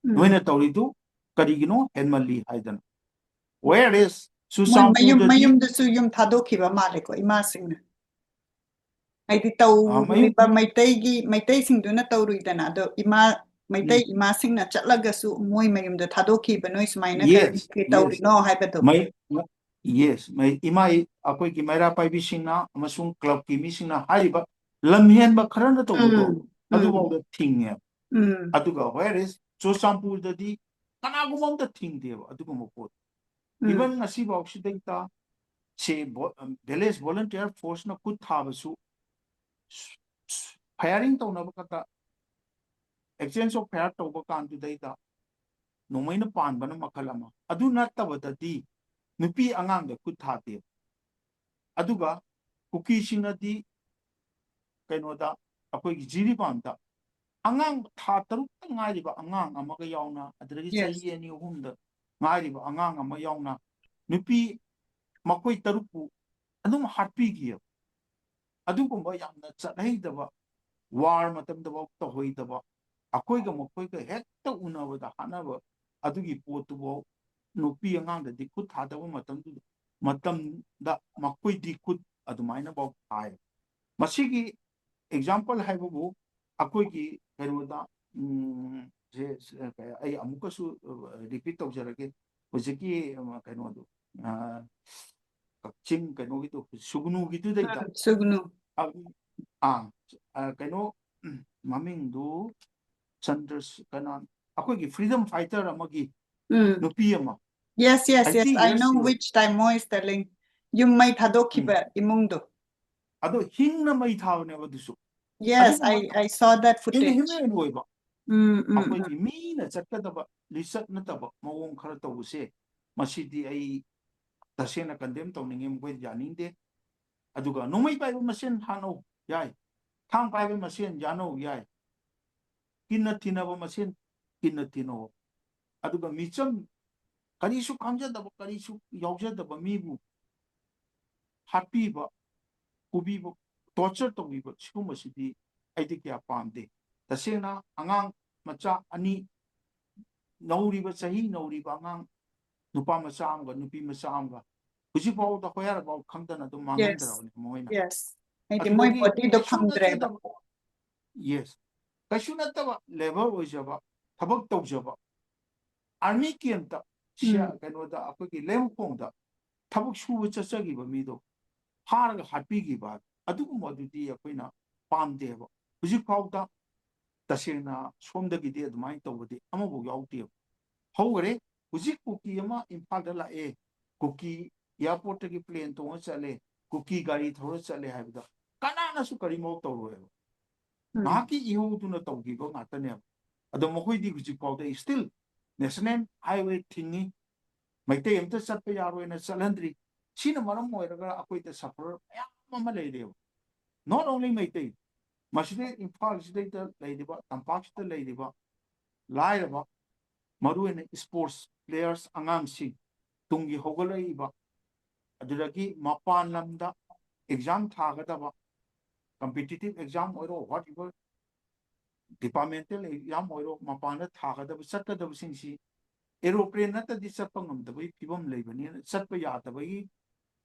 ꯎꯝ. ꯅꯣꯏꯅ ꯇꯧꯔꯤꯗꯨ ꯀꯔꯤꯒꯤꯅꯣ ꯍꯦꯟꯃꯜꯂꯤ ꯍꯥꯏꯗꯅ꯫ Whereas ꯃꯣꯏ ꯃꯌꯨꯝ ꯆꯨꯔꯆꯥꯟꯄꯨꯔꯗꯗꯤ ꯃꯌꯨꯝꯗꯁꯨ ꯌꯨꯝ ꯊꯥꯗꯣꯛꯈꯤꯕ ꯃꯥꯜꯂꯦꯀꯣ, ꯏꯃꯥꯁꯤꯡꯅ꯫ ꯍꯥꯏꯗꯤ ꯑ, ꯃꯌꯨꯝ ꯇꯧꯔꯤꯕ ꯃꯩꯇꯩꯒꯤ, ꯃꯩꯇꯩꯁꯤꯡꯗꯨꯅ ꯇꯧꯔꯨꯏꯗꯅ, ꯑꯗꯣ ꯏꯃꯥ, ꯃꯩꯇꯩ ꯎꯝ, ꯏꯃꯥꯁꯤꯡꯅ ꯆꯠꯂꯒꯁꯨ ꯃꯣꯏ ꯃꯌꯨꯝꯗ ꯊꯥꯗꯣꯛꯈꯤꯕ, ꯅꯣꯏ ꯁꯨꯃꯥꯏꯅ ꯀꯔꯤ yes, ꯀꯔꯤ yes, ꯇꯧꯔꯤꯅꯣ ꯍꯥꯏꯕꯗꯣ꯫ ꯃꯩ, yes, ꯃꯩ, ꯏꯃꯥ, ꯑꯩꯈꯣꯏꯒꯤ ꯃꯩꯔꯥ ꯄꯥꯏꯕꯤꯁꯤꯡꯅ ꯑꯃꯁꯨꯡ clubꯀꯤ ꯃꯤꯁꯤꯡꯅ ꯍꯥꯏꯔꯤꯕ ꯂꯝꯍꯦꯟꯕ ꯈꯔꯅ ꯇꯧꯕꯗꯣ ꯎꯝ, ꯎꯝ, ꯑꯗꯨꯐꯥꯎꯗ ꯊꯤꯡꯉꯦꯕ꯫ ꯎꯝ, ꯑꯗꯨꯒ whereas ꯆꯨꯔꯆꯥꯟꯄꯨꯔꯗꯗꯤ ꯀꯅꯥꯒꯨꯝꯕ ꯑꯝꯇ ꯊꯤꯡꯗꯦꯕ ꯑꯗꯨꯒꯨꯝꯕ ꯄꯣꯠ꯫ ꯎꯝ, Even ꯉꯁꯤꯐꯥꯎꯁꯤꯗꯩꯗ ꯁꯦ ꯚꯣ-, village volunteer forceꯅ ꯈꯨꯠ ꯊꯥꯕꯁꯨ, firing ꯇꯧꯅꯕ ꯈꯛꯇ, exchange of fire ꯇꯧꯕ ꯀꯥꯟꯗꯨꯗꯩꯗ ꯅꯣꯡꯃꯩꯅ ꯄꯥꯟꯕꯅ ꯃꯈꯜ ꯑꯃ꯫ ꯑꯗꯨ ꯅꯠꯇꯕꯗꯗꯤ ꯅꯨꯄꯤ ꯑꯉꯥꯡꯗ ꯈꯨꯠ ꯊꯥꯗꯦꯕ꯫ ꯑꯗꯨꯒ ꯀꯨꯀꯤꯁꯤꯡꯅꯗꯤ ꯀꯩꯅꯣꯗ, ꯑꯩꯈꯣꯏꯒꯤ ꯖꯤꯔꯤꯕꯥꯝꯗ ꯑꯉꯥꯡ ꯊꯥ ꯇꯔꯨꯛꯇ ꯉꯥꯏꯔꯤꯕ ꯑꯉꯥꯡ ꯑꯃꯒ ꯌꯥꯎꯅ, ꯑꯗꯨꯗꯒꯤ yes, ꯆꯍꯤ ꯑꯅꯤ ꯑꯍꯨꯝꯗ ꯉꯥꯏꯔꯤꯕ ꯑꯉꯥꯡ ꯑꯃ ꯌꯥꯎꯅ ꯅꯨꯄꯤ ꯃꯈꯣꯏ ꯇꯔꯨꯛꯄꯨ ꯑꯗꯨꯝ ꯍꯥꯠꯄꯤꯈꯤꯑꯕ꯫ ꯑꯗꯨꯒꯨꯝꯕ ꯌꯥꯝꯅ ꯆꯠꯍꯩꯗꯕ, war ꯃꯇꯝꯗꯐꯥꯎ ꯇꯧꯍꯩꯗꯕ, ꯑꯩꯈꯣꯏꯒ ꯃꯈꯣꯏꯒ ꯍꯦꯛꯇ ꯎꯅꯕꯗ ꯍꯥꯠꯅꯕ, ꯑꯗꯨꯒꯤ ꯄꯣꯠꯇꯨꯐꯥꯎ ꯅꯨꯄꯤ ꯑꯉꯥꯡꯗꯗꯤ ꯈꯨꯠ ꯊꯥꯗꯕ ꯃꯇꯝꯗꯨꯗ, ꯃꯇꯝꯗ ꯃꯈꯣꯏꯗꯤ ꯈꯨꯠ ꯑꯗꯨꯃꯥꯏꯅꯐꯥꯎ ꯊꯥꯏ꯫ ꯃꯁꯤꯒꯤ example ꯍꯥꯏꯕꯕꯨ ꯑꯩꯈꯣꯏꯒꯤ ꯀꯩꯅꯣꯗ, ꯎꯝ, ꯁꯦ, ꯁꯦ, ꯑꯩ ꯑꯃꯨꯛꯀꯁꯨ repeat ꯇꯧꯖꯔꯒꯦ꯫ ꯍꯧꯖꯤꯛꯀꯤ, ꯑ, ꯀꯩꯅꯣꯗꯣ, ꯑ, ꯀꯛꯆꯤꯡ ꯀꯩꯅꯣꯒꯤꯗꯣ, ꯁꯨꯒꯅꯨꯒꯤꯗꯨꯗꯩꯗ, ꯎꯝ, ꯁꯨꯒꯅꯨ꯫ ꯑ, ꯑꯥ, ꯑ, ꯀꯩꯅꯣ, ꯎꯝ, ꯃꯃꯤꯡꯗꯨ ꯆꯟꯗ꯭ꯔ, ꯀꯅꯥ, ꯑꯩꯈꯣꯏꯒꯤ freedom fighter ꯑꯃꯒꯤ ꯎꯝ, ꯅꯨꯄꯤ ꯑꯃ, yes, yes, yes, eighty I years know old. Which time is telling. ꯌꯨꯝ ꯃꯩ ꯎꯝ, ꯊꯥꯗꯣꯛꯈꯤꯕ ꯏꯃꯨꯡꯗꯣ꯫ ꯑꯗꯣ ꯍꯤꯡꯅ ꯃꯩ ꯊꯥꯕꯅꯦꯕ ꯑꯗꯨꯁꯨ꯫ Yes, I, ꯑꯗꯨꯒꯨꯝꯕ I saw that footage. Inhuman ꯑꯣꯏꯕ, ꯎꯝ, ꯎꯝ, ꯎꯝ, ꯑꯩꯈꯣꯏꯒꯤ ꯃꯤꯅ ꯆꯠꯀꯗꯕ ꯂꯤꯆꯠ ꯅꯠꯇꯕ ꯃꯑꯣꯡ ꯈꯔ ꯇꯧꯕꯁꯦ, ꯃꯁꯤꯗꯤ ꯑꯩ ꯇꯁꯦꯡꯅ condemn ꯇꯧꯅꯤꯡꯉꯤ, ꯃꯈꯣꯏꯗꯤ ꯌꯥꯅꯤꯡꯗꯦ꯫ ꯑꯗꯨꯒ ꯅꯣꯡꯃꯩ ꯄꯥꯏꯕ ꯃꯁꯦꯟ ꯍꯥꯠꯅꯧ ꯌꯥꯏ, ꯊꯥꯡ ꯄꯥꯏꯕ ꯃꯁꯦꯟ ꯌꯥꯅꯧ ꯌꯥꯏ, ꯀꯤꯟꯅ ꯊꯤꯅꯕ ꯃꯁꯦꯟ ꯀꯤꯟꯅ ꯊꯤꯅꯧ꯫ ꯑꯗꯨꯒ ꯃꯤꯆꯝ, ꯀꯔꯤꯁꯨ ꯈꯪꯖꯗꯕ, ꯀꯔꯤꯁꯨ ꯌꯥꯎꯖꯗꯕ ꯃꯤꯕꯨ ꯍꯥꯠꯄꯤꯕ, ꯐꯨꯕꯤꯕ, torture ꯇꯧꯕꯤꯕ, ꯁꯤꯒꯨꯝꯕꯁꯤꯗꯤ ꯑꯩꯗꯤ ꯀꯌꯥ ꯄꯥꯝꯗꯦ꯫ ꯇꯁꯦꯡꯅ ꯑꯉꯥꯡ ꯃꯆꯥ ꯑꯅꯤ ꯅꯧꯔꯤꯕ, ꯆꯍꯤ ꯅꯧꯔꯤꯕ ꯑꯉꯥꯡ ꯅꯨꯄꯥ ꯃꯆꯥ ꯑꯃꯒ ꯅꯨꯄꯤ ꯃꯆꯥ ꯑꯃꯒ ꯍꯧꯖꯤꯛ ꯐꯥꯎꯗ ꯍꯣꯌꯥꯔ ꯐꯥꯎ ꯈꯪꯗꯅ ꯑꯗꯨꯝ ꯃꯥꯡꯍꯟꯗ꯭ꯔꯕꯅꯤ ꯃꯣꯏꯅ꯫ Yes. ꯍꯥꯏꯗꯤ ꯃꯣꯏ ꯑꯗꯨꯗꯒꯤ ꯕꯣꯗꯤꯗꯣ ꯀꯩꯁꯨ ꯐꯪꯗ꯭ꯔꯦꯕ꯫ ꯅꯠꯇꯕ, yes, ꯀꯩꯁꯨ ꯅꯠꯇꯕ ꯂꯦꯕꯔ ꯑꯣꯏꯖꯕ, ꯊꯕꯛ ꯇꯧꯖꯕ, ꯑꯥꯔꯃꯤ ꯀꯦꯝꯞꯇ, ꯎꯝ. ꯀꯩꯅꯣꯗ, ꯑꯩꯈꯣꯏꯒꯤ ꯂꯩꯃꯈꯣꯡꯗ ꯊꯕꯛ ꯁꯨꯕ ꯆꯠꯆꯈꯤꯕ ꯃꯤꯗꯣ ꯐꯥꯔꯒ ꯍꯥꯠꯄꯤꯈꯤꯕ, ꯑꯗꯨꯒꯨꯝꯕꯗꯨꯗꯤ ꯑꯩꯈꯣꯏꯅ ꯄꯥꯝꯗꯦꯕ꯫ ꯍꯧꯖꯤꯛ ꯐꯥꯎꯗ ꯇꯁꯦꯡꯅ ꯁꯣꯝꯗꯒꯤꯗꯤ ꯑꯗꯨꯃꯥꯏꯅ ꯇꯧꯕꯗꯤ ꯑꯃꯐꯥꯎ ꯌꯥꯎꯗꯦꯕ꯫ ꯍꯧꯈꯔꯦ, ꯍꯧꯖꯤꯛ ꯀꯨꯀꯤ ꯑꯃ ꯏꯝꯐꯥꯜꯗ ꯂꯥꯛꯑꯦ, ꯀꯨꯀꯤ ꯑꯦꯌꯥꯔꯄꯣꯔꯠꯇꯒꯤ ꯄ꯭ꯂꯦꯟ ꯇꯣꯡꯉ ꯆꯠꯂꯦ, ꯀꯨꯀꯤ ꯒꯥꯔꯤ ꯊꯧꯔ ꯆꯠꯂꯦ ꯍꯥꯏꯕꯗ ꯀꯅꯥꯅꯁꯨ ꯀꯔꯤꯃꯧ ꯇꯧꯔꯣꯏꯕ꯫ ꯎꯝ. ꯉꯥꯏꯍꯥꯛꯀꯤ ꯏꯍꯧꯗꯨꯅ ꯇꯧꯈꯤꯕ ꯉꯥꯛꯇꯅꯦꯕ꯫ ꯑꯗꯣ ꯃꯈꯣꯏꯗꯤ ꯍꯧꯖꯤꯛ ꯐꯥꯎꯗ still national highway ꯊꯤꯡꯉꯤ, ꯃꯩꯇꯩ ꯑꯝꯇ ꯆꯠꯄ ꯌꯥꯔꯣꯏꯅ ꯆꯠꯍꯟꯗ꯭ꯔꯤ꯫ ꯁꯤꯅ ꯃꯔꯝ ꯑꯣꯏꯔꯒ ꯑꯩꯈꯣꯏꯗ suffer ꯃꯌꯥꯝ ꯑꯃ ꯂꯩꯔꯦꯕ꯫ Not only ꯃꯩꯇꯩ, ꯃꯁꯤꯗ ꯏꯝꯐꯥꯜꯁꯤꯗꯩꯗ ꯂꯩꯔꯤꯕ, ꯇꯝꯄꯥꯛꯁꯤꯗ ꯂꯩꯔꯤꯕ ꯂꯥꯏꯔꯕ, ꯃꯔꯨꯑꯣꯏꯅ sports players ꯑꯉꯥꯡꯁꯤꯡ, ꯇꯨꯡꯒꯤ ꯍꯧꯒꯠꯂꯛꯏꯕ, ꯑꯗꯨꯗꯒꯤ ꯃꯄꯥꯟ ꯂꯝꯗ exam ꯊꯥꯒꯗꯕ, competitive exam ꯑꯣꯏꯔꯣ, whatever, departmental exam ꯑꯣꯏꯔꯣ, ꯃꯄꯥꯟꯗ ꯊꯥꯒꯗꯕ, ꯆꯠꯀꯗꯕꯁꯤꯡꯁꯤ aeroplane ꯅꯠꯇꯗꯤ ꯆꯠꯄ ꯉꯝꯗꯕꯒꯤ ꯐꯤꯕꯝ ꯂꯩꯕꯅꯤꯅ, ꯆꯠꯄ ꯌꯥꯗꯕꯒꯤ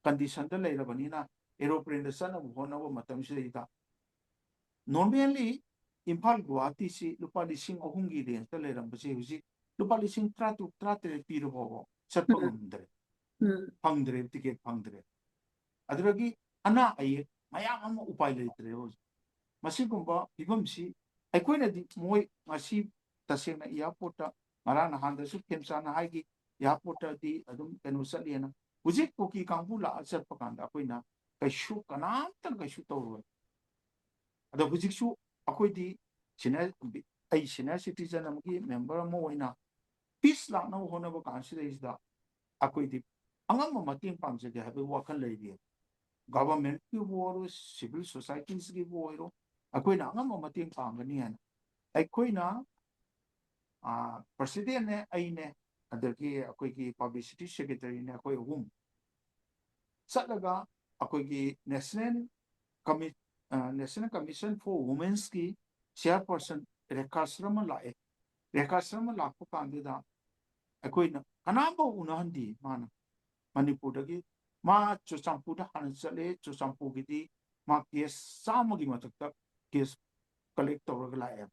condition ꯗ ꯂꯩꯔꯕꯅꯤꯅ, aeroplane ꯗ ꯆꯠꯅꯕ ꯍꯣꯠꯅꯕ ꯃꯇꯝꯁꯤꯗꯩꯗ normally ꯏꯝꯐꯥꯜ ꯒꯨꯋꯥꯍꯥꯇꯤꯁꯤ ꯂꯨꯄꯥ ꯂꯤꯁꯤꯡ ꯑꯍꯨꯝꯒꯤ range ꯇ ꯂꯩꯔꯝꯕꯁꯦ ꯍꯧꯖꯤꯛ ꯂꯨꯄꯥ ꯂꯤꯁꯤꯡ ꯇꯔꯥꯇꯔꯨꯛ, ꯇꯔꯥꯇꯔꯦꯠ ꯄꯤꯔ ꯐꯥꯎꯕ ꯆꯠꯄ ꯎꯝ. ꯉꯝꯗ꯭ꯔꯦ꯫ ꯎꯝ. ꯐꯪꯗ꯭ꯔꯦ, ꯇꯤꯀꯦꯠ ꯐꯪꯗ꯭ꯔꯦ꯫ ꯑꯗꯨꯗꯒꯤ ꯑꯅꯥ ꯑꯌꯦꯛ ꯃꯌꯥꯝ ꯑꯃ ꯎꯄꯥꯏ ꯂꯩꯇ꯭ꯔꯦ ꯍꯧꯖꯤꯛ꯫ ꯃꯁꯤꯒꯨꯝꯕ ꯐꯤꯕꯝꯁꯤ ꯑꯩꯈꯣꯏꯅꯗꯤ ꯃꯣꯏ ꯉꯁꯤ ꯇꯁꯦꯡꯅ airport ꯇ ꯉꯔꯥꯡ ꯅꯍꯥꯟꯗꯁꯨ ꯈꯦꯝꯆꯥꯟꯅ ꯍꯥꯏꯈꯤ, airport ꯇꯗꯤ ꯑꯗꯨꯝ ꯀꯩꯅꯣ ꯆꯠꯂꯦꯅ꯫ ꯍꯧꯖꯤꯛ ꯀꯨꯀꯤ ꯀꯥꯡꯕꯨ ꯂꯥꯛꯑ ꯆꯠꯄ ꯀꯥꯟꯗ ꯑꯩꯈꯣꯏꯅ ꯀꯩꯁꯨ ꯀꯅꯥꯝꯇꯅ ꯀꯩꯁꯨ ꯇꯧꯔꯣꯏ꯫ ꯑꯗꯣ ꯍꯧꯖꯤꯛꯁꯨ ꯑꯩꯈꯣꯏꯗꯤ senior, ꯑꯩ senior citizen ꯑꯃꯒꯤ member ꯑꯃ ꯑꯣꯏꯅ peace ꯂꯥꯛꯅꯕ ꯍꯣꯠꯅꯕ ꯀꯥꯟꯁꯤꯗꯩꯁꯤꯗ ꯑꯩꯈꯣꯏꯗꯤ ꯑꯉꯝꯕ ꯃꯇꯦꯡ ꯄꯥꯡꯖꯒꯦ ꯍꯥꯏꯕꯒꯤ ꯋꯥꯈꯜ ꯂꯩꯔꯤ꯫ Government ꯀꯤꯕꯨ ꯑꯣꯏꯔꯣ, civil societies ꯀꯤꯕꯨ ꯑꯣꯏꯔꯣ, ꯑꯩꯈꯣꯏꯅ ꯑꯉꯝꯕ ꯃꯇꯦꯡ ꯄꯥꯡꯒꯅꯤ ꯍꯥꯏꯅ ꯑꯩꯈꯣꯏꯅ, ꯑꯥ, president ꯅꯦ, ꯑꯩꯅꯦ, ꯑꯗꯒꯤ ꯑꯩꯈꯣꯏꯒꯤ publicity secretary ꯅꯦ, ꯑꯩꯈꯣꯏ ꯑꯍꯨꯝ ꯆꯠꯂꯒ ꯑꯩꯈꯣꯏꯒꯤ national commi-, ꯑ, National Commission for Women's ꯀꯤ chairperson ꯔꯦꯈꯥ ꯁꯔꯃ ꯂꯥꯛꯑꯦ꯫ ꯔꯦꯈꯥ ꯁꯔꯃ ꯂꯥꯛꯄ ꯀꯥꯟꯗꯨꯗ ꯑꯩꯈꯣꯏꯅ ꯀꯅꯥꯝꯐꯥꯎ ꯎꯅꯍꯟꯗꯦ꯫ ꯃꯥꯅ ꯃꯅꯤꯄꯨꯔꯗꯒꯤ, ꯃꯥ ꯆꯨꯔꯆꯥꯟꯄꯨꯔꯗ ꯍꯥꯟꯅ ꯆꯠꯂꯦ꯫ ꯆꯨꯔꯆꯥꯟꯄꯨꯔꯒꯤꯗꯤ ꯃꯥ ꯀꯦꯁ ꯆꯥꯝꯃꯒꯤ ꯃꯊꯛꯇ ꯀꯦꯁ ꯀꯂꯦꯛ ꯇꯧꯔꯒ ꯂꯥꯛꯑꯦꯕ꯫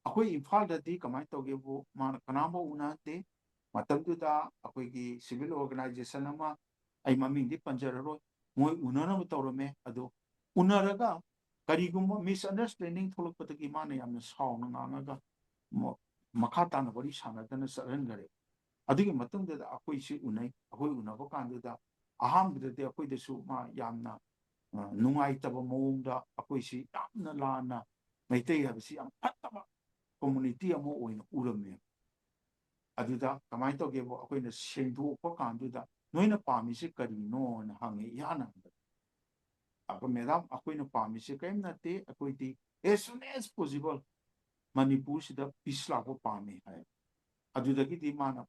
ꯑꯩꯈꯣꯏ ꯏꯝꯐꯥꯜꯗꯗꯤ ꯀꯃꯥꯏꯅ ꯇꯧꯒꯦꯕꯨ, ꯃꯥꯅ ꯀꯅꯥꯝꯐꯥꯎ ꯎꯅꯍꯟꯗꯦ꯫ ꯃꯇꯝꯗꯨꯗ ꯑꯩꯈꯣꯏꯒꯤ ꯁꯤꯚꯤꯜ ꯑꯣꯔꯒꯅꯥꯏꯖꯦꯁꯟ ꯑꯃ, ꯑꯩ ꯃꯃꯤꯡꯗꯤ ꯄꯟꯖꯔꯔꯣꯏ, ꯃꯣꯏ ꯎꯅꯅꯕ ꯇꯧꯔꯝꯃꯦ꯫ ꯑꯗꯣ ꯎꯅꯔꯒ ꯀꯔꯤꯒꯨꯝꯕ ꯃꯤꯁꯑꯟꯗꯔꯁꯇꯦꯟꯗꯤꯡ ꯊꯣꯛꯂꯛꯄꯗꯒꯤ ꯃꯥꯅ ꯌꯥꯝꯅ ꯁꯥꯎꯅ ꯉꯥꯡꯉꯒ ꯃ-, ꯃꯈꯥ ꯇꯥꯅ ꯋꯥꯔꯤ ꯁꯥꯟꯅꯗꯅ ꯆꯠꯍꯟꯈꯔꯦ꯫ ꯑꯗꯨꯒꯤ ꯃꯇꯨꯡꯗꯨꯗ ꯑꯩꯈꯣꯏꯁꯤ ꯎꯅꯩ꯫ ꯑꯩꯈꯣꯏ ꯎꯅꯕ ꯀꯥꯟꯗꯨꯗ ꯑꯍꯥꯟꯕꯗꯗꯤ ꯑꯩꯈꯣꯏꯗꯁꯨ ꯃꯥ ꯌꯥꯝꯅ, ꯑ, ꯅꯨꯡꯉꯥꯏꯇꯕ ꯃꯑꯣꯡꯗ ꯑꯩꯈꯣꯏꯁꯤ ꯌꯥꯝꯅ ꯂꯥꯟꯅ, ꯃꯩꯇꯩ ꯍꯥꯏꯕꯁꯤ ꯌꯥꯝ ꯐꯠꯇꯕ ꯀꯝꯃꯨꯅꯤꯇꯤ ꯑꯃ ꯑꯣꯏꯅ ꯎꯔꯝꯃꯦ꯫ ꯑꯗꯨꯗ ꯀꯃꯥꯏꯅ ꯇꯧꯒꯦꯕꯨ, ꯑꯩꯈꯣꯏꯅ ꯁꯦꯡꯗꯣꯛꯄ ꯀꯥꯟꯗꯨꯗ, "ꯅꯣꯏꯅ ꯄꯥꯝꯃꯤꯁꯦ ꯀꯔꯤꯅꯣꯅ?" ꯍꯪꯉꯦ ꯏꯍꯥꯟ ꯍꯥꯟꯕꯗ꯫ ꯑꯗꯣ, "ꯃꯦꯗꯥꯝ, ꯑꯩꯈꯣꯏꯅ ꯄꯥꯝꯃꯤꯁꯦ ꯀꯔꯤꯝ ꯅꯠꯇꯦ, ꯑꯩꯈꯣꯏꯗꯤ as soon as possible ꯃꯅꯤꯄꯨꯔꯁꯤꯗ ꯄꯤꯁ ꯂꯥꯛꯄ ꯄꯥꯝꯃꯤ" ꯍꯥꯏ꯫ ꯑꯗꯨꯗꯒꯤꯗꯤ ꯃꯥꯅ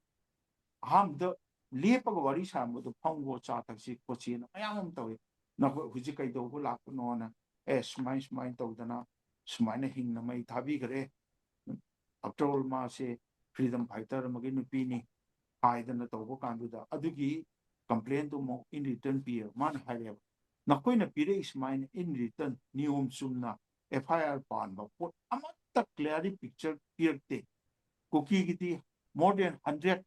ꯑꯍꯥꯟꯕꯗ ꯂꯦꯞꯄꯒ ꯋꯥꯔꯤ ꯁꯥꯔꯝꯕꯗꯣ, "ꯐꯝꯈꯣ, ꯆꯥ ꯊꯛꯁꯤ ꯈꯣꯠꯁꯤꯅ" ꯃꯌꯥꯝ ꯑꯃ ꯇꯧꯏ꯫ "ꯅꯈꯣꯏ ꯍꯧꯖꯤꯛ ꯀꯩꯗꯧꯕ ꯂꯥꯛꯄꯅꯣꯅ?" "ꯑꯦ, ꯁꯨꯃꯥꯏ ꯁꯨꯃꯥꯏꯅ ꯇꯧꯗꯅ ꯁꯨꯃꯥꯏꯅ ꯍꯤꯡꯅ ꯃꯩ ꯊꯥꯕꯤꯈ꯭ꯔꯦ꯫ After all, ꯃꯥꯁꯦ freedom fighter ꯑꯃꯒꯤ ꯅꯨꯄꯤꯅꯤ" ꯍꯥꯏꯗꯅ ꯇꯧꯕ ꯀꯥꯟꯗꯨꯗ, ꯑꯗꯨꯒꯤ ꯀꯝꯄ꯭ꯂꯦꯟꯗꯨ ꯑꯃꯨꯛ in return ꯄꯤꯌꯦꯕ꯫ ꯃꯥꯅ ꯍꯥꯏꯔꯛꯑꯦꯕ, "ꯅꯈꯣꯏꯅ ꯄꯤꯔꯛꯏ ꯁꯨꯃꯥꯏꯅ in return ꯅꯤꯌꯣꯝ ꯆꯨꯝꯅ ꯑꯦꯐ ꯑꯥꯏ ꯑꯥꯔ ꯄꯥꯟꯕ ꯄꯣꯠ ꯑꯃꯠꯇ clearly picture ꯄꯤꯔꯛꯇꯦ꯫ ꯀꯨꯀꯤꯒꯤꯗꯤ more than hundred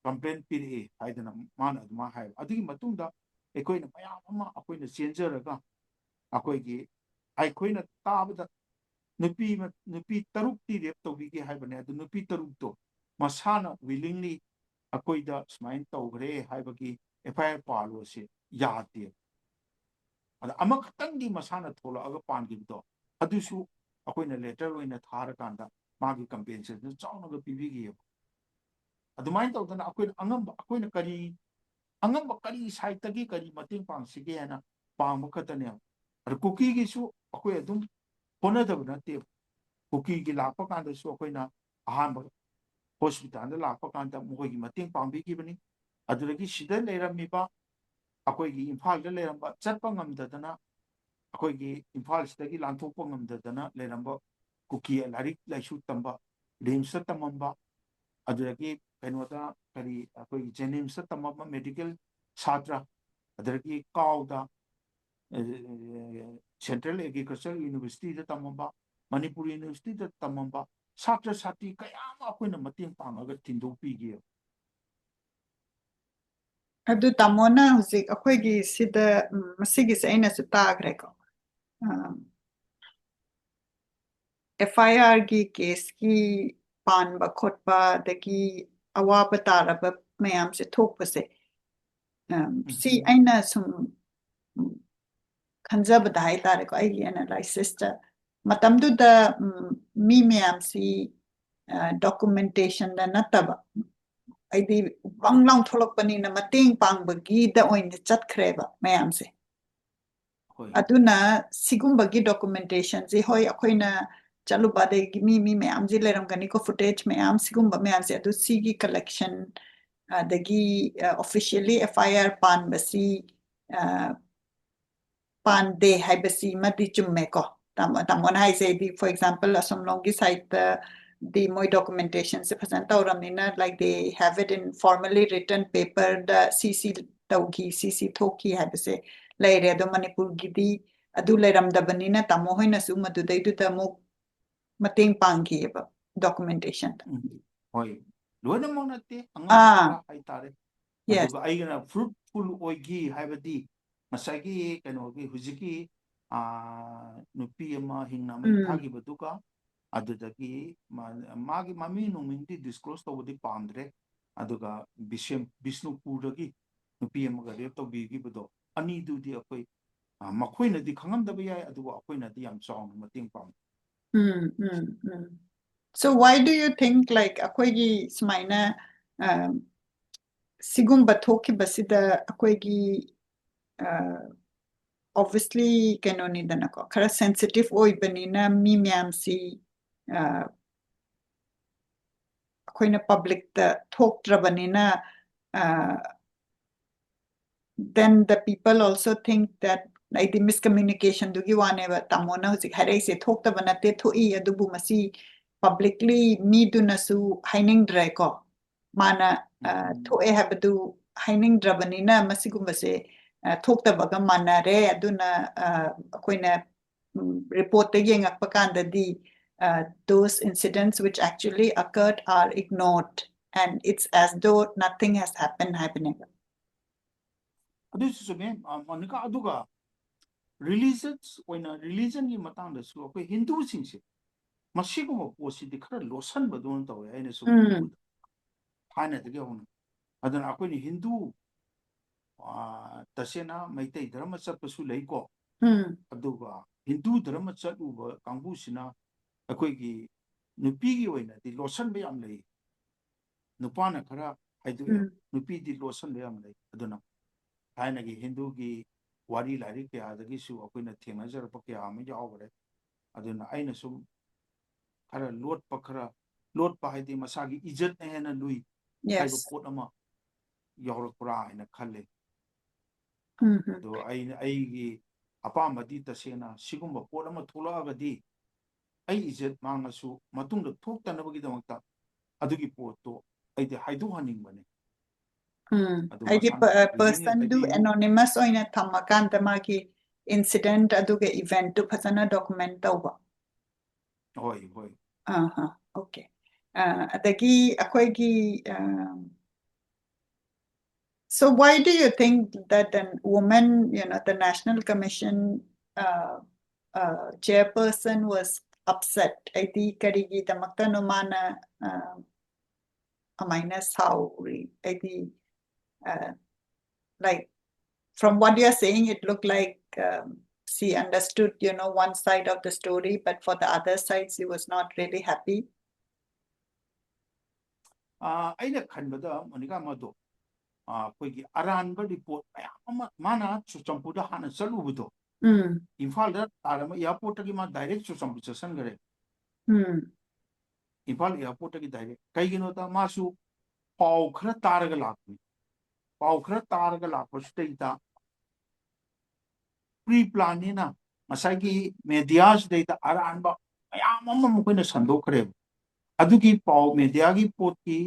complaint ꯄꯤꯔꯛꯏ" ꯍꯥꯏꯗꯅ ꯃꯥꯅ ꯑꯗꯨꯃꯥꯏꯅ ꯍꯥꯏꯕ꯫ ꯑꯗꯨꯒꯤ ꯃꯇꯨꯡꯗ ꯑꯩꯈꯣꯏꯅ ꯃꯌꯥꯝ ꯑꯃ ꯑꯩꯈꯣꯏꯅ ꯆꯦꯟꯖꯔꯒ, ꯑꯩꯈꯣꯏꯒꯤ, ꯑꯩꯈꯣꯏꯅ ꯇꯥꯕꯗ ꯅꯨꯄꯤ ꯃ-, ꯅꯨꯄꯤ ꯇꯔꯨꯛꯇꯤ ꯔꯦꯞ ꯇꯧꯕꯤꯒꯦ ꯍꯥꯏꯕꯅꯦ, ꯑꯗꯨ ꯅꯨꯄꯤ ꯇꯔꯨꯛꯇꯣ ꯃꯁꯥꯅ willingly ꯑꯩꯈꯣꯏꯗ ꯁꯨꯃꯥꯏꯅ ꯇꯧꯈ꯭ꯔꯦ ꯍꯥꯏꯕꯒꯤ ꯑꯦꯐ ꯑꯥꯏ ꯑꯥꯔ ꯄꯥꯜꯂꯣꯁꯦ ꯌꯥꯗꯦ꯫ ꯑꯗ ꯑꯃꯈꯛꯇꯪꯗꯤ ꯃꯁꯥꯅ ꯊꯣꯛꯂꯛꯑꯒ ꯄꯥꯟꯈꯤꯕꯗꯣ, ꯑꯗꯨꯁꯨ ꯑꯩꯈꯣꯏꯅ ꯂꯦꯇꯔ ꯑꯣꯏꯅ ꯊꯥꯔꯀꯥꯟꯗ ꯃꯥꯒꯤ ꯀꯝꯄꯦꯟꯁꯦꯁꯟ ꯆꯥꯎꯅꯒ ꯄꯤꯕꯤꯈꯤꯑꯕ꯫ ꯑꯗꯨꯃꯥꯏꯅ ꯇꯧꯗꯅ ꯑꯩꯈꯣꯏꯅ ꯑꯉꯝꯕ, ꯑꯩꯈꯣꯏꯅ ꯀꯔꯤ, ꯑꯉꯝꯕ ꯀꯔꯤ ꯁꯥꯏꯠꯇꯒꯤ ꯀꯔꯤ ꯃꯇꯦꯡ ꯄꯥꯡꯁꯤꯒꯦ ꯍꯥꯏꯅ ꯄꯥꯡꯕ ꯈꯛꯇꯅꯦꯕ꯫ ꯑꯗ ꯀꯨꯀꯤꯒꯤꯁꯨ ꯑꯩꯈꯣꯏ ꯑꯗꯨꯝ ꯍꯣꯠꯅꯗꯕ ꯅꯠꯇꯦꯕ꯫ ꯀꯨꯀꯤꯒꯤ ꯂꯥꯛꯄ ꯀꯥꯟꯗꯁꯨ ꯑꯩꯈꯣꯏꯅ ꯑꯍꯥꯟꯕ ꯍꯣꯁꯄꯤꯇꯥꯜꯗ ꯂꯥꯛꯄ ꯀꯥꯟꯗ ꯃꯈꯣꯏꯒꯤ ꯃꯇꯦꯡ ꯄꯥꯡꯕꯤꯈꯤꯕꯅꯤ꯫ ꯑꯗꯨꯗꯒꯤ ꯁꯤꯗ ꯂꯩꯔꯝꯃꯤꯕ, ꯑꯩꯈꯣꯏꯒꯤ ꯏꯝꯐꯥꯜꯗ ꯂꯩꯔꯝꯕ, ꯆꯠꯄ ꯉꯝꯗꯗꯅ, ꯑꯩꯈꯣꯏꯒꯤ ꯏꯝꯐꯥꯜꯁꯤꯗꯒꯤ ꯂꯥꯟꯊꯣꯛꯄ ꯉꯝꯗꯗꯅ ꯂꯩꯔꯝꯕ ꯀꯨꯀꯤ ꯂꯥꯏꯔꯤꯛ ꯂꯥꯏꯁꯨ ꯇꯝꯕ, ꯔꯤꯝꯁꯇ ꯇꯝꯃꯝꯕ, ꯑꯗꯨꯗꯒꯤ ꯀꯩꯅꯣꯗ, ꯀꯔꯤ, ꯑꯩꯈꯣꯏꯒꯤ ꯖꯦꯅꯤꯝꯁꯇ ꯇꯝꯃꯝꯕ ꯃꯦꯗꯤꯀꯦꯜ ꯁꯥꯇ꯭ꯔ, ꯑꯗꯨꯗꯒꯤ ꯀꯥꯎꯗ, ꯑꯦ, ꯁꯦꯟꯇ꯭ꯔꯦꯜ ꯑꯦꯒ꯭ꯔꯤꯀꯜꯆꯔ ꯌꯨꯅꯤꯚꯔꯁꯤꯇꯤꯗ ꯇꯝꯃꯝꯕ, ꯃꯅꯤꯄꯨꯔ ꯌꯨꯅꯤꯚꯔꯁꯤꯇꯤꯗ ꯇꯝꯃꯝꯕ ꯁꯥꯇ꯭ꯔ ꯁꯥꯇ꯭ꯔꯤ ꯀꯌꯥ ꯑꯃ ꯑꯩꯈꯣꯏꯅ ꯃꯇꯦꯡ ꯄꯥꯡꯉꯒ ꯊꯤꯟꯗꯣꯛꯄꯤꯒꯦꯕ꯫ ꯑꯗꯨ ꯇꯥꯃꯣꯅ ꯍꯧꯖꯤꯛ ꯑꯩꯈꯣꯏꯒꯤ ꯁꯤꯗ, ꯎꯝ, ꯃꯁꯤꯒꯤꯁꯦ ꯑꯩꯅꯁꯨ ꯇꯥꯈ꯭ꯔꯦꯀꯣ꯫ ꯑꯥ, ꯑꯦꯐ ꯑꯥꯏ ꯑꯥꯔꯒꯤ ꯀꯦꯁꯀꯤ ꯄꯥꯟꯕ ꯈꯣꯠꯄ ꯑꯗꯒꯤ ꯑꯋꯥꯕ ꯇꯥꯔꯕ ꯃꯌꯥꯝꯁꯦ ꯊꯣꯛꯄꯁꯦ, ꯑꯝ, ꯁꯤ ꯎꯝ꯫ ꯑꯩꯅ ꯁꯨꯝ, ꯎꯝ, ꯈꯟꯖꯕꯗ ꯍꯥꯏꯇꯥꯔꯦꯀꯣ, ꯑꯩꯒꯤ ꯑꯦꯅꯥꯂꯥꯏꯁꯤꯁꯇ, ꯃꯇꯝꯗꯨꯗ, ꯎꯝ, ꯃꯤ ꯃꯌꯥꯝꯁꯤ, ꯑ, ꯗꯣꯀꯨꯃꯦꯟꯇꯦꯁꯟꯗ ꯅꯠꯇꯕ, ꯍꯥꯏꯗꯤ ꯕꯪ ꯂꯥꯎ ꯊꯣꯛꯂꯛꯄꯅꯤꯅ ꯃꯇꯦꯡ ꯄꯥꯡꯕꯒꯤꯗ ꯑꯣꯏꯅ ꯆꯠꯈ꯭ꯔꯦꯕ ꯃꯌꯥꯝꯁꯦ꯫ ꯍꯣꯏ꯫ ꯑꯗꯨꯅ ꯁꯤꯒꯨꯝꯕꯒꯤ ꯗꯣꯀꯨꯃꯦꯟꯇꯦꯁꯟꯁꯤ, ꯍꯣꯏ, ꯑꯩꯈꯣꯏꯅ ꯆꯠꯂꯨꯕ ꯑꯗꯒꯤ ꯃꯤ, ꯃꯤ ꯃꯌꯥꯝꯁꯤ ꯂꯩꯔꯝꯒꯅꯤꯀꯣ, ꯐꯨꯇꯦꯖ ꯃꯌꯥꯝ, ꯁꯤꯒꯨꯝꯕ ꯃꯌꯥꯝꯁꯦ, ꯑꯗꯨ ꯁꯤꯒꯤ ꯀꯂꯦꯛꯁꯟ, ꯑꯗꯒꯤ, ꯑ, ꯑꯣꯐꯤꯁꯤꯌꯦꯜꯂꯤ ꯑꯦꯐ ꯑꯥꯏ ꯑꯥꯔ ꯄꯥꯟꯕꯁꯤ, ꯑ, ꯄꯥꯟꯗꯦ ꯍꯥꯏꯕꯁꯤꯃꯗꯤ ꯆꯨꯝꯃꯦꯀꯣ꯫ ꯇꯥꯃꯣ-, ꯇꯥꯃꯣꯅ ꯍꯥꯏꯁꯦ, ꯍꯥꯏꯗꯤ, for example, ꯑꯁꯣꯝꯂꯣꯝꯒꯤ ꯁꯥꯏꯠꯇꯗꯤ ꯃꯣꯏ ꯗꯣꯀꯨꯃꯦꯟꯇꯦꯁꯟꯁꯦ ꯐꯖꯅ ꯇꯧꯔꯝꯅꯤꯅ, like, they have it in formally written paperꯗ ꯁꯤ ꯁꯤ ꯇꯧꯈꯤ, ꯁꯤ ꯁꯤ ꯊꯣꯛꯈꯤ ꯍꯥꯏꯕꯁꯦ ꯂꯩꯔꯦ꯫ ꯑꯗꯣ ꯃꯅꯤꯄꯨꯔꯒꯤꯗꯤ ꯑꯗꯨ ꯂꯩꯔꯝꯗꯕꯅꯤꯅ ꯇꯥꯃꯣ ꯍꯣꯏꯅꯁꯨ ꯃꯗꯨꯗꯩꯗꯨꯗ ꯑꯃꯨꯛ ꯃꯇꯦꯡ ꯄꯥꯡꯈꯤꯑꯕ ꯗꯣꯀꯨꯃꯦꯟꯇꯦꯁꯟꯗ꯫ ꯎꯝ, ꯍꯣꯏ, ꯂꯣꯏꯅꯃꯛ ꯅꯠꯇꯦ, ꯑꯉꯝꯕ ꯑꯥ꯫ ꯈꯔ ꯍꯥꯏꯇꯥꯔꯦ꯫ Yes. ꯑꯗꯨꯒ ꯑꯩꯒꯤꯅ ꯐ꯭ꯔꯨꯠꯐꯨꯜ ꯑꯣꯏꯈꯤ ꯍꯥꯏꯕꯗꯤ ꯉꯁꯥꯏꯒꯤ ꯀꯩꯅꯣꯒꯤ ꯍꯧꯖꯤꯛꯀꯤ, ꯑꯥ, ꯅꯨꯄꯤ ꯑꯃ ꯍꯤꯡꯅ ꯃꯩ ꯎꯝ꯫ ꯊꯥꯈꯤꯕꯗꯨꯒ ꯑꯗꯨꯗꯒꯤ ꯃꯥ-, ꯃꯥꯒꯤ ꯃꯃꯤꯡ ꯅꯨꯃꯤꯡꯗꯤ ꯗꯤꯁꯀ꯭ꯂꯣꯁ ꯇꯧꯕꯗꯤ ꯄꯥꯝꯗ꯭ꯔꯦ꯫ ꯑꯗꯨꯒ ꯕꯤꯁꯦꯝ-, ꯕꯤꯁꯅꯨꯄꯨꯔꯗꯒꯤ ꯅꯨꯄꯤ ꯑꯃꯒ ꯔꯦꯞ ꯇꯧꯕꯤꯈꯤꯕꯗꯣ, ꯑꯅꯤꯗꯨꯗꯤ ꯑꯩꯈꯣꯏ, ꯑ, ꯃꯈꯣꯏꯅꯗꯤ ꯈꯪꯉꯝꯗꯕ ꯌꯥꯏ, ꯑꯗꯨꯕꯨ ꯑꯩꯈꯣꯏꯅꯗꯤ ꯌꯥꯝ ꯆꯥꯎꯅ ꯃꯇꯦꯡ ꯄꯥꯡꯉꯤ꯫ ꯎꯝ, ꯎꯝ, ꯎꯝ꯫ So why do you think, like, ꯑꯩꯈꯣꯏꯒꯤ ꯁꯨꯃꯥꯏꯅ, ꯑ, ꯁꯤꯒꯨꯝꯕ ꯊꯣꯛꯈꯤꯕꯁꯤꯗ ꯑꯩꯈꯣꯏꯒꯤ, ꯑ, obviously ꯀꯩꯅꯣꯅꯤꯗꯅꯀꯣ, ꯈꯔ ꯁꯦꯟꯁꯤꯇꯤꯚ ꯑꯣꯏꯕꯅꯤꯅ ꯃꯤ ꯃꯌꯥꯝꯁꯤ, ꯑ, ꯑꯩꯈꯣꯏꯅ ꯄꯕ꯭ꯂꯤꯛꯇ ꯊꯣꯛꯇ꯭ꯔꯕꯅꯤꯅ, ꯑ, then the people also think that ꯑꯩꯗꯤ ꯃꯤꯁꯀꯝꯃ꯭ꯌꯨꯅꯤꯀꯦꯁꯟꯗꯨꯒꯤ ꯋꯥꯅꯦꯕ꯫ ꯇꯥꯃꯣꯅ ꯍꯧꯖꯤꯛ ꯍꯥꯏꯔꯛꯏꯁꯦ ꯊꯣꯛꯇꯕ ꯅꯠꯇꯦ, ꯊꯣꯛꯏ, ꯑꯗꯨꯕꯨ ꯃꯁꯤ ꯄꯕ꯭ꯂꯤꯛꯂꯤ ꯃꯤꯗꯨꯅꯁꯨ ꯍꯥꯏꯅꯤꯡꯗ꯭ꯔꯦꯀꯣ꯫ ꯃꯥꯅ ꯑ, ꯎꯝ꯫ ꯊꯣꯛꯑꯦ ꯍꯥꯏꯕꯗꯨ ꯍꯥꯏꯅꯤꯡꯗ꯭ꯔꯕꯅꯤꯅ ꯃꯁꯤꯒꯨꯝꯕꯁꯦ ꯑ, ꯊꯣꯛꯇꯕꯒ ꯃꯥꯟꯅꯔꯦ꯫ ꯑꯗꯨꯅ ꯑ, ꯑꯩꯈꯣꯏꯅ ꯎꯝ, ꯔꯤꯄꯣꯔꯠꯇ ꯌꯦꯡꯉꯛꯄ ꯀꯥꯟꯗꯗꯤ uh, those incidents which actually occurred are ignored and it's as though nothing has happened ꯍꯥꯏꯕꯅꯦꯕ꯫ ꯑꯗꯨꯁꯨ ꯆꯨꯝꯃꯦ, ꯑ, ꯃꯣꯅꯤꯀꯥ꯫ ꯑꯗꯨꯒ ꯔꯤꯂꯤꯖꯟꯁ ꯑꯣꯏꯅ, ꯔꯤꯂꯤꯖꯟꯒꯤ ꯃꯇꯥꯡꯗꯁꯨ ꯑꯩꯈꯣꯏ ꯍꯤꯟꯗꯨꯁꯤꯡꯁꯦ ꯃꯁꯤꯒꯨꯝꯕ ꯄꯣꯠꯁꯤꯗꯤ ꯈꯔ ꯂꯣꯠꯁꯟꯕꯗꯧꯅ ꯇꯧꯋꯦ ꯑꯩꯅ ꯁꯨꯝ ꯎꯝ꯫ ꯎꯕꯗ꯫ ꯊꯥꯏꯅꯗꯒꯤ ꯍꯧꯅ꯫ ꯑꯗꯨꯅ ꯑꯩꯈꯣꯏꯅ ꯍꯤꯟꯗꯨ, ꯑ, ꯇꯁꯦꯡꯅ ꯃꯩꯇꯩ ꯙꯔꯃ ꯆꯠꯄꯁꯨ ꯂꯩꯀꯣ꯫ ꯎꯝ꯫ ꯑꯗꯨꯒ ꯍꯤꯟꯗꯨ ꯙꯔꯃ ꯆꯠꯂꯨꯕ ꯀꯥꯡꯕꯨꯁꯤꯅ ꯑꯩꯈꯣꯏꯒꯤ ꯅꯨꯄꯤꯒꯤ ꯑꯣꯏꯅꯗꯤ ꯂꯣꯠꯁꯟꯕ ꯌꯥꯝ ꯂꯩ꯫ ꯅꯨꯄꯥꯅ ꯈꯔ ꯍꯥꯏꯗꯣꯛꯑꯦ, ꯎꯝ꯫ ꯅꯨꯄꯤꯗꯤ ꯂꯣꯠꯁꯟꯕ ꯌꯥꯝ ꯂꯩ꯫ ꯑꯗꯨꯅ ꯊꯥꯏꯅꯒꯤ ꯍꯤꯟꯗꯨꯒꯤ ꯋꯥꯔꯤ ꯂꯥꯏꯔꯤꯛ ꯀꯌꯥꯗꯒꯤꯁꯨ ꯑꯩꯈꯣꯏꯅ ꯊꯦꯡꯅꯖꯔꯛꯄ ꯀꯌꯥ ꯑꯃ ꯌꯥꯎꯈ꯭ꯔꯦ꯫ ꯑꯗꯨꯅ ꯑꯩꯅ ꯁꯨꯝ ꯈꯔ ꯂꯣꯠꯄ, ꯈꯔ ꯂꯣꯠꯄ ꯍꯥꯏꯗꯤ ꯃꯁꯥꯒꯤ ꯏꯖꯠꯅ ꯍꯦꯟꯅ ꯂꯨꯏ ꯍꯥꯏꯕ Yes. ꯄꯣꯠ ꯑꯃ ꯌꯥꯎꯔꯛꯄ꯭ꯔꯥ ꯍꯥꯏꯅ ꯈꯜꯂꯦ꯫ ꯎꯝ ꯍꯝ꯫ ꯑꯗꯣ ꯑꯩꯅ, ꯑꯩꯒꯤ ꯑꯄꯥꯝꯕꯗꯤ ꯇꯁꯦꯡꯅ ꯁꯤꯒꯨꯝꯕ ꯄꯣꯠ ꯑꯃ ꯊꯣꯛꯂꯛꯑꯒꯗꯤ ꯑꯩ ꯏꯖꯠ ꯃꯥꯡꯉꯁꯨ ꯃꯇꯨꯡꯗ ꯊꯣꯛꯇꯅꯕꯒꯤꯗꯃꯛꯇ ꯑꯗꯨꯒꯤ ꯄꯣꯠꯇꯣ ꯑꯩꯗꯤ ꯍꯥꯏꯗꯣꯛꯍꯟꯅꯤꯡꯕꯅꯦ꯫ ꯎꯝ꯫ ꯑꯗꯨ ꯍꯥꯏꯗꯤ ꯃꯁꯥꯅ ꯌꯦꯡꯉꯤ, ꯄꯔꯁꯟꯗꯨ ꯑꯩꯗꯤ ꯑꯦꯅꯣꯅꯤꯃꯁ ꯑꯣꯏꯅ ꯊꯝꯃꯀꯥꯟꯗ ꯃꯥꯒꯤ ꯏꯟꯁꯤꯗꯦꯟꯠ ꯑꯗꯨꯒ ꯏꯚꯦꯟꯠꯇꯨ ꯐꯖꯅ ꯗꯣꯀꯨꯃꯦꯟ ꯇꯧꯕ꯫ ꯍꯣꯏ, ꯍꯣꯏ꯫ ꯑꯍ, okay. ꯑ, ꯑꯗꯒꯤ ꯑꯩꯈꯣꯏꯒꯤ, ꯑ, so why do you think that an woman, you know, the National Commission, uh, uh, chairperson was upset? ꯍꯥꯏꯗꯤ ꯀꯔꯤꯒꯤꯗꯃꯛꯇꯅꯣ ꯃꯥꯅ, ꯑ, ꯑꯃꯥꯏꯅ ꯁꯥꯎꯔꯤ? ꯍꯥꯏꯗꯤ, uh, like, from what you're saying, it looked like, um, she understood, you know, one side of the story, but for the other side, she was not really happy. ꯑ, ꯑꯩꯅ ꯈꯟꯕꯗ, ꯃꯣꯅꯤꯀꯥ, ꯃꯗꯣ, ꯑ, ꯑꯩꯈꯣꯏꯒꯤ ꯑꯔꯥꯟꯕ ꯔꯤꯄꯣꯔꯠ ꯃꯌꯥꯝ ꯑꯃ, ꯃꯥꯅ ꯆꯨꯔꯆꯥꯟꯄꯨꯔꯗ ꯍꯥꯟꯅ ꯆꯠꯂꯨꯕꯗꯣ, ꯎꯝ, ꯏꯝꯐꯥꯜꯗ ꯇꯥꯔꯝꯕ ꯑꯦꯌꯥꯔꯄꯣꯔꯠꯇꯒꯤ ꯃꯥ ꯗꯥꯏꯔꯦꯛ ꯆꯨꯔꯆꯥꯟꯄꯨꯔ ꯆꯠꯁꯟꯈ꯭ꯔꯦ꯫ ꯎꯝ, ꯏꯝꯐꯥꯜ ꯑꯦꯌꯥꯔꯄꯣꯔꯠꯇꯒꯤ ꯗꯥꯏꯔꯦꯛ꯫ ꯀꯩꯒꯤꯅꯣꯗ ꯃꯥꯁꯨ ꯄꯥꯎ ꯈꯔ ꯇꯥꯔꯒ ꯂꯥꯛꯄꯅꯤ꯫ ꯄꯥꯎ ꯈꯔ ꯇꯥꯔꯒ ꯂꯥꯛꯄꯁꯤꯗꯩꯗ ꯄ꯭ꯔꯤ ꯄ꯭ꯂꯥꯟꯅꯤꯅ ꯉꯁꯥꯏꯒꯤ ꯃꯦꯗꯤꯌꯥꯁꯤꯗꯩꯗ ꯑꯔꯥꯟꯕ ꯃꯌꯥꯝ ꯑꯃ ꯃꯈꯣꯏꯅ ꯁꯟꯗꯣꯛꯈ꯭ꯔꯦꯕ꯫ ꯑꯗꯨꯒꯤ ꯄꯥꯎ ꯃꯦꯗꯤꯌꯥꯒꯤ ꯄꯣꯠꯀꯤ,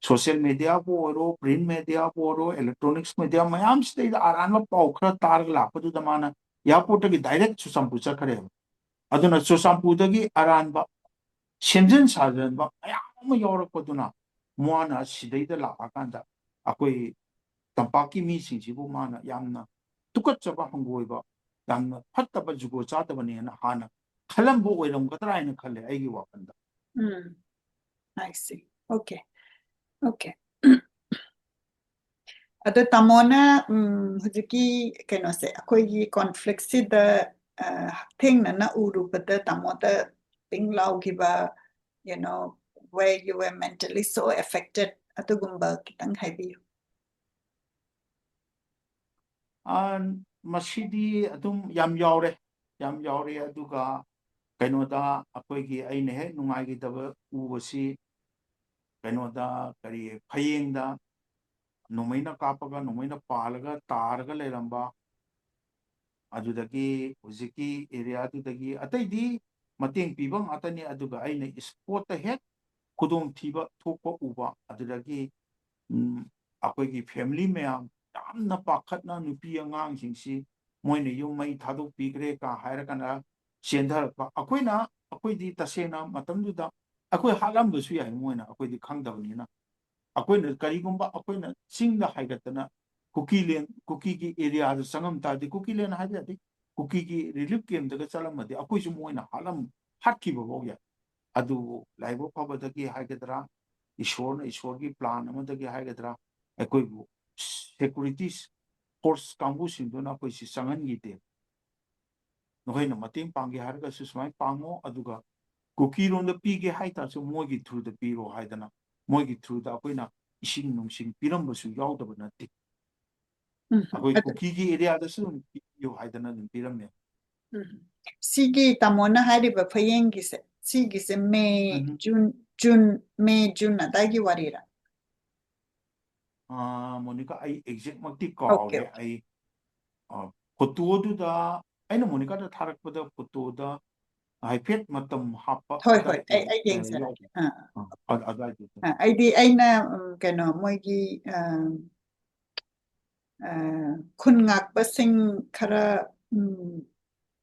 ꯁꯣꯁꯤꯌꯦꯜ ꯃꯦꯗꯤꯌꯥꯕꯨ ꯑꯣꯏꯔꯣ, ꯄ꯭ꯔꯤꯟ ꯃꯦꯗꯤꯌꯥꯕꯨ ꯑꯣꯏꯔꯣ, ꯏꯂꯦꯛꯇ꯭ꯔꯣꯅꯤꯛꯁ ꯃꯦꯗꯤꯌꯥ ꯃꯌꯥꯝꯁꯤꯗꯩꯗ ꯑꯔꯥꯟꯕ ꯄꯥꯎ ꯈꯔ ꯇꯥꯔꯒ ꯂꯥꯛꯄꯗꯨꯗ ꯃꯥꯅ ꯑꯦꯌꯥꯔꯄꯣꯔꯠꯇꯒꯤ ꯗꯥꯏꯔꯦꯛ ꯆꯨꯔꯆꯥꯟꯄꯨꯔ ꯆꯠꯈ꯭ꯔꯦꯕ꯫ ꯑꯗꯨꯅ ꯆꯨꯔꯆꯥꯟꯄꯨꯔꯗꯒꯤ ꯑꯔꯥꯟꯕ ꯁꯦꯝꯖꯤꯟ ꯁꯥꯖꯤꯟꯕ ꯃꯌꯥꯝ ꯑꯃ ꯌꯥꯎꯔꯛꯄꯗꯨꯅ ꯃꯥꯅ ꯁꯤꯗꯩꯗ ꯂꯥꯛꯑꯀꯥꯟꯗ ꯑꯩꯈꯣꯏ ꯇꯝꯄꯥꯛꯀꯤ ꯃꯤꯁꯤꯡꯁꯤꯕꯨ ꯃꯥꯅ ꯌꯥꯝꯅ ꯇꯨꯀꯠꯆꯕ ꯍꯪꯒꯣꯏꯕ, ꯌꯥꯝꯅ ꯐꯠꯇꯕ ꯖꯨꯒꯣꯠ ꯆꯥꯗꯕꯅꯦꯅ ꯍꯥꯟꯅ ꯈꯜꯂꯝꯕ ꯑꯣꯏꯔꯝꯒꯗ꯭ꯔꯥ ꯍꯥꯏꯅ ꯈꯜꯂꯦ ꯑꯩꯒꯤ ꯋꯥꯈꯜꯗ꯫ ꯎꯝ, I see. Okay. Okay. ꯑꯗꯣ ꯇꯥꯃꯣꯅ, ꯎꯝ, ꯍꯧꯖꯤꯛꯀꯤ ꯀꯩꯅꯣꯁꯦ, ꯑꯩꯈꯣꯏꯒꯤ ꯀꯣꯟꯐ꯭ꯂꯤꯛꯁꯤꯗ, ꯑ, ꯍꯛꯊꯦꯡꯅꯅ ꯎꯔꯨꯕꯗ ꯇꯥꯃꯣꯗ ꯄꯤꯡ ꯂꯥꯎꯈꯤꯕ, you know, where you were mentally so affected, ꯑꯗꯨꯒꯨꯝꯕ ꯈꯤꯇꯪ ꯍꯥꯏꯕꯤꯌꯨ꯫ ꯑ, ꯃꯁꯤꯗꯤ ꯑꯗꯨꯝ ꯌꯥꯝ ꯌꯥꯎꯔꯦ, ꯌꯥꯝ ꯌꯥꯎꯔꯦ꯫ ꯑꯗꯨꯒ ꯀꯩꯅꯣꯗ ꯑꯩꯈꯣꯏꯒꯤ ꯑꯩꯅ ꯍꯦꯛ ꯅꯨꯡꯉꯥꯏꯈꯤꯗꯕ ꯎꯕꯁꯤ ꯀꯩꯅꯣꯗ, ꯀꯔꯤ, ꯐꯌꯦꯡꯗ ꯅꯣꯡꯃꯩꯅ ꯀꯥꯞꯄꯒ, ꯅꯣꯡꯃꯩꯅ ꯄꯥꯜꯂꯒ ꯇꯥꯔꯒ ꯂꯩꯔꯝꯕ, ꯑꯗꯨꯗꯒꯤ ꯍꯧꯖꯤꯛꯀꯤ ꯑꯦꯔꯤꯌꯥꯗꯨꯗꯒꯤ ꯑꯇꯩꯗꯤ ꯃꯇꯦꯡ ꯄꯤꯕ ꯉꯥꯛꯇꯅꯤ꯫ ꯑꯗꯨꯒ ꯑꯩꯅ ꯏꯁꯄꯣꯠꯇ ꯍꯦꯛ ꯈꯨꯗꯣꯡꯊꯤꯕ ꯊꯣꯛꯄ ꯎꯕ, ꯑꯗꯨꯗꯒꯤ, ꯎꯝ, ꯑꯩꯈꯣꯏꯒꯤ ꯐꯦꯃꯤꯂꯤ ꯃꯌꯥꯝ ꯌꯥꯝꯅ ꯄꯥꯈꯠꯅ ꯅꯨꯄꯤ ꯑꯉꯥꯡꯁꯤꯡꯁꯤ ꯃꯣꯏꯅ ꯌꯨꯝ ꯃꯩ ꯊꯥꯗꯣꯛꯄꯤꯈ꯭ꯔꯦ ꯀ ꯍꯥꯏꯔꯒꯅ ꯆꯦꯟꯊꯔꯛꯄ꯫ ꯑꯩꯈꯣꯏꯅ, ꯑꯩꯈꯣꯏꯗꯤ ꯇꯁꯦꯡꯅ ꯃꯇꯝꯗꯨꯗ ꯑꯩꯈꯣꯏ ꯍꯥꯠꯂꯝꯕꯁꯨ ꯌꯥꯏ, ꯃꯣꯏꯅ, ꯑꯩꯈꯣꯏꯗꯤ ꯈꯪꯗꯕꯅꯤꯅ꯫ ꯑꯩꯈꯣꯏꯅ ꯀꯔꯤꯒꯨꯝꯕ ꯑꯩꯈꯣꯏꯅ ꯆꯤꯡꯗ ꯍꯥꯏꯒꯠꯇꯅ ꯀꯨꯀꯤꯂꯦꯟ, ꯀꯨꯀꯤꯒꯤ ꯑꯦꯔꯤꯌꯥꯗ ꯆꯪꯉꯝ ꯇꯥꯔꯗꯤ, ꯀꯨꯀꯤꯂꯦꯟ ꯍꯥꯏꯕ ꯌꯥꯗꯦ, ꯀꯨꯀꯤꯒꯤ ꯔꯤꯂꯤꯐ ꯀꯦꯝꯞꯇꯒ ꯆꯠꯂꯝꯃꯗꯤ ꯑꯩꯈꯣꯏꯁꯨ ꯃꯣꯏꯅ ꯍꯥꯠꯂꯝ-, ꯍꯥꯠꯈꯤꯕ ꯐꯥꯎ ꯌꯥꯏ꯫ ꯑꯗꯨꯕꯨ ꯂꯥꯏꯕꯛ ꯐꯕꯗꯒꯤ ꯍꯥꯏꯒꯗ꯭ꯔꯥ, ꯏꯁꯣꯔꯅ, ꯏꯁꯣꯔꯒꯤ ꯄ꯭ꯂꯥꯟ ꯑꯃꯗꯒꯤ ꯍꯥꯏꯒꯗ꯭ꯔꯥ, ꯑꯩꯈꯣꯏꯕꯨ ꯁꯦꯀꯨꯔꯤꯇꯤ ꯐꯣꯔꯁ ꯀꯥꯡꯕꯨꯁꯤꯡꯗꯨꯅ ꯑꯩꯈꯣꯏꯁꯤ ꯆꯪꯍꯟꯈꯤꯗꯦ꯫ ꯅꯈꯣꯏꯅ ꯃꯇꯦꯡ ꯄꯥꯡꯒꯦ ꯍꯥꯏꯔꯒꯁꯨ ꯁꯨꯃꯥꯏꯅ ꯄꯥꯡꯉꯣ, ꯑꯗꯨꯒ ꯀꯨꯀꯤꯔꯣꯝꯗ ꯄꯤꯒꯦ ꯍꯥꯏꯇꯥꯔꯁꯨ ꯃꯣꯏꯒꯤ ꯊ꯭ꯔꯨꯗ ꯄꯤꯔꯣ ꯍꯥꯏꯗꯅ, ꯃꯣꯏꯒꯤ ꯊ꯭ꯔꯨꯗ ꯑꯩꯈꯣꯏꯅ ꯏꯁꯤꯡ ꯅꯨꯡꯁꯤꯡ ꯄꯤꯔꯝꯕꯁꯨ ꯌꯥꯎꯗꯕ ꯅꯠꯇꯦ꯫ ꯎꯝ, ꯑꯩꯈꯣꯏ ꯑꯗꯨ, ꯀꯨꯀꯤꯒꯤ ꯑꯦꯔꯤꯌꯥꯗꯁꯨ ꯑꯗꯨꯝ ꯄꯤꯕꯤꯌꯨ ꯍꯥꯏꯗꯅ ꯑꯗꯨꯝ ꯄꯤꯔꯝꯃꯦ꯫ ꯎꯝ꯫ ꯁꯤꯒꯤ ꯇꯥꯃꯣꯅ ꯍꯥꯏꯔꯤꯕ ꯐꯌꯦꯡꯒꯤꯁꯦ, ꯁꯤꯒꯤꯁꯦ ꯃꯦ, ꯎꯝ꯫ ꯖꯨꯟ, ꯖꯨꯟ, ꯃꯦ, ꯖꯨꯟ ꯑꯗꯥꯏꯒꯤ ꯋꯥꯔꯤꯔꯥ? ꯑꯥ, ꯃꯣꯅꯤꯀꯥ, ꯑꯩ ꯑꯦꯛꯖꯦꯛꯃꯛꯇꯤ Okay, ꯀꯥꯎꯔꯦ꯫ okay. ꯑꯩ, ꯑ, ꯐꯣꯇꯣꯗꯨꯗ ꯑꯩꯅ ꯃꯣꯅꯤꯀꯥꯗ ꯊꯥꯔꯛꯄꯗ ꯐꯣꯇꯣꯗ ꯍꯥꯏꯐꯦꯠ ꯃꯇꯝ ꯍꯥꯞꯄ ꯍꯣꯏ, ꯍꯣꯏ, ꯑꯗꯥꯏꯗ, ꯑꯩ, ꯑꯩ ꯑ, ꯌꯦꯡꯖꯔꯒꯦ꯫ ꯌꯥꯎꯕ꯫ ꯑꯥ, ꯑ, ꯑ, ꯑꯗꯥꯏꯗꯨꯗ꯫ ꯑꯥ, ꯑꯩꯗꯤ ꯑꯩꯅ, ꯎꯝ, ꯀꯩꯅꯣ, ꯃꯣꯏꯒꯤ, ꯑ, ꯑ, ꯈꯨꯟ ꯉꯥꯛꯄꯁꯤꯡ ꯈꯔ, ꯎꯝ,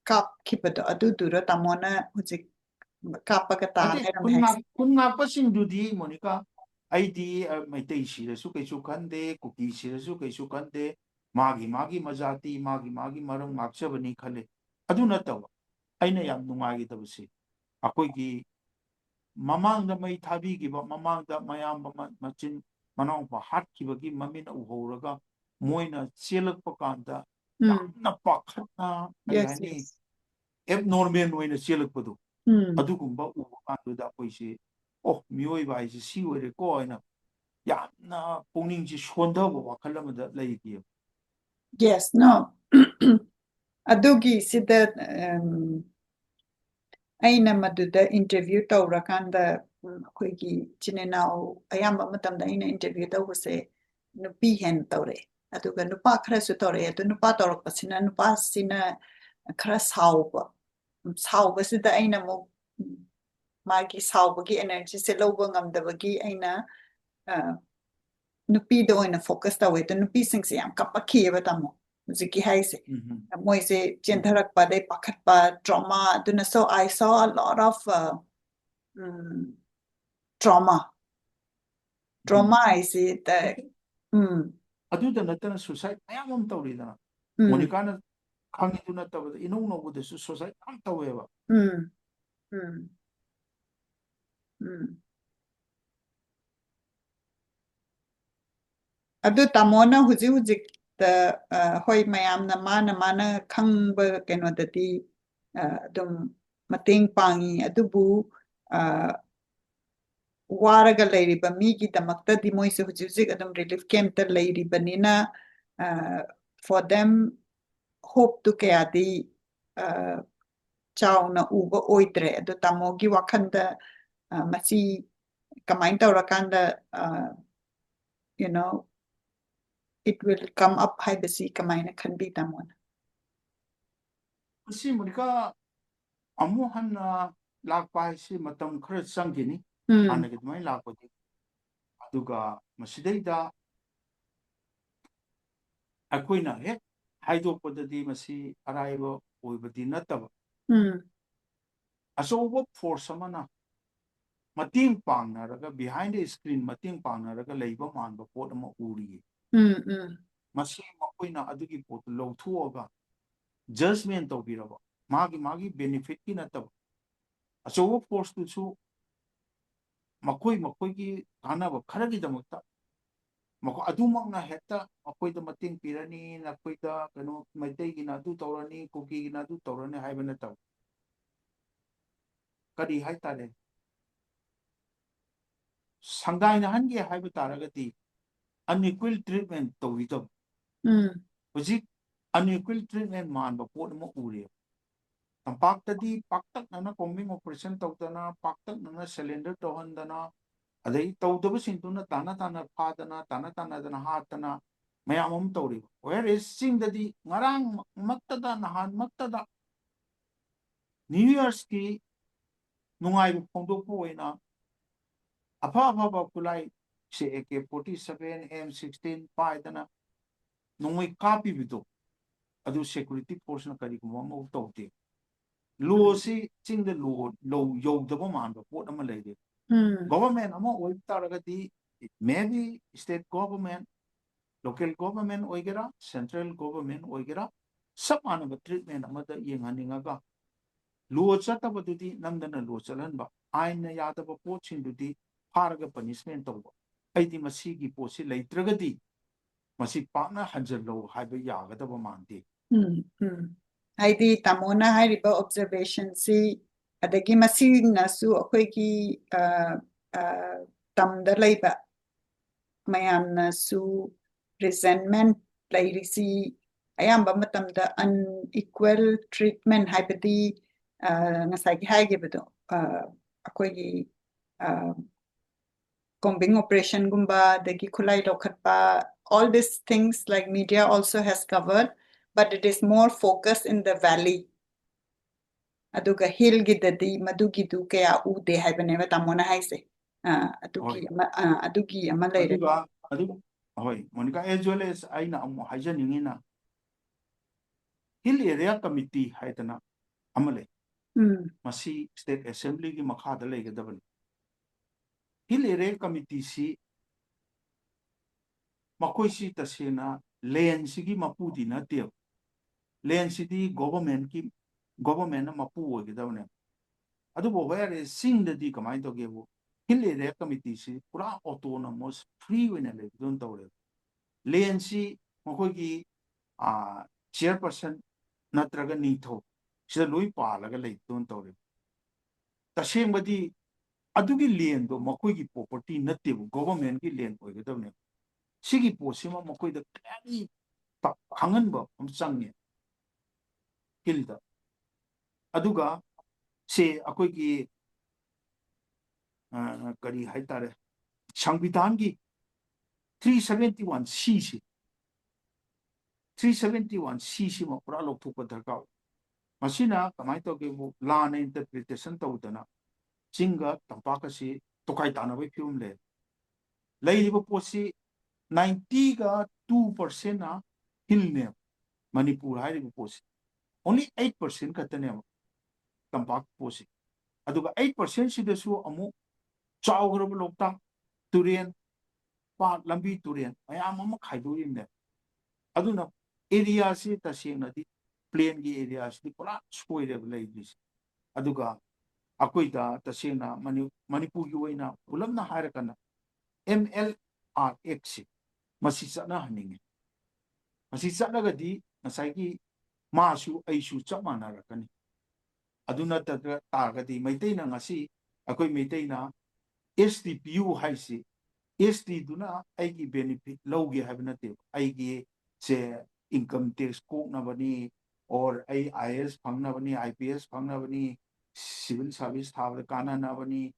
ꯀꯥꯞꯈꯤꯕꯗꯣ, ꯑꯗꯨꯗꯨꯔꯣ ꯇꯥꯃꯣꯅ ꯍꯧꯖꯤꯛ ꯀꯥꯞꯄꯒ ꯇꯥ ꯅꯠꯇꯦ, ꯂꯩꯔꯝꯃꯦ ꯈꯨꯟ ꯉꯥꯛ-, ꯍꯥꯏꯁꯦ? ꯈꯨꯟ ꯉꯥꯛꯄꯁꯤꯡꯗꯨꯗꯤ, ꯃꯣꯅꯤꯀꯥ, ꯑꯩꯗꯤ, ꯑ, ꯃꯩꯇꯩ ꯁꯤꯔꯁꯨ ꯀꯩꯁꯨ ꯈꯟꯗꯦ, ꯀꯨꯀꯤ ꯁꯤꯔꯁꯨ ꯀꯩꯁꯨ ꯈꯟꯗꯦ, ꯃꯥꯒꯤ ꯃꯥꯒꯤ ꯃꯖꯥꯇꯤ, ꯃꯥꯒꯤ ꯃꯥꯒꯤ ꯃꯔꯝ ꯉꯥꯛꯆꯕꯅꯤ ꯈꯜꯂꯦ꯫ ꯑꯗꯨ ꯅꯠꯇꯕ, ꯑꯩꯅ ꯌꯥꯝ ꯅꯨꯡꯉꯥꯏꯒꯗꯕꯁꯤ, ꯑꯩꯈꯣꯏꯒꯤ ꯃꯃꯥꯡꯗ ꯃꯩ ꯊꯥꯕꯤꯈꯤꯕ, ꯃꯃꯥꯡꯗ ꯃꯌꯥꯝꯕ ꯃ-, ꯃꯆꯤꯟ ꯃꯅꯥꯎꯄꯥ ꯍꯥꯠꯈꯤꯕꯒꯤ ꯃꯃꯤꯠ ꯎꯍꯧꯔꯒ ꯃꯣꯏꯅ ꯆꯦꯜꯂꯛꯄ ꯀꯥꯟꯗ ꯎꯝ, ꯌꯥꯝꯅ ꯄꯥꯈꯠꯅ, ꯀꯔꯤ yes, ꯍꯥꯏꯅꯤ, yes. ꯑꯦꯕꯅꯣꯔꯃꯦꯜ ꯑꯣꯏꯅ ꯆꯦꯜꯂꯛꯄꯗꯣ, ꯎꯝ, ꯑꯗꯨꯒꯨꯝꯕ ꯎꯕ ꯀꯥꯟꯗꯨꯗ ꯑꯩꯈꯣꯏꯁꯦ, "ꯑꯣ, ꯃꯤꯑꯣꯏꯕ ꯍꯥꯏꯁꯦ ꯁꯤ ꯑꯣꯏꯔꯦꯀꯣ" ꯍꯥꯏꯅ ꯌꯥꯝꯅ ꯄꯨꯛꯅꯤꯡꯁꯦ ꯁꯣꯟꯊꯕ ꯋꯥꯈꯜ ꯑꯃꯗ ꯂꯩꯈꯤꯑꯕ꯫ yes, no. ꯑꯗꯨꯒꯤ ꯁꯤꯗ, ꯎꯝ, ꯑꯩꯅ ꯃꯗꯨꯗ ꯏꯟꯇꯔꯚ꯭ꯌꯨ ꯇꯧꯔꯀꯥꯟꯗ, ꯎꯝ, ꯑꯩꯈꯣꯏꯒꯤ ꯏꯆꯤꯟ ꯏꯅꯥꯎ ꯑꯌꯥꯝꯕ ꯃꯇꯝꯗ ꯑꯩꯅ ꯏꯟꯇꯔꯚ꯭ꯌꯨ ꯇꯧꯕꯁꯦ ꯅꯨꯄꯤ ꯍꯦꯟꯅ ꯇꯧꯔꯛꯑꯦ꯫ ꯑꯗꯨꯒ ꯅꯨꯄꯥ ꯈꯔꯁꯨ ꯇꯧꯔꯛꯑꯦ꯫ ꯑꯗꯨ ꯅꯨꯄꯥ ꯇꯧꯔꯛꯄꯁꯤꯅ ꯅꯨꯄꯥꯁꯤꯅ ꯈꯔ ꯁꯥꯎꯕ꯫ ꯎꯝ, ꯁꯥꯎꯕꯁꯤꯗ ꯑꯩꯅ ꯑꯃꯨꯛ, ꯎꯝ, ꯃꯥꯒꯤ ꯁꯥꯎꯕꯒꯤ ꯑꯦꯅꯔꯖꯤꯁꯦ ꯂꯧꯕ ꯉꯝꯗꯕꯒꯤ ꯑꯩꯅ, ꯑ, ꯅꯨꯄꯤꯗ ꯑꯣꯏꯅ ꯐꯣꯀꯁ ꯇꯧꯋꯦ꯫ ꯑꯗꯣ ꯅꯨꯄꯤꯁꯤꯡꯁꯦ ꯌꯥꯝ ꯀꯞꯄꯛꯈꯤꯑꯕ, ꯇꯥꯃꯣ, ꯍꯧꯖꯤꯛꯀꯤ ꯍꯥꯏꯁꯦ꯫ ꯎꯝ, ꯎꯝ. ꯃꯣꯏꯁꯦ ꯆꯦꯟꯊꯔꯛꯄ, ꯑꯗꯩ ꯄꯥꯈꯠꯄ, ꯇ꯭ꯔꯣꯃꯥ, ꯑꯗꯨꯅ, so I saw a lot of, uh, um, trauma. Um. Trauma ꯍꯥꯏꯁꯤ ꯇ-, ꯎꯝ, ꯑꯗꯨꯗ ꯅꯠꯇꯅ ꯁꯨꯁꯥꯏꯗ ꯃꯌꯥꯝ ꯑꯃ ꯇꯧꯔꯤꯗꯅ꯫ ꯎꯝ, ꯃꯣꯅꯤꯀꯥꯅ ꯈꯪꯉꯤꯗꯨ ꯅꯠꯇꯕꯗ ꯏꯅꯧ ꯅꯧꯕꯗꯁꯨ ꯁꯨꯁꯥꯏꯗ ꯌꯥꯝ ꯇꯧꯋꯦꯕ꯫ ꯎꯝ, ꯎꯝ, ꯎꯝ. ꯑꯗꯨ ꯇꯥꯃꯣꯅ ꯍꯧꯖꯤꯛ ꯍꯧꯖꯤꯛꯇ, ꯑ, ꯍꯣꯏ, ꯃꯌꯥꯝꯅ ꯃꯥꯅ, ꯃꯥꯅ ꯈꯪꯕ ꯀꯩꯅꯣꯗꯗꯤ, ꯑ, ꯑꯗꯨꯝ ꯃꯇꯦꯡ ꯄꯥꯡꯉꯤ, ꯑꯗꯨꯕꯨ, ꯑ, ꯋꯥꯔꯒ ꯂꯩꯔꯤꯕ ꯃꯤꯒꯤꯗꯃꯛꯇꯗꯤ ꯃꯣꯏꯁꯦ ꯍꯧꯖꯤꯛ ꯍꯧꯖꯤꯛ ꯑꯗꯨꯝ ꯔꯤꯂꯤꯐ ꯀꯦꯝꯞꯇ ꯂꯩꯔꯤꯕꯅꯤꯅ, ꯑ, for them hope ꯇꯨ ꯀꯌꯥꯗꯤ, ꯑ, ꯆꯥꯎꯅ ꯎꯕ ꯑꯣꯏꯗ꯭ꯔꯦ꯫ ꯑꯗꯣ ꯇꯥꯃꯣꯒꯤ ꯋꯥꯈꯜꯗ, ꯑ, ꯃꯁꯤ ꯀꯃꯥꯏꯅ ꯇꯧꯔꯀꯥꯟꯗ, ꯑ, you know, it will come up ꯍꯥꯏꯕꯁꯤ ꯀꯃꯥꯏꯅ ꯈꯟꯕꯤ, ꯇꯥꯃꯣꯅ? ꯁꯤ ꯃꯣꯅꯤꯀꯥ ꯑꯃꯨꯛ ꯍꯟꯅ ꯂꯥꯛꯄ ꯍꯥꯏꯁꯤ ꯃꯇꯝ ꯈꯔ ꯆꯪꯈꯤꯅꯤ, ꯎꯝ ꯍꯥꯟꯅꯒꯤ ꯑꯗꯨꯃꯥꯏꯅ ꯂꯥꯛꯄꯗꯤ꯫ ꯑꯗꯨꯒ ꯃꯁꯤꯗꯩꯗ ꯑꯩꯈꯣꯏꯅ ꯍꯦꯛ ꯍꯥꯏꯗꯣꯛꯄꯗꯗꯤ ꯃꯁꯤ ꯑꯔꯥꯏꯕ ꯑꯣꯏꯕꯗꯤ ꯅꯠꯇꯕ, ꯎꯝ ꯑꯆꯧꯕ ꯐꯣꯔꯁ ꯑꯃꯅ ꯃꯇꯦꯡ ꯄꯥꯡꯅꯔꯒ, behind the screen ꯃꯇꯦꯡ ꯄꯥꯡꯅꯔꯒ ꯂꯩꯕ ꯃꯥꯟꯕ ꯄꯣꯠ ꯑꯃ ꯎꯔꯤꯌꯦ꯫ ꯎꯝ ꯎꯝ ꯃꯁꯤ ꯃꯈꯣꯏꯅ ꯑꯗꯨꯒꯤ ꯄꯣꯠꯇꯨ ꯂꯧꯊꯣꯛꯑꯒ ꯖꯖꯃꯦꯟ ꯇꯧꯕꯤꯔꯕ, ꯃꯥꯒꯤ ꯃꯥꯒꯤ ꯕꯦꯅꯤꯐꯤꯠꯀꯤ ꯅꯠꯇꯕ, ꯑꯆꯧꯕ ꯐꯣꯔꯁꯇꯨꯁꯨ ꯃꯈꯣꯏ ꯃꯈꯣꯏꯒꯤ ꯀꯥꯟꯅꯕ ꯈꯔꯒꯤꯗꯃꯛꯇ, ꯃꯈꯣꯏ ꯑꯗꯨꯃꯛꯅ ꯍꯦꯛꯇ ꯑꯩꯈꯣꯏꯗ ꯃꯇꯦꯡ ꯄꯤꯔꯅꯤ, ꯅꯈꯣꯏꯗ ꯀꯩꯅꯣ ꯃꯩꯇꯩꯒꯤꯅ ꯑꯗꯨ ꯇꯧꯔꯅꯤ, ꯀꯨꯀꯤꯒꯤꯅ ꯑꯗꯨ ꯇꯧꯔꯅꯤ ꯍꯥꯏꯕ ꯅꯠꯇꯕ, ꯀꯔꯤ ꯍꯥꯏꯇꯥꯔꯦ, ꯁꯪꯒꯥꯏꯅꯍꯟꯒꯦ ꯍꯥꯏꯕ ꯇꯥꯔꯒꯗꯤ unequal treatment ꯇꯧꯕꯤꯗꯕ꯫ ꯎꯝ ꯍꯧꯖꯤꯛ unequal treatment ꯃꯥꯟꯕ ꯄꯣꯠ ꯑꯃ ꯎꯔꯦꯕ꯫ ꯇꯝꯄꯥꯛꯇꯗꯤ ꯄꯥꯛꯇꯛꯅꯅ combing operation ꯇꯧꯗꯅ, ꯄꯥꯛꯇꯛꯅꯅ surrender ꯇꯧꯍꯟꯗꯅ, ꯑꯗꯩ ꯇꯧꯗꯕꯁꯤꯡꯗꯨꯅ ꯇꯥꯅ ꯇꯥꯅ ꯐꯥꯗꯅ, ꯇꯥꯅ ꯇꯥꯅꯗꯅ ꯍꯥꯠꯇꯅ ꯃꯌꯥꯝ ꯑꯃ ꯇꯧꯔꯤꯕ꯫ Whereas ꯆꯤꯡꯗꯗꯤ ꯉꯔꯥꯡꯃꯛꯇꯗ, ꯅꯍꯥꯟꯃꯛꯇꯗ New Year's ꯀꯤ ꯅꯨꯡꯉꯥꯏꯕ ꯐꯣꯡꯗꯣꯛꯄ ꯑꯣꯏꯅ ꯑꯐ ꯑꯐꯕ ꯈꯨꯠꯂꯥꯏ, ꯁꯦ A K forty seven, M sixteen ꯄꯥꯏꯗꯅ ꯅꯣꯡꯃꯩ ꯀꯥꯞꯄꯤꯕꯗꯣ, ꯑꯗꯨ security force ꯅ ꯀꯔꯤꯒꯨꯝꯕ ꯑꯃꯐꯥꯎ ꯇꯧꯗꯦ꯫ Law ꯁꯤ ꯆꯤꯡꯗ law, law ꯌꯧꯗꯕ ꯃꯥꯟꯕ ꯄꯣꯠ ꯑꯃ ꯂꯩꯔꯦ꯫ ꯎꯝ Government ꯑꯃ ꯑꯣꯏꯕ ꯇꯥꯔꯒꯗꯤ, maybe state government, local government ꯑꯣꯏꯒꯦꯔꯥ, central government ꯑꯣꯏꯒꯦꯔꯥ, ꯆꯞ ꯃꯥꯟꯅꯕ treatment ꯑꯃꯗ ꯌꯦꯡꯍꯟꯅꯤꯡꯉꯒ, law ꯆꯠꯇꯕꯗꯨꯗꯤ ꯅꯝꯗꯅ law ꯆꯠꯍꯟꯕ, ꯑꯥꯏꯟꯅ ꯌꯥꯗꯕ ꯄꯣꯠꯁꯤꯡꯗꯨꯗꯤ ꯐꯥꯔꯒ punishment ꯇꯧꯕ꯫ ꯑꯩꯗꯤ ꯃꯁꯤꯒꯤ ꯄꯣꯠꯁꯤ ꯂꯩꯇ꯭ꯔꯒꯗꯤ ꯃꯁꯤ ꯄꯥꯛꯅ ꯍꯟꯖꯤꯜꯂꯧ ꯍꯥꯏꯕ ꯌꯥꯒꯗꯕ ꯃꯥꯟꯗꯦ꯫ ꯎꯝ ꯎꯝ ꯍꯥꯏꯗꯤ ꯇꯥꯃꯣꯅ ꯍꯥꯏꯔꯤꯕ observation ꯁꯤ, ꯑꯗꯒꯤ ꯃꯁꯤꯅꯁꯨ ꯑꯩꯈꯣꯏꯒꯤ ꯑ, ꯑ, ꯇꯝꯗ ꯂꯩꯕ ꯃꯌꯥꯝꯅꯁꯨ resentment ꯂꯩꯔꯤꯁꯤ ꯑꯌꯥꯝꯕ ꯃꯇꯝꯗ unequal treatment, ꯍꯥꯏꯕꯗꯤ ꯑ, ꯉꯁꯥꯏꯒꯤ ꯍꯥꯏꯈꯤꯕꯗꯣ, ꯑ, ꯑꯩꯈꯣꯏꯒꯤ ꯑ, combing operation ꯒꯨꯝꯕ, ꯑꯗꯒꯤ ꯈꯨꯠꯂꯥꯏ ꯂꯧꯈꯠꯄ, all these things like media also has covered, but it is more focused in the valley. ꯑꯗꯨꯒ ꯍꯤꯜꯒꯤꯗꯗꯤ ꯃꯗꯨꯒꯤꯗꯨ ꯀꯌꯥ ꯎꯗꯦ ꯍꯥꯏꯕꯅꯦꯕ ꯇꯥꯃꯣꯅ ꯍꯥꯏꯁꯦ꯫ ꯑ, ꯑꯗꯨꯒꯤ ꯍꯣꯏ꯫ ꯑꯃ, ꯑ, ꯑꯗꯨꯒꯤ ꯑꯃ ꯂꯩꯔꯦ꯫ ꯑꯗꯨꯒ ꯑꯗꯨ ꯍꯣꯏ, ꯃꯣꯅꯤꯀꯥ, as well as ꯑꯩꯅ ꯑꯃꯨꯛ ꯍꯥꯏꯖꯅꯤꯡꯉꯤꯅ, ꯍꯤꯜ ꯑꯦꯔꯤꯌꯥ ꯀꯃꯤꯇꯤ ꯍꯥꯏꯗꯅ ꯑꯃ ꯂꯩ꯫ ꯎꯝ꯫ ꯃꯁꯤ ꯁ꯭ꯇꯦꯠ ꯑꯦꯁꯦꯝꯕ꯭ꯂꯤꯒꯤ ꯃꯈꯥꯗ ꯂꯩꯒꯗꯕꯅꯤ꯫ ꯍꯤꯜ ꯑꯦꯔꯤꯌꯥ ꯀꯃꯤꯇꯤꯁꯤ ꯃꯈꯣꯏꯁꯤ ꯇꯁꯦꯡꯅ ꯂꯦꯟꯁꯤꯒꯤ ꯃꯄꯨꯗꯤ ꯅꯠꯇꯦꯕ꯫ ꯂꯦꯟꯁꯤꯗꯤ ꯒꯣꯚꯔꯟꯃꯦꯟꯠꯀꯤ, ꯒꯣꯚꯔꯟꯃꯦꯟꯠꯅ ꯃꯄꯨ ꯑꯣꯏꯒꯗꯕꯅꯦꯕ꯫ ꯑꯗꯨꯕꯨ whereas ꯆꯤꯡꯗꯗꯤ ꯀꯃꯥꯏꯅ ꯇꯧꯒꯦꯕꯨ, ꯍꯤꯜ ꯑꯦꯔꯤꯌꯥ ꯀꯃꯤꯇꯤꯁꯤ ꯄꯨꯔꯥ autonomous, free ꯑꯣꯏꯅ ꯂꯩꯕꯗꯧꯅ ꯇꯧꯔꯦꯕ꯫ ꯂꯦꯟꯁꯤ ꯃꯈꯣꯏꯒꯤ, ꯑꯥ, ꯆꯤꯌꯔꯄꯔꯁꯟ ꯅꯠꯇ꯭ꯔꯒ ꯅꯤꯡꯊꯧ ꯁꯤꯗ ꯂꯣꯏ ꯄꯥꯜꯂꯒ ꯂꯩꯕꯗꯧꯅ ꯇꯧꯔꯦꯕ꯫ ꯇꯁꯦꯡꯕꯗꯤ ꯑꯗꯨꯒꯤ ꯂꯦꯟꯗꯣ ꯃꯈꯣꯏꯒꯤ ꯄ꯭ꯔꯣꯄꯔꯇꯤ ꯅꯠꯇꯦꯕ, ꯒꯣꯚꯔꯟꯃꯦꯟꯠꯀꯤ ꯂꯦꯟ ꯑꯣꯏꯒꯗꯕꯅꯦꯕ꯫ ꯁꯤꯒꯤ ꯄꯣꯠꯁꯤꯃ ꯃꯈꯣꯏꯗ clearly ꯈꯪꯍꯟꯕ ꯑꯃ ꯆꯪꯉꯦ ꯍꯤꯜꯗ꯫ ꯑꯗꯨꯒ ꯁꯦ ꯑꯩꯈꯣꯏꯒꯤ, ꯑ, ꯀꯔꯤ ꯍꯥꯏꯇꯥꯔꯦ, ꯁꯪꯕꯤꯙꯥꯟꯒꯤ three seventy one C ꯁꯤ, three seventy one C ꯁꯤꯃ ꯄꯨꯔꯥ ꯂꯧꯊꯣꯛꯄ ꯗꯔꯀꯥꯔ ꯑꯣꯏ꯫ ꯃꯁꯤꯅ ꯀꯃꯥꯏꯅ ꯇꯧꯒꯦꯕꯨ, ꯂꯥꯟꯅ interpretation ꯇꯧꯗꯅ ꯆꯤꯡꯒ ꯇꯝꯄꯥꯛ ꯑꯁꯤ ꯇꯣꯈꯥꯏ ꯇꯥꯅꯕꯒꯤ ꯐꯤꯕꯝ ꯂꯩ꯫ ꯂꯩꯔꯤꯕ ꯄꯣꯠꯁꯤ ninety ꯒ two percent ꯅ ꯍꯤꯜꯅꯦꯕ, ꯃꯅꯤꯄꯨꯔ ꯍꯥꯏꯔꯤꯕ ꯄꯣꯠꯁꯤ꯫ Only eight percent ꯈꯛꯇꯅꯦꯕ ꯇꯝꯄꯥꯛ ꯄꯣꯠꯁꯤ꯫ ꯑꯗꯨꯒ eight percent ꯁꯤꯗꯁꯨ ꯑꯃꯨꯛ ꯆꯥꯎꯈ꯭ꯔꯕ ꯂꯣꯛꯇꯥꯛ ꯇꯨꯔꯦꯟ, ꯄꯥꯠ, ꯂꯝꯕꯤ, ꯇꯨꯔꯦꯟ ꯃꯌꯥꯝ ꯑꯃ ꯈꯥꯏꯗꯣꯛꯏꯕꯅꯦ꯫ ꯑꯗꯨꯅ ꯑꯦꯔꯤꯌꯥꯁꯤ ꯇꯁꯦꯡꯅꯗꯤ, ꯄ꯭ꯂꯦꯟꯒꯤ ꯑꯦꯔꯤꯌꯥꯁꯤꯗꯤ ꯄꯨꯔꯥ ꯁꯣꯏꯔꯦꯕ ꯂꯩꯗ꯭ꯔꯤꯁꯦ꯫ ꯑꯗꯨꯒ ꯑꯩꯈꯣꯏꯗ ꯇꯁꯦꯡꯅ ꯃꯅꯤ-, ꯃꯅꯤꯄꯨꯔꯒꯤ ꯑꯣꯏꯅ ꯄꯨꯂꯞꯅ ꯍꯥꯏꯔꯀꯥꯟꯗ M L R Act ꯁꯤ ꯃꯁꯤ ꯆꯠꯅꯍꯟꯅꯤꯡꯉꯤ꯫ ꯃꯁꯤ ꯆꯠꯂꯒꯗꯤ ꯉꯁꯥꯏꯒꯤ ꯃꯥꯁꯨ ꯑꯩꯁꯨ ꯆꯞ ꯃꯥꯟꯅꯔꯛꯀꯅꯤ꯫ ꯑꯗꯨ ꯅꯠꯇ꯭ꯔ ꯇꯥꯔꯒꯗꯤ ꯃꯩꯇꯩꯅ ꯉꯁꯤ, ꯑꯩꯈꯣꯏ ꯃꯩꯇꯩꯅ S T ꯄꯤꯌꯨ ꯍꯥꯏꯁꯤ, S T ꯗꯨꯅ ꯑꯩꯒꯤ benefit ꯂꯧꯒꯦ ꯍꯥꯏꯕ ꯅꯠꯇꯦꯕ꯫ ꯑꯩꯒꯤ ꯁꯦ income tax ꯀꯣꯛꯅꯕꯅꯤ, or ꯑꯩ I A S ꯐꯪꯅꯕꯅꯤ, I P S ꯐꯪꯅꯕꯅꯤ, civil service ꯊꯥꯕꯗ ꯀꯥꯟꯅꯅꯕꯅꯤ,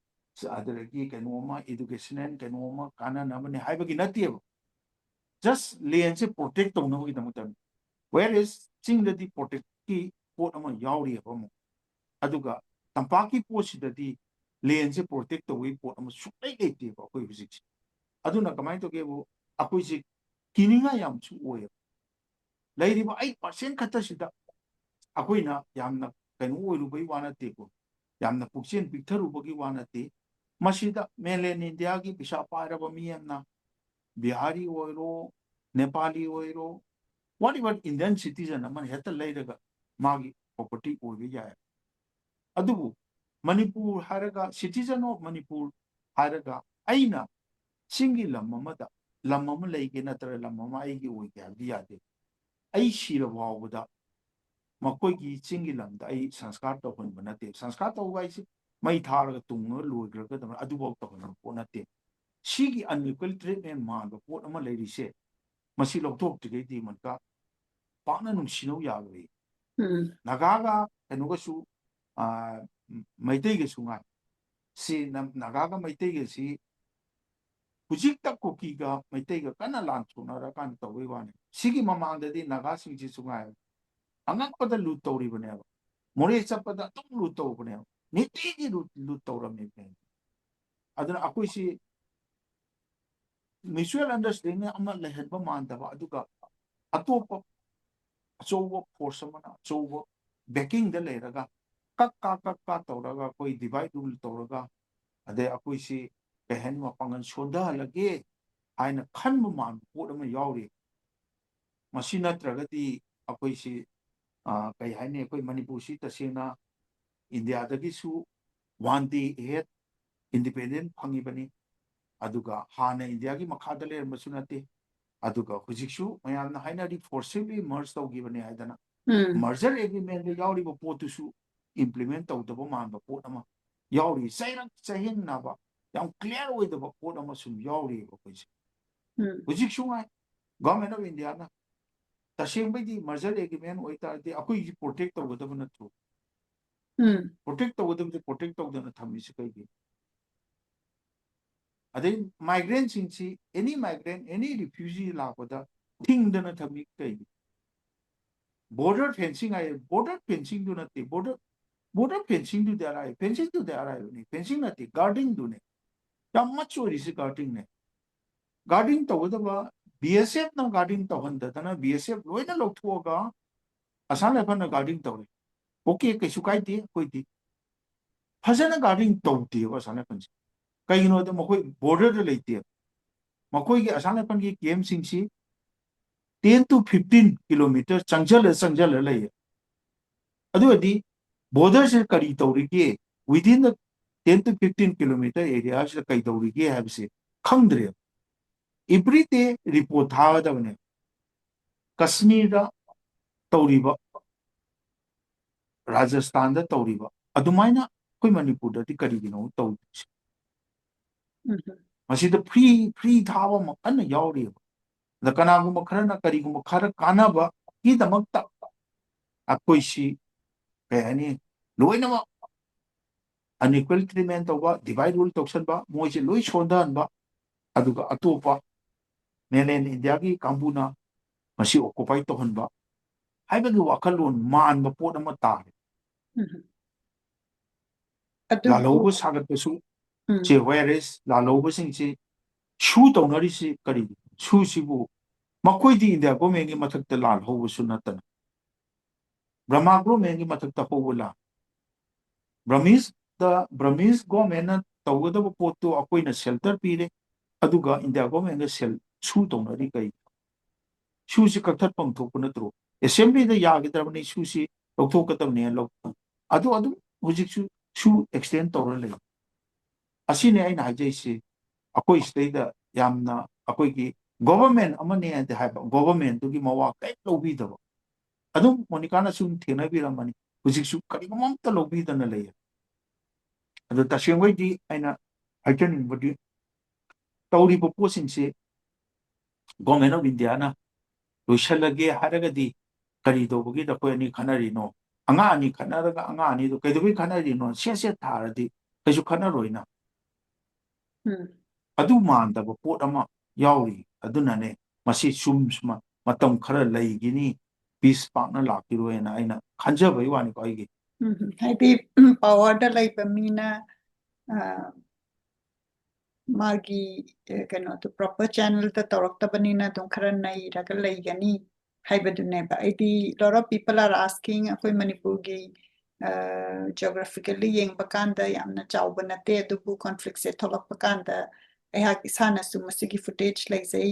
ꯑꯗꯨꯗꯒꯤ ꯀꯩꯅꯣꯝꯃ, educational ꯀꯩꯅꯣꯝꯃ ꯀꯥꯟꯅꯅꯕꯅꯤ ꯍꯥꯏꯕꯒꯤ ꯅꯠꯇꯦꯕ꯫ Just ꯂꯦꯟꯁꯦ protect ꯇꯧꯅꯕꯒꯤꯗꯃꯛꯇꯅꯤ꯫ Whereas ꯆꯤꯡꯗꯗꯤ protectꯀꯤ ꯄꯣꯠ ꯑꯃ ꯌꯥꯎꯔꯤꯑꯕ ꯑꯃꯨꯛ꯫ ꯑꯗꯨꯒ ꯇꯝꯄꯥꯛꯀꯤ ꯄꯣꯠꯁꯤꯗꯗꯤ ꯂꯦꯟꯁꯦ ꯄ꯭ꯔꯣꯇꯦꯛ ꯇꯧꯕꯒꯤ ꯄꯣꯠ ꯑꯃ ꯁꯨꯡꯂꯩ ꯂꯩꯇꯦꯕ ꯑꯩꯈꯣꯏ ꯍꯧꯖꯤꯛꯁꯦ꯫ ꯑꯗꯨꯅ ꯀꯃꯥꯏꯅ ꯇꯧꯒꯦꯕꯨ, ꯑꯩꯈꯣꯏꯁꯦ ꯀꯤꯅꯤꯡꯉꯥꯏ ꯌꯥꯝꯁꯨ ꯑꯣꯏꯌꯦꯕ꯫ ꯂꯩꯔꯤꯕ ꯑꯩꯠ ꯄꯥꯔꯁꯦꯟ ꯈꯛꯇꯁꯤꯗ ꯑꯩꯈꯣꯏꯅ ꯌꯥꯝꯅ ꯀꯩꯅꯣ ꯑꯣꯏꯔꯨꯕꯒꯤ ꯋꯥ ꯅꯠꯇꯦꯀꯣ, ꯌꯥꯝꯅ ꯄꯨꯛꯆꯦꯜ ꯄꯤꯛꯊꯔꯨꯕꯒꯤ ꯋꯥ ꯅꯠꯇꯦ꯫ ꯃꯁꯤꯗ ꯃꯦꯟꯂꯦꯟ ꯏꯟꯗꯤꯌꯥꯒꯤ ꯄꯩꯁꯥ ꯄꯥꯏꯔꯕ ꯃꯤ ꯑꯃꯅ, ꯕꯤꯍꯥꯔꯤ ꯑꯣꯏꯔꯣ, ꯅꯦꯄꯥꯂꯤ ꯑꯣꯏꯔꯣ, what even Indian citizen ꯑꯃꯅ ꯍꯦꯛꯇ ꯂꯩꯔꯒ ꯃꯥꯒꯤ ꯄ꯭ꯔꯣꯄꯔꯇꯤ ꯑꯣꯏꯕ ꯌꯥꯏ꯫ ꯑꯗꯨꯕꯨ ꯃꯅꯤꯄꯨꯔ ꯍꯥꯏꯔꯒ, citizen of ꯃꯅꯤꯄꯨꯔ ꯍꯥꯏꯔꯒ, ꯑꯩꯅ ꯆꯤꯡꯒꯤ ꯂꯝ ꯑꯃꯗ ꯂꯝ ꯑꯃ ꯂꯩꯒꯦ ꯅꯠꯇ꯭ꯔꯒ ꯂꯝ ꯑꯃ ꯑꯩꯒꯤ ꯑꯣꯏꯒꯦ ꯍꯥꯏꯕꯗꯤ ꯌꯥꯗꯦ꯫ ꯑꯩ ꯁꯤꯔ ꯐꯥꯎꯕꯗ ꯃꯈꯣꯏꯒꯤ ꯆꯤꯡꯒꯤ ꯂꯝꯗ ꯑꯩ ꯁꯪꯁꯀꯥꯔ ꯇꯧꯍꯟꯕ ꯅꯠꯇꯦ꯫ ꯁꯪꯁꯀꯥꯔ ꯇꯧꯕ ꯍꯥꯏꯁꯦ ꯃꯩ ꯊꯥꯔꯒ ꯇꯨꯡꯉꯒ ꯂꯣꯏꯈ꯭ꯔꯒꯗꯕꯅꯤ, ꯑꯗꯨꯐꯥꯎ ꯇꯧꯍꯟꯕ ꯄꯣꯠ ꯅꯠꯇꯦ꯫ ꯁꯤꯒꯤ unequal treatment ꯃꯥꯟꯕ ꯄꯣꯠ ꯑꯃ ꯂꯩꯔꯤꯁꯦ, ꯃꯁꯤ ꯂꯧꯊꯣꯛꯇ꯭ꯔꯤꯉꯩꯗꯤ ꯃꯟꯀꯥ ꯄꯥꯛꯅ ꯅꯨꯡꯁꯤꯅꯧ ꯌꯥꯔꯣꯏ꯫ ꯎꯝ ꯅꯥꯒꯥꯒ ꯀꯩꯅꯣꯒꯁꯨ, ꯑ, ꯃꯩꯇꯩꯒꯁꯨ ꯉꯥꯏ꯫ ꯁꯤ ꯅꯝ-, ꯅꯥꯒꯥꯒ ꯃꯩꯇꯩꯒꯁꯤ ꯍꯧꯖꯤꯛꯇ ꯀꯨꯀꯤꯒ ꯃꯩꯇꯩꯒ ꯀꯟꯅ ꯂꯥꯟ ꯁꯣꯛꯅꯔꯀꯥꯟꯗ ꯇꯧꯕꯩ ꯋꯥꯅꯤ꯫ ꯁꯤꯒꯤ ꯃꯃꯥꯡꯗꯗꯤ ꯅꯥꯒꯥꯁꯤꯡꯁꯤꯁꯨ ꯉꯥꯏ, ꯑꯉꯛꯄꯗ ꯂꯨꯠ ꯇꯧꯔꯤꯕꯅꯦꯕ꯫ ꯃꯣꯔꯦ ꯆꯠꯄꯗ ꯑꯗꯨꯝ ꯂꯨꯠ ꯇꯧꯕꯅꯦꯕ, ꯅꯤꯇꯤꯒꯤ ꯂꯨꯠ, ꯂꯨꯠ ꯇꯧꯔꯝꯃꯤꯕꯅꯦ꯫ ꯑꯗꯨꯅ ꯑꯩꯈꯣꯏꯁꯤ mutual understanding ꯑꯃ ꯂꯩꯍꯟꯕ ꯃꯥꯟꯗꯕ, ꯑꯗꯨꯒ ꯑꯇꯣꯞꯄ ꯑꯆꯧꯕ force ꯑꯃꯅ ꯑꯆꯧꯕ backingꯗ ꯂꯩꯔꯒ ꯀꯛ ꯀꯥ ꯀꯛ ꯀꯥ ꯇꯧꯔꯒ ꯑꯩꯈꯣꯏ divide rule ꯇꯧꯔꯒ, ꯑꯗꯩ ꯑꯩꯈꯣꯏꯁꯤ ꯀꯩ ꯍꯥꯏꯅꯤ, ꯃꯄꯥꯡꯒꯜ ꯁꯣꯟꯊꯍꯜꯂꯒꯦ ꯍꯥꯏꯅ ꯈꯟꯕ ꯃꯥꯟꯕ ꯄꯣꯠ ꯑꯃ ꯌꯥꯎꯔꯤ꯫ ꯃꯁꯤ ꯅꯠꯇ꯭ꯔꯒꯗꯤ ꯑꯩꯈꯣꯏꯁꯤ, ꯑ, ꯀꯩ ꯍꯥꯏꯅꯤ, ꯑꯩꯈꯣꯏ ꯃꯅꯤꯄꯨꯔꯁꯤ ꯇꯁꯦꯡꯅ ꯏꯟꯗꯤꯌꯥꯗꯒꯤꯁꯨ one day ahead independent ꯐꯪꯉꯤꯕꯅꯤ꯫ ꯑꯗꯨꯒ ꯍꯥꯟꯅ ꯏꯟꯗꯤꯌꯥꯒꯤ ꯃꯈꯥꯗ ꯂꯩꯔꯝꯕꯁꯨ ꯅꯠꯇꯦ꯫ ꯑꯗꯨꯒ ꯍꯧꯖꯤꯛꯁꯨ ꯃꯌꯥꯝꯅ ꯍꯥꯏꯅꯔꯤ forcibly merge ꯇꯧꯈꯤꯕꯅꯤ ꯍꯥꯏꯗꯅ꯫ ꯎꯝ Merger agreementꯗ ꯌꯥꯎꯔꯤꯕ ꯄꯣꯠꯇꯨꯁꯨ implement ꯇꯧꯗꯕ ꯃꯥꯟꯕ ꯄꯣꯠ ꯑꯃ ꯌꯥꯎꯔꯤ꯫ ꯆꯩꯔꯛ ꯆꯍꯦꯡꯅꯕ, ꯌꯥꯝ clear ꯑꯣꯏꯗꯕ ꯄꯣꯠ ꯑꯃ ꯁꯨꯝ ꯌꯥꯎꯔꯤꯑꯕ ꯑꯩꯈꯣꯏꯁꯦ꯫ ꯎꯝ ꯍꯧꯖꯤꯛꯁꯨ ꯉꯥꯏ, Government of Indiaꯅ ꯇꯁꯦꯡꯕꯩꯗꯤ merger agreement ꯑꯣꯏꯇꯥꯔꯗꯤ ꯑꯩꯈꯣꯏꯒꯤ protect ꯇꯧꯒꯗꯕ ꯅꯠꯇ꯭ꯔꯣ? ꯎꯝ Protect ꯇꯧꯒꯗꯕꯗꯤ protect ꯇꯧꯗꯅ ꯊꯝꯃꯤꯁꯤ ꯀꯩꯒꯤꯅꯣ? ꯑꯗꯩ migrantꯁꯤꯡꯁꯤ, any migrant, any refugee ꯂꯥꯛꯄꯗ ꯊꯤꯡꯗꯅ ꯊꯝꯃꯤ ꯀꯩꯒꯤꯅꯣ? Border fencing ꯍꯥꯏ, border fencingꯗꯨ ꯅꯠꯇꯦ, border Border fencing ꯗꯨꯗꯤ ꯑꯔꯥꯏ, fencing ꯗꯨꯗꯤ ꯑꯔꯥꯏꯕꯅꯤ, fencing ꯅꯠꯇꯦ, guarding ꯗꯨꯅꯦ꯫ ꯌꯥꯝ ꯃꯆꯨ ꯑꯣꯏꯔꯤꯁꯤ guarding ꯅꯦ꯫ Guarding ꯇꯧꯒꯗꯕ, B S F ꯅ guarding ꯇꯧꯍꯟꯗꯗꯅ B S F ꯂꯣꯏꯅ ꯂꯧꯊꯣꯛꯑꯒ ꯑꯁꯥꯝ ꯔꯥꯏꯐꯜꯅ guarding ꯇꯧꯔꯦ꯫ Okay, ꯀꯩꯁꯨ ꯀꯥꯏꯗꯦ ꯑꯩꯈꯣꯏꯗꯤ꯫ ꯐꯖꯅ guarding ꯇꯧꯗꯦꯕ ꯑꯁꯥꯝ ꯔꯥꯏꯐꯜꯁꯦ꯫ ꯀꯩꯒꯤꯅꯣꯗ ꯃꯈꯣꯏ border ꯗ ꯂꯩꯇꯦꯕ꯫ ꯃꯈꯣꯏꯒꯤ ꯑꯁꯥꯝ ꯔꯥꯏꯐꯜꯒꯤ camp ꯁꯤꯡꯁꯤ ten to fifteen kilometer ꯆꯪꯁꯤꯜꯂ ꯆꯪꯁꯤꯜꯂ ꯂꯩꯌꯦ꯫ ꯑꯗꯨ ꯑꯣꯏꯔꯗꯤ border ꯁꯦ ꯀꯔꯤ ꯇꯧꯔꯤꯒꯦ, within the ten to fifteen kilometer area ꯁꯤꯗ ꯀꯩꯗꯧꯔꯤꯒꯦ ꯍꯥꯏꯕꯁꯦ ꯈꯪꯗ꯭ꯔꯦꯕ꯫ Every day report ꯊꯥꯒꯗꯕꯅꯦ꯫ ꯀꯁꯃꯤꯔꯗ ꯇꯧꯔꯤꯕ, ꯔꯥꯖꯁꯊꯥꯟꯗ ꯇꯧꯔꯤꯕ ꯑꯗꯨꯃꯥꯏꯅ ꯑꯩꯈꯣꯏ ꯃꯅꯤꯄꯨꯔꯗꯗꯤ ꯀꯔꯤꯒꯤꯅꯣ ꯇꯧꯗ꯭ꯔꯤꯁꯦ? ꯎꯝ꯫ ꯃꯁꯤꯗ free, free ꯊꯥꯕ ꯑꯃ ꯀꯟꯅ ꯌꯥꯎꯔꯤꯑꯕ꯫ ꯑꯗ ꯀꯅꯥꯒꯨꯝꯕ ꯈꯔꯅ ꯀꯔꯤꯒꯨꯝꯕ ꯈꯔ ꯀꯥꯟꯅꯕꯒꯤꯗꯃꯛꯇ ꯑꯩꯈꯣꯏꯁꯤ, ꯀꯩ ꯍꯥꯏꯅꯤ, ꯂꯣꯏꯅꯃꯛ unequal treatment ꯇꯧꯕ, divide rule ꯇꯧꯁꯟꯕ, ꯃꯣꯏꯁꯦ ꯂꯣꯏ ꯁꯣꯟꯊꯍꯟꯕ, ꯑꯗꯨꯒ ꯑꯇꯣꯞꯄ mainland India ꯒꯤ ꯀꯥꯡꯕꯨꯅ ꯃꯁꯤ occupy ꯇꯧꯍꯟꯕ ꯍꯥꯏꯕꯒꯤ ꯋꯥꯈꯜꯂꯣꯟ ꯃꯥꯟꯕ ꯄꯣꯠ ꯑꯃ ꯇꯥꯔꯦ꯫ ꯎꯝ꯫ ꯑꯗꯨꯕꯨ ꯂꯥꯜꯍꯧꯕ ꯁꯥꯒꯠꯄꯁꯨ, ꯎꯝ꯫ ꯆꯦ, whereas ꯂꯥꯜꯍꯧꯕꯁꯤꯡꯁꯤ ꯁꯨ ꯇꯧꯅꯔꯤꯁꯤ ꯀꯔꯤꯒꯤꯅꯣ? ꯁꯨꯁꯤꯕꯨ ꯃꯈꯣꯏꯗꯤ India government ꯀꯤ ꯃꯊꯛꯇ ꯂꯥꯜꯍꯧꯕꯁꯨ ꯅꯠꯇꯅ, ꯕ꯭ꯔꯍꯃ government ꯀꯤ ꯃꯊꯛꯇ ꯍꯧꯕ ꯂꯥꯜ꯫ Burmese ꯗ, Burmese government ꯅ ꯇꯧꯒꯗꯕ ꯄꯣꯠꯇꯨ ꯑꯩꯈꯣꯏꯅ shelter ꯄꯤꯔꯦ, ꯑꯗꯨꯒ India government ꯒ ꯁꯦꯜ, ꯁꯨ ꯇꯧꯅꯔꯤ ꯀꯩ? ꯁꯨꯁꯤ ꯀꯛꯊꯠꯐꯝ ꯊꯣꯛꯄ ꯅꯠꯇ꯭ꯔꯣ? Assembly ꯗ ꯌꯥꯈꯤꯗ꯭ꯔꯕꯅꯤ, ꯁꯨꯁꯤ ꯂꯧꯊꯣꯛꯀꯗꯕꯅꯦꯅ ꯂꯧ-, ꯑꯗꯨ ꯑꯗꯨꯝ ꯍꯧꯖꯤꯛꯁꯨ ꯁꯨ extend ꯇꯧꯔ ꯂꯩ꯫ ꯑꯁꯤꯅꯤ ꯑꯩꯅ ꯍꯥꯏꯖꯩꯁꯤ, ꯑꯩꯈꯣꯏ ꯁꯤꯗꯩꯗ ꯌꯥꯝꯅ ꯑꯩꯈꯣꯏꯒꯤ government ꯑꯃꯅꯦ ꯍꯥꯏꯗꯤ ꯍꯥꯏꯕ, government ꯇꯨꯒꯤ ꯃꯋꯥ ꯀꯔꯤꯝ ꯂꯧꯕꯤꯗꯕ꯫ ꯑꯗꯨꯝ ꯃꯣꯅꯤꯀꯥꯅ ꯁꯨꯝ ꯊꯦꯡꯅꯕꯤꯔꯝꯃꯅꯤ, ꯍꯧꯖꯤꯛꯁꯨ ꯀꯔꯤꯒꯨꯝꯕ ꯑꯝꯇ ꯂꯧꯕꯤꯗꯅ ꯂꯩꯌꯦ꯫ ꯑꯗꯣ ꯇꯁꯦꯡꯕꯩꯗꯤ ꯑꯩꯅ ꯍꯥꯏꯖꯅꯤꯡꯕꯗꯤ, ꯇꯧꯔꯤꯕ ꯄꯣꯠꯁꯤꯡꯁꯤ Government of India ꯅ ꯂꯣꯏꯁꯜꯂꯒꯦ ꯍꯥꯏꯔꯒꯗꯤ ꯀꯔꯤ ꯇꯧꯕꯒꯤꯗ ꯑꯩꯈꯣꯏ ꯑꯅꯤ ꯈꯠꯅꯔꯤꯅꯣ? ꯑꯉꯥꯡ ꯑꯅꯤ ꯈꯠꯅꯔꯒ ꯑꯉꯥꯡ ꯑꯅꯤꯗꯣ ꯀꯩꯗꯧꯕꯩ ꯈꯠꯅꯔꯤꯅꯣ? ꯁꯦꯠ ꯁꯦꯠ ꯊꯥꯔꯗꯤ ꯀꯩꯁꯨ ꯈꯠꯅꯔꯣꯏꯅ꯫ ꯎꯝ꯫ ꯑꯗꯨ ꯃꯥꯟꯗꯕ ꯄꯣꯠ ꯑꯃ ꯌꯥꯎꯔꯤ꯫ ꯑꯗꯨꯅꯅꯦ ꯃꯁꯤ ꯁꯨꯝ ꯁꯨꯃ-, ꯃꯇꯝ ꯈꯔ ꯂꯩꯈꯤꯅꯤ, peace ꯄꯥꯛꯅ ꯂꯥꯛꯈꯤꯔꯣꯏꯅ ꯑꯩꯅ ꯈꯟꯖꯕꯩ ꯋꯥꯅꯤꯀꯣ ꯑꯩꯒꯤ꯫ ꯎꯝ, ꯍꯥꯏꯗꯤ ꯄꯋꯥꯔꯗ ꯂꯩꯕ ꯃꯤꯅ ꯑ, ꯃꯥꯒꯤ ꯑ, ꯀꯩꯅꯣꯗꯣ ꯄ꯭ꯔꯣꯄꯔ ꯆꯦꯅꯦꯜꯗ ꯇꯧꯔꯛꯇꯕꯅꯤꯅ ꯑꯗꯨꯝ ꯈꯔ ꯅꯩꯔꯒ ꯂꯩꯒꯅꯤ ꯍꯥꯏꯕꯗꯨꯅꯦꯕ꯫ ꯑꯩꯗꯤ lot of people are asking, ꯑꯩꯈꯣꯏ ꯃꯅꯤꯄꯨꯔꯒꯤ ꯖꯤꯑꯣꯒ꯭ꯔꯥꯐꯤꯀꯦꯜꯂꯤ ꯌꯦꯡꯕ ꯀꯥꯟꯗ ꯌꯥꯝꯅ ꯆꯥꯎꯕ ꯅꯠꯇꯦ, ꯑꯗꯨꯕꯨ ꯀꯣꯟꯐ꯭ꯂꯤꯛꯁꯦ ꯊꯣꯛꯂꯛꯄ ꯀꯥꯟꯗ ꯑꯩꯍꯥꯛ ꯏꯁꯥꯅꯁꯨ ꯃꯁꯤꯒꯤ ꯐꯨꯇꯦꯖ ꯂꯩꯖꯩ꯫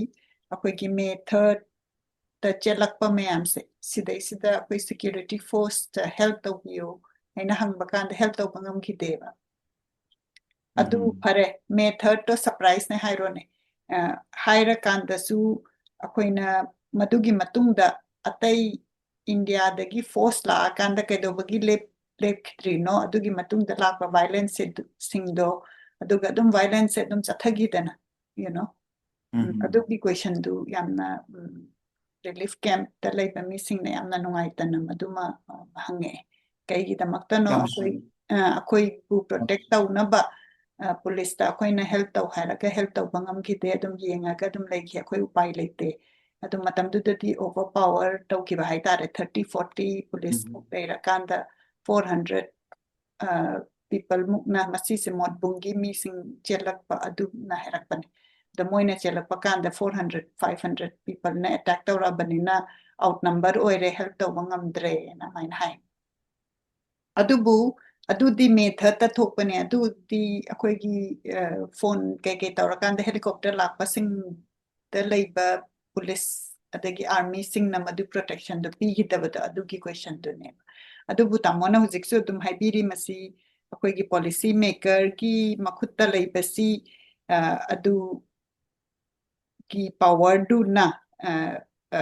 ꯑꯩꯈꯣꯏꯒꯤ ꯃꯦ ꯊꯥꯔꯠꯇ ꯆꯦꯜꯂꯛꯄ ꯃꯌꯥꯝꯁꯦ, ꯁꯤꯗꯩꯁꯤꯗ ꯑꯩꯈꯣꯏ ꯁꯦꯀ꯭ꯌꯨꯔꯤꯇꯤ ꯐꯣꯔꯁꯇ ꯍꯦꯜꯞ ꯇꯧꯕꯤꯌꯨ ꯍꯥꯏꯅ ꯍꯪꯕ ꯀꯥꯟꯗ ꯍꯦꯜꯞ ꯇꯧꯕ ꯉꯝꯈꯤꯗꯦꯕ꯫ ꯑꯗꯨ ꯎꯝ꯫ ꯐꯔꯦ, ꯃꯦ ꯊꯥꯔꯠꯇꯣ ꯁꯔꯄ꯭ꯔꯥꯏꯖꯅꯦ ꯍꯥꯏꯔꯣꯅꯦ꯫ ꯑ, ꯍꯥꯏꯔꯀꯥꯟꯗꯁꯨ ꯑꯩꯈꯣꯏꯅ ꯃꯗꯨꯒꯤ ꯃꯇꯨꯡꯗ ꯑꯇꯩ ꯏꯟꯗꯤꯌꯥꯗꯒꯤ ꯐꯣꯔꯁ ꯂꯥꯛꯑꯀꯥꯟꯗ ꯀꯩꯗꯧꯕꯒꯤ ꯂꯦꯞ-, ꯂꯦꯞꯈꯤꯗ꯭ꯔꯤꯅꯣ? ꯑꯗꯨꯒꯤ ꯃꯇꯨꯡꯗ ꯂꯥꯛꯄ ꯚꯥꯏꯂꯦꯟꯁꯁꯦ ꯗꯨ-, ꯁꯤꯡꯗꯣ, ꯑꯗꯨꯒ ꯑꯗꯨꯝ ꯚꯥꯏꯂꯦꯟꯁꯁꯦ ꯑꯗꯨꯝ ꯆꯠꯊꯈꯤꯗꯅ, you know? ꯎꯝ, ꯎꯝ꯫ ꯑꯗꯨꯒꯤ ꯀꯣꯏꯁꯟꯗꯨ ꯌꯥꯝꯅ, ꯎꯝ, ꯔꯤꯂꯤꯐ ꯀꯦꯝꯞꯇ ꯂꯩꯕ ꯃꯤꯁꯤꯡꯅ ꯌꯥꯝꯅ ꯅꯨꯡꯉꯥꯏꯇꯅ ꯃꯗꯨꯃ, ꯑ, ꯍꯪꯉꯛꯑꯦ꯫ ꯀꯩꯒꯤꯗꯃꯛꯇꯅꯣ ꯌꯥꯝ ꯑꯩꯈꯣꯏ, ꯆꯨꯝꯃꯤ꯫ ꯑ, ꯑꯩꯈꯣꯏꯕꯨ ꯄ꯭ꯔꯣꯇꯦꯛ ꯇꯧꯅꯕ, ꯑ, ꯄꯨꯂꯤꯁꯇ ꯑꯩꯈꯣꯏꯅ ꯍꯦꯜꯞ ꯇꯧ ꯍꯥꯏꯔꯒ ꯍꯦꯜꯞ ꯇꯧꯕ ꯉꯝꯈꯤꯗꯦ, ꯑꯗꯨꯝ ꯌꯦꯡꯉꯒ ꯑꯗꯨꯝ ꯂꯩꯈꯤ, ꯑꯩꯈꯣꯏ ꯎꯄꯥꯏ ꯂꯩꯇꯦ꯫ ꯑꯗꯨ ꯃꯇꯝꯗꯨꯗꯗꯤ ꯑꯣꯚꯔ ꯄꯥꯋꯔ ꯇꯧꯈꯤꯕ ꯍꯥꯏꯇꯥꯔꯦ, ꯊꯥꯔꯇꯤ, ꯐꯣꯔꯇꯤ ꯄꯨꯂꯤꯁ ꯎꯝ꯫ ꯂꯩꯔꯀꯥꯟꯗ ꯐꯣꯔ ꯍꯟꯗ꯭ꯔꯦꯠ, ꯑ, ꯄꯤꯄꯜ ꯃꯨꯛꯅ, ꯃꯁꯤꯁꯦ ꯃꯣꯠꯕꯨꯡꯒꯤ ꯃꯤꯁꯤꯡ ꯆꯦꯜꯂꯛꯄ ꯑꯗꯨꯅ ꯍꯥꯏꯔꯛꯄꯅꯦ꯫ ꯑꯗ ꯃꯣꯏꯅ ꯆꯦꯜꯂꯛꯄ ꯀꯥꯟꯗ ꯐꯣꯔ ꯍꯟꯗ꯭ꯔꯦꯠ, ꯐꯥꯏꯚ ꯍꯟꯗ꯭ꯔꯦꯠ ꯄꯤꯄꯜꯅ ꯑꯦꯇꯦꯛ ꯇꯧꯔꯛꯑꯕꯅꯤꯅ ꯑꯥꯎꯠ ꯅꯝꯕꯔ ꯑꯣꯏꯔꯦ, ꯍꯦꯜꯞ ꯇꯧꯕ ꯉꯝꯗ꯭ꯔꯦꯅ ꯑꯗꯨꯃꯥꯏꯅ ꯍꯥꯏ꯫ ꯑꯗꯨꯕꯨ ꯑꯗꯨꯗꯤ ꯃꯦ ꯊꯥꯔꯠꯇ ꯊꯣꯛꯄꯅꯦ꯫ ꯑꯗꯨꯗꯤ ꯑꯩꯈꯣꯏꯒꯤ, ꯑ, ꯐꯣꯟ ꯀꯩꯀꯩ ꯇꯧꯔꯀꯥꯟꯗ ꯍꯦꯂꯤꯀꯣꯞꯇꯔ ꯂꯥꯛꯄꯁꯤꯡꯗ ꯂꯩꯕ ꯄꯨꯂꯤꯁ ꯑꯗꯒꯤ ꯑꯥꯔꯃꯤꯁꯤꯡꯅ ꯃꯗꯨ ꯄ꯭ꯔꯣꯇꯦꯛꯁꯟꯗꯣ ꯄꯤꯈꯤꯗꯕꯗꯣ ꯑꯗꯨꯒꯤ ꯀꯣꯏꯁꯟꯗꯨꯅꯦꯕ꯫ ꯑꯗꯨꯕꯨ ꯇꯥꯃꯣꯅ ꯍꯧꯖꯤꯛꯁꯨ ꯑꯗꯨꯝ ꯍꯥꯏꯕꯤꯔꯤ, ꯃꯁꯤ ꯑꯩꯈꯣꯏꯒꯤ ꯄꯣꯂꯤꯁꯤ ꯃꯦꯀꯔꯒꯤ ꯃꯈꯨꯠꯇ ꯂꯩꯕꯁꯤ, ꯑ, ꯑꯗꯨꯒꯤ ꯄꯋꯔꯗꯨꯅ, ꯑ, ꯑ,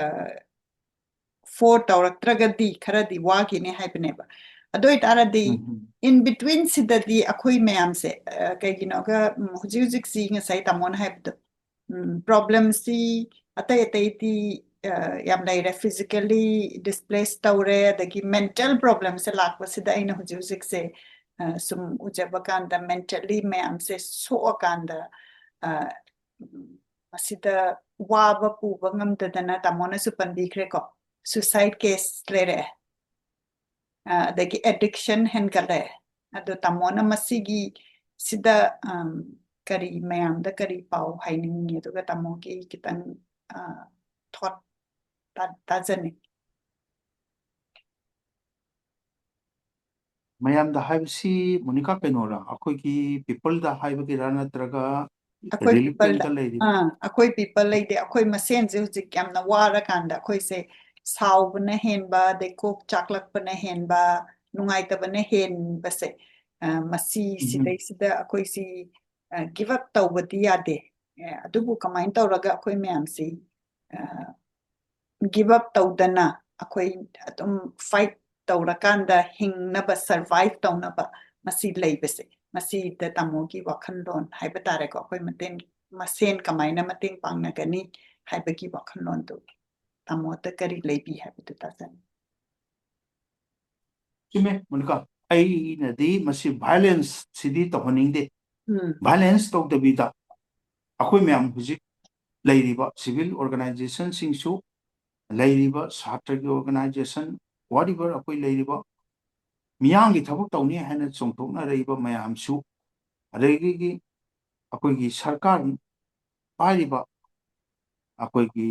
ꯐꯣꯔ ꯇꯧꯔꯛꯇ꯭ꯔꯒꯗꯤ ꯈꯔꯗꯤ ꯋꯥꯈꯤꯅꯤ ꯍꯥꯏꯕꯅꯦꯕ꯫ ꯑꯗꯨ ꯑꯣꯏꯇꯥꯔꯗꯤ, ꯎꯝ, ꯎꯝ꯫ In between ꯁꯤꯗꯗꯤ ꯑꯩꯈꯣꯏ ꯃꯌꯥꯝꯁꯦ, ꯑ, ꯀꯩꯒꯤꯅꯣꯒ, ꯎꯝ, ꯍꯧꯖꯤꯛ ꯍꯧꯖꯤꯛꯁꯤ ꯉꯁꯥꯏ ꯇꯥꯃꯣꯅ ꯍꯥꯏꯕꯗꯣ, ꯎꯝ, ꯄ꯭ꯔꯣꯕ꯭ꯂꯦꯝꯁꯤ ꯑꯇꯩ ꯑꯇꯩꯗꯤ, ꯑ, ꯌꯥꯝ ꯂꯩꯔꯦ꯫ ꯐꯤꯖꯤꯀꯦꯜꯂꯤ ꯗꯤꯁꯄ꯭ꯂꯦꯁ ꯇꯧꯔꯦ, ꯑꯗꯒꯤ ꯃꯦꯟꯇꯦꯜ ꯄ꯭ꯔꯣꯕ꯭ꯂꯦꯝꯁꯦ ꯂꯥꯛꯄꯁꯤꯗ ꯑꯩꯅ ꯍꯧꯖꯤꯛ ꯍꯧꯖꯤꯛꯁꯦ, ꯑ, ꯁꯨꯝ ꯎꯖꯕ ꯀꯥꯟꯗ ꯃꯦꯟꯇꯦꯜꯂꯤ ꯃꯌꯥꯝꯁꯦ ꯁꯣꯛꯑꯀꯥꯟꯗ, ꯑ, ꯃꯁꯤꯗ ꯋꯥꯕ ꯄꯨꯕ ꯉꯝꯗꯗꯅ ꯇꯥꯃꯣꯅꯁꯨ ꯄꯟꯕꯤꯈ꯭ꯔꯦꯀꯣ, ꯁꯨꯁꯥꯏꯠ ꯀꯦꯁ ꯂꯩꯔꯛꯑꯦ꯫ ꯑ, ꯑꯗꯒꯤ addiction ꯍꯦꯟꯒꯠꯂꯦ꯫ ꯑꯗꯣ ꯇꯥꯃꯣꯅ ꯃꯁꯤꯒꯤ ꯁꯤꯗ, ꯑꯝ, ꯀꯔꯤ, ꯃꯌꯥꯝꯗ ꯀꯔꯤ ꯄꯥꯎ ꯍꯥꯏꯅꯤꯡꯉꯤ? ꯑꯗꯨꯒ ꯇꯥꯃꯣꯒꯤ ꯈꯤꯇꯪ, ꯑ, thought ꯇꯥ-, ꯇꯥꯖꯅꯤꯡꯉꯤ꯫ ꯃꯌꯥꯝꯗ ꯍꯥꯏꯕꯁꯤ, ꯃꯣꯅꯤꯀꯥ, ꯀꯩꯅꯣꯔꯥ, ꯑꯩꯈꯣꯏꯒꯤ peopleꯗ ꯍꯥꯏꯕꯒꯤꯔꯥ, ꯅꯠꯇ꯭ꯔꯒ ꯑꯩꯈꯣꯏ relief peopleꯗ, campꯇ ꯂꯩꯔꯤꯕ? ꯑꯥ, ꯑꯩꯈꯣꯏ people ꯂꯩꯇꯦ꯫ ꯑꯩꯈꯣꯏ ꯃꯁꯦꯟꯁꯦ ꯍꯧꯖꯤꯛ ꯌꯥꯝꯅ ꯋꯥꯔꯀꯥꯟꯗ ꯑꯩꯈꯣꯏꯁꯦ ꯁꯥꯎꯕꯅ ꯍꯦꯟꯕ, ꯑꯗꯩ ꯀꯣꯛ ꯆꯥꯛꯂꯛꯄꯅ ꯍꯦꯟꯕ, ꯅꯨꯡꯉꯥꯏꯇꯕꯅ ꯍꯦꯟꯕꯁꯦ, ꯑ, ꯃꯁꯤ, ꯎꯝ꯫ ꯁꯤꯗꯩꯁꯤꯗ ꯑꯩꯈꯣꯏꯁꯤ, ꯑ, give up ꯇꯧꯕꯗꯤ ꯌꯥꯗꯦ꯫ ꯑꯦ, ꯑꯗꯨꯕꯨ ꯀꯃꯥꯏꯅ ꯇꯧꯔꯒ ꯑꯩꯈꯣꯏ ꯃꯌꯥꯝꯁꯤ, ꯑ, give up ꯇꯧꯗꯅ ꯑꯩꯈꯣꯏ ꯑꯗꯨꯝ fight ꯇꯧꯔꯀꯥꯟꯗ ꯍꯤꯡꯅꯕ, survive ꯇꯧꯅꯕ ꯃꯁꯤ ꯂꯩꯕꯁꯦ, ꯃꯁꯤꯗ ꯇꯥꯃꯣꯒꯤ ꯋꯥꯈꯜꯂꯣꯟ ꯍꯥꯏꯕ ꯇꯥꯔꯦꯀꯣ, ꯑꯩꯈꯣꯏ ꯃꯇꯦꯡ, ꯃꯁꯦꯟ ꯀꯃꯥꯏꯅ ꯃꯇꯦꯡ ꯄꯥꯡꯅꯒꯅꯤ ꯍꯥꯏꯕꯒꯤ ꯋꯥꯈꯜꯂꯣꯟꯗꯨ ꯇꯥꯃꯣꯗ ꯀꯔꯤ ꯂꯩꯕꯤ ꯍꯥꯏꯕꯗꯨ ꯇꯥꯖꯅꯤꯡꯉꯤ꯫ ꯆꯨꯝꯃꯦ, ꯃꯣꯅꯤꯀꯥ꯫ ꯑꯩꯅꯗꯤ ꯃꯁꯤ violence ꯁꯤꯗꯤ ꯇꯧꯍꯟꯅꯤꯡꯗꯦ꯫ ꯎꯝ꯫ Violence ꯇꯧꯗꯕꯤꯗ ꯑꯩꯈꯣꯏ ꯃꯌꯥꯝ ꯍꯧꯖꯤꯛ ꯂꯩꯔꯤꯕ civil organizationꯁꯤꯡꯁꯨ, ꯂꯩꯔꯤꯕ ꯁꯥꯇ꯭ꯔꯒꯤ organization, whatever, ꯑꯩꯈꯣꯏ ꯂꯩꯔꯤꯕ ꯃꯤꯌꯥꯝꯒꯤ ꯊꯕꯛ ꯇꯧꯅꯤ ꯍꯥꯏꯅ ꯆꯣꯡꯊꯣꯛꯅꯔꯛꯏꯕ ꯃꯌꯥꯝꯁꯨ, ꯑꯗꯒꯤ ꯑꯩꯈꯣꯏꯒꯤ ꯁꯔꯀꯥꯔ ꯄꯥꯏꯔꯤꯕ ꯑꯩꯈꯣꯏꯒꯤ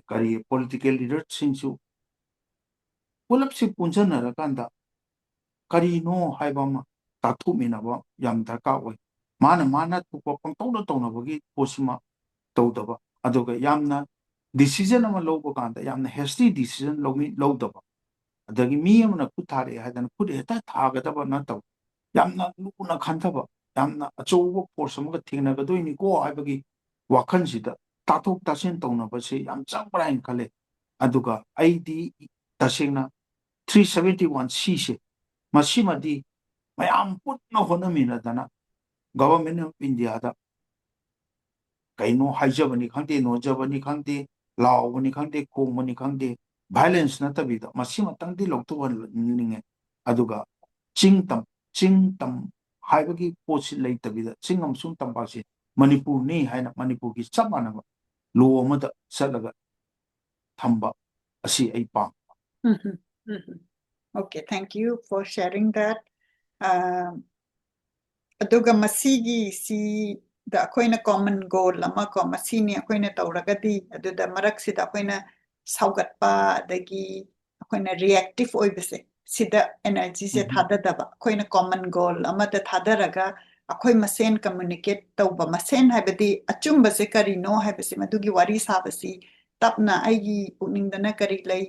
ꯀꯔꯤ political leaderꯁꯤꯡꯁꯨ ꯄꯨꯂꯞꯁꯤ ꯄꯨꯟꯁꯤꯟꯅꯔꯀꯥꯟꯗ ꯀꯔꯤꯅꯣ ꯍꯥꯏꯕ ꯑꯃ ꯇꯥꯊꯣꯛꯃꯤꯟꯅꯕ ꯌꯥꯝ ꯗꯔꯀꯥꯔ ꯑꯣꯏ꯫ ꯃꯥꯅ ꯃꯥꯅ ꯊꯣꯛꯄ ꯄꯪꯇꯧꯗ ꯇꯧꯅꯕꯒꯤ ꯄꯣꯠꯁꯤꯃ ꯇꯧꯗꯕ, ꯑꯗꯨꯒ ꯌꯥꯝꯅ decision ꯑꯃ ꯂꯧꯕ ꯀꯥꯟꯗ ꯌꯥꯝꯅ hasty decision ꯂꯧꯃꯤ-, ꯂꯧꯗꯕ, ꯑꯗꯒꯤ ꯃꯤ ꯑꯃꯅ ꯈꯨꯠ ꯊꯥꯔꯛꯑꯦ ꯍꯥꯏꯗꯅ ꯈꯨꯠ ꯍꯦꯛꯇ ꯊꯥꯒꯗꯕ ꯅꯠꯇꯕ, ꯌꯥꯝꯅ ꯂꯨꯅ ꯈꯟꯊꯕ, ꯌꯥꯝꯅ ꯑꯆꯧꯕ force ꯑꯃꯒ ꯊꯦꯡꯅꯒꯗꯣꯏꯅꯤꯀꯣ ꯍꯥꯏꯕꯒꯤ ꯋꯥꯈꯜꯁꯤꯗ ꯇꯥꯊꯣꯛ ꯇꯥꯁꯤꯟ ꯇꯧꯅꯕꯁꯦ ꯌꯥꯝ ꯆꯪꯕ꯭ꯔꯥ ꯍꯥꯏꯅ ꯈꯜꯂꯦ꯫ ꯑꯗꯨꯒ ꯑꯩꯗꯤ ꯇꯁꯦꯡꯅ three seventy one Cꯁꯦ, ꯃꯁꯤꯃꯗꯤ ꯃꯌꯥꯝ ꯄꯨꯟꯅ ꯍꯣꯠꯅꯃꯤꯟꯅꯗꯅ Government of Indiaꯗ ꯀꯩꯅꯣ ꯍꯥꯏꯖꯕꯅꯤ ꯈꯪꯗꯦ, ꯅꯣꯖꯕꯅꯤ ꯈꯪꯗꯦ, ꯂꯥꯎꯕꯅꯤ ꯈꯪꯗꯦ, ꯈꯣꯡꯕꯅꯤ ꯈꯪꯗꯦ, violence ꯅꯠꯇꯕꯤꯗ ꯃꯁꯤꯃꯇꯪꯗꯤ ꯂꯧꯊꯣꯛꯍꯟꯅꯤꯡꯉꯦ꯫ ꯑꯗꯨꯒ ꯆꯤꯡ ꯇꯝ, ꯆꯤꯡ ꯇꯝ ꯍꯥꯏꯕꯒꯤ ꯄꯣꯠꯁꯤ ꯂꯩꯇꯕꯤꯗ ꯆꯤꯡ ꯑꯃꯁꯨꯡ ꯇꯝꯄꯥꯛꯁꯤ ꯃꯅꯤꯄꯨꯔꯅꯤ ꯍꯥꯏꯅ ꯃꯅꯤꯄꯨꯔꯒꯤ ꯆꯞ ꯃꯥꯟꯅꯕ law ꯑꯃꯗ ꯆꯠꯂꯒ ꯊꯝꯕ ꯑꯁꯤ ꯑꯩ ꯄꯥꯝꯃꯤ꯫ ꯎꯝ, ꯎꯝ, ꯎꯝ, ꯎꯝ꯫ Okay, thank you for sharing that. Uh, ꯑꯗꯨꯒ ꯃꯁꯤꯒꯤ ꯁꯤꯗ ꯑꯩꯈꯣꯏꯅ common goal ꯑꯃ ꯀꯣ, ꯃꯁꯤꯅꯤ ꯑꯩꯈꯣꯏꯅ ꯇꯧꯔꯒꯗꯤ, ꯑꯗꯨꯗ ꯃꯔꯛꯁꯤꯗ ꯑꯩꯈꯣꯏꯅ ꯁꯥꯎꯒꯠꯄ, ꯑꯗꯒꯤ ꯑꯩꯈꯣꯏꯅ reactive ꯑꯣꯏꯕꯁꯦ, ꯁꯤꯗ energyꯁꯦ ꯎꯝ꯫ ꯊꯥꯗꯗꯕ, ꯑꯩꯈꯣꯏꯅ common goal ꯑꯃꯗ ꯊꯥꯗꯔꯒ ꯑꯩꯈꯣꯏ ꯃꯁꯦꯟ communicate ꯇꯧꯕ, ꯃꯁꯦꯟ ꯍꯥꯏꯕꯗꯤ ꯑꯆꯨꯝꯕꯁꯦ ꯀꯔꯤꯅꯣ ꯍꯥꯏꯕꯁꯤ, ꯃꯗꯨꯒꯤ ꯋꯥꯔꯤ ꯁꯥꯕꯁꯤ ꯇꯞꯅ, "ꯑꯩꯒꯤ ꯄꯨꯛꯅꯤꯡꯗꯅ ꯀꯔꯤ ꯂꯩ,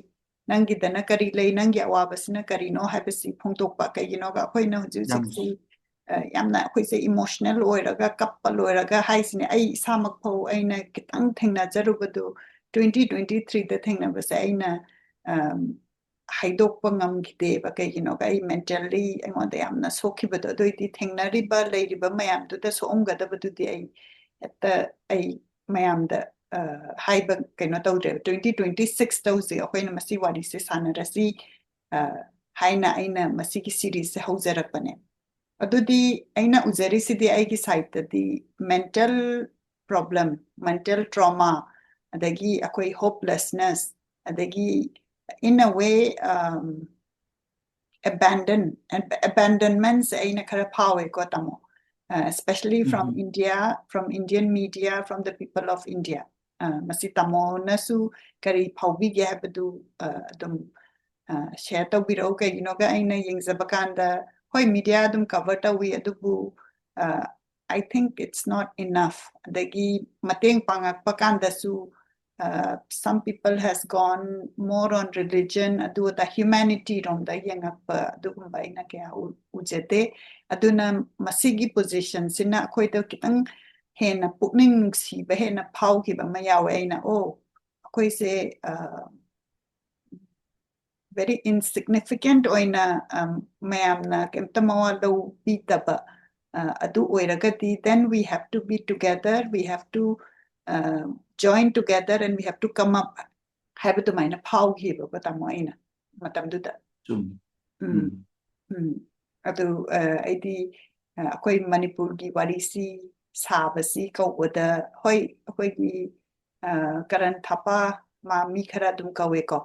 ꯅꯪꯒꯤꯗꯅ ꯀꯔꯤ ꯂꯩ, ꯅꯪꯒꯤ ꯑꯋꯥꯕꯁꯤꯅ ꯀꯔꯤꯅꯣ?" ꯍꯥꯏꯕꯁꯤ ꯐꯣꯡꯗꯣꯛꯄ꯫ ꯀꯩꯒꯤꯅꯣꯒ ꯑꯩꯈꯣꯏꯅ ꯍꯧꯖꯤꯛ ꯌꯥꯝ ꯍꯧꯖꯤꯛꯁꯤ ꯑ, ꯌꯥꯝꯅ ꯑꯩꯈꯣꯏꯁꯦ emotional ꯑꯣꯏꯔꯒ, ꯀꯞꯄ ꯂꯣꯏꯔꯒ ꯍꯥꯏꯁꯤꯅꯦ꯫ ꯑꯩ ꯏꯁꯥꯃꯛ ꯐꯥꯎ ꯑꯩꯅ ꯈꯤꯇꯪ ꯊꯦꯡꯅꯖꯔꯨꯕꯗꯨ, twenty twenty-threeꯗ ꯊꯦꯡꯅꯕꯁꯦ ꯑꯩꯅ, ꯑꯝ, ꯍꯥꯏꯗꯣꯛꯄ ꯉꯝꯈꯤꯗꯦꯕ꯫ ꯀꯩꯒꯤꯅꯣꯒ ꯑꯩ mentally ꯑꯩꯉꯣꯟꯗ ꯌꯥꯝꯅ ꯁꯣꯛꯈꯤꯕꯗꯣ꯫ ꯑꯗꯨ ꯑꯣꯏꯗꯤ ꯊꯦꯡꯅꯔꯤꯕ, ꯂꯩꯔꯤꯕ ꯃꯌꯥꯝꯗꯨꯗ ꯁꯣꯛꯑꯝꯒꯗꯕꯗꯨꯗꯤ ꯑꯩ ꯍꯦꯛꯇ ꯑꯩ ꯃꯌꯥꯝꯗ, ꯑ, ꯍꯥꯏꯕ ꯀꯩꯅꯣ ꯇꯧꯗ꯭ꯔꯦꯕ꯫ Twenty twenty-sixꯇ ꯍꯧꯖꯤꯛ ꯑꯩꯈꯣꯏꯅ ꯃꯁꯤ ꯋꯥꯔꯤꯁꯦ ꯁꯥꯟꯅꯔꯁꯤ, ꯑ, ꯍꯥꯏꯅ ꯑꯩꯅ ꯃꯁꯤꯒꯤ seriesꯁꯦ ꯍꯧꯖꯔꯛꯄꯅꯦ꯫ ꯑꯗꯨꯗꯤ ꯑꯩꯅ ꯎꯖꯔꯤꯁꯤꯗꯤ ꯑꯩꯒꯤ sideꯇꯗꯤ mental problem, mental trauma, ꯑꯗꯒꯤ ꯑꯩꯈꯣꯏ hopelessness, ꯑꯗꯒꯤ in a way, um, abandon, ab-, abandonmentꯁꯦ ꯑꯩꯅ ꯈꯔ ꯐꯥꯎꯋꯦꯀꯣ, ꯇꯥꯃꯣ꯫ Uh, especially from um. India, from Indian media, from the people of India. Uh, ꯃꯁꯤ ꯇꯥꯃꯣꯅꯁꯨ ꯀꯔꯤ ꯐꯥꯎꯕꯤꯒꯦ ꯍꯥꯏꯕꯗꯨ, uh, ꯑꯗꯨꯝ, uh, share ꯇꯧꯕꯤꯔꯛꯎ꯫ ꯀꯩꯒꯤꯅꯣꯒ ꯑꯩꯅ ꯌꯦꯡꯖꯕ ꯀꯥꯟꯗ, ꯍꯣꯏ, media ꯑꯗꯨꯝ cover ꯇꯧꯋꯤ, ꯑꯗꯨꯕꯨ, uh, I think it's not enough. ꯑꯗꯒꯤ ꯃꯇꯦꯡ ꯄꯥꯡꯉꯛꯄ ꯀꯥꯟꯗꯁꯨ, uh, some people has gone more on religion, ꯑꯗꯨ ꯑꯗꯥ humanity ꯔꯣꯝꯗ ꯌꯦꯡꯉꯛꯄ ꯑꯗꯨꯒꯨꯝꯕ ꯑꯩꯅ ꯀꯌꯥ ꯎ-, ꯎꯖꯗꯦ꯫ ꯑꯗꯨꯅ ꯃꯁꯤꯒꯤ positionꯁꯤꯅ ꯑꯩꯈꯣꯏꯗ ꯈꯤꯇꯪ ꯍꯦꯟꯅ ꯄꯨꯛꯅꯤꯡ ꯅꯨꯡꯁꯤꯕ ꯍꯦꯟꯅ ꯐꯥꯎꯈꯤꯕ ꯑꯃ ꯌꯥꯎꯋꯦ꯫ ꯑꯩꯅ, "ꯑꯣ, ꯑꯩꯈꯣꯏꯁꯦ, uh, very insignificant ꯑꯣꯏꯅ, um, ꯃꯌꯥꯝꯅ ꯀꯩꯝꯇ ꯃꯋꯥ ꯂꯧꯕꯤꯗꯕ, uh, ꯑꯗꯨ ꯑꯣꯏꯔꯒꯗꯤ, then we have to be together, we have to, uh, join together and we have to come up" ꯍꯥꯏꯕ ꯑꯗꯨꯃꯥꯏꯅ ꯐꯥꯎꯈꯤꯕꯀꯣ, ꯇꯥꯃꯣ, ꯑꯩꯅ ꯃꯇꯝꯗꯨꯗ꯫ ꯆꯨꯝꯃꯤ꯫ ꯎꯝ, ꯎꯝ꯫ ꯎꯝ꯫ ꯑꯗꯨ, uh, ꯑꯩꯗꯤ, uh, ꯑꯩꯈꯣꯏ ꯃꯅꯤꯄꯨꯔꯒꯤ ꯋꯥꯔꯤꯁꯤ ꯁꯥꯕꯁꯤ ꯀꯧꯕꯗ, ꯍꯣꯏ, ꯑꯩꯈꯣꯏꯒꯤ, uh, ꯀꯔꯟ ꯊꯥꯄꯥ, ꯃꯥ ꯃꯤ ꯈꯔ ꯑꯗꯨꯝ ꯀꯧꯋꯦꯀꯣ꯫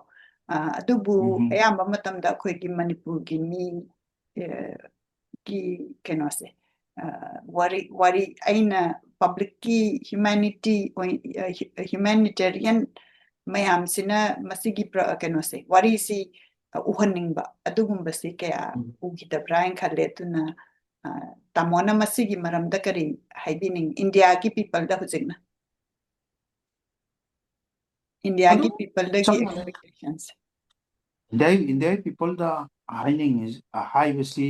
ꯑ, ꯑꯗꯨꯕꯨ ꯎꯝ꯫ ꯑꯌꯥꯝꯕ ꯃꯇꯝꯗ ꯑꯩꯈꯣꯏꯒꯤ ꯃꯅꯤꯄꯨꯔꯒꯤ ꯃꯤ, ꯑ, ꯒꯤ ꯀꯩꯅꯣꯁꯦ, ꯑ, ꯋꯥꯔꯤ, ꯋꯥꯔꯤ ꯑꯩꯅ publicꯀꯤ humanity ꯑꯣꯏ-, ꯑ, hu-, humanitarian ꯃꯌꯥꯝꯁꯤꯅ ꯃꯁꯤꯒꯤ ꯄ꯭ꯔ-, ꯀꯩꯅꯣꯁꯦ, ꯋꯥꯔꯤꯁꯤ, ꯑ, ꯎꯍꯟꯅꯤꯡꯕ ꯑꯗꯨꯒꯨꯝꯕꯁꯤ ꯀꯌꯥ ꯎꯝ꯫ ꯎꯈꯤꯗꯕ꯭ꯔꯥ ꯍꯥꯏꯅ ꯈꯜꯂꯦ꯫ ꯑꯗꯨꯅ, ꯑ, ꯇꯥꯃꯣꯅ ꯃꯁꯤꯒꯤ ꯃꯔꯝꯗ ꯀꯔꯤ ꯍꯥꯏꯕꯤꯅꯤꯡꯉꯤ? ꯏꯟꯗꯤꯌꯥꯒꯤ peopleꯗ ꯍꯧꯖꯤꯛꯅ? ꯏꯟꯗꯤꯌꯥꯒꯤ ꯑꯗꯨꯝ peopleꯗꯒꯤ ꯆꯞ ꯃꯥꯟꯅꯩ꯫ Expectations꯫ ꯏꯟꯗꯤꯌꯥ, ꯏꯟꯗꯤꯌꯥꯒꯤ peopleꯗ ꯍꯥꯏꯅꯤꯡꯉꯤ, ꯍꯥꯏꯕꯁꯤ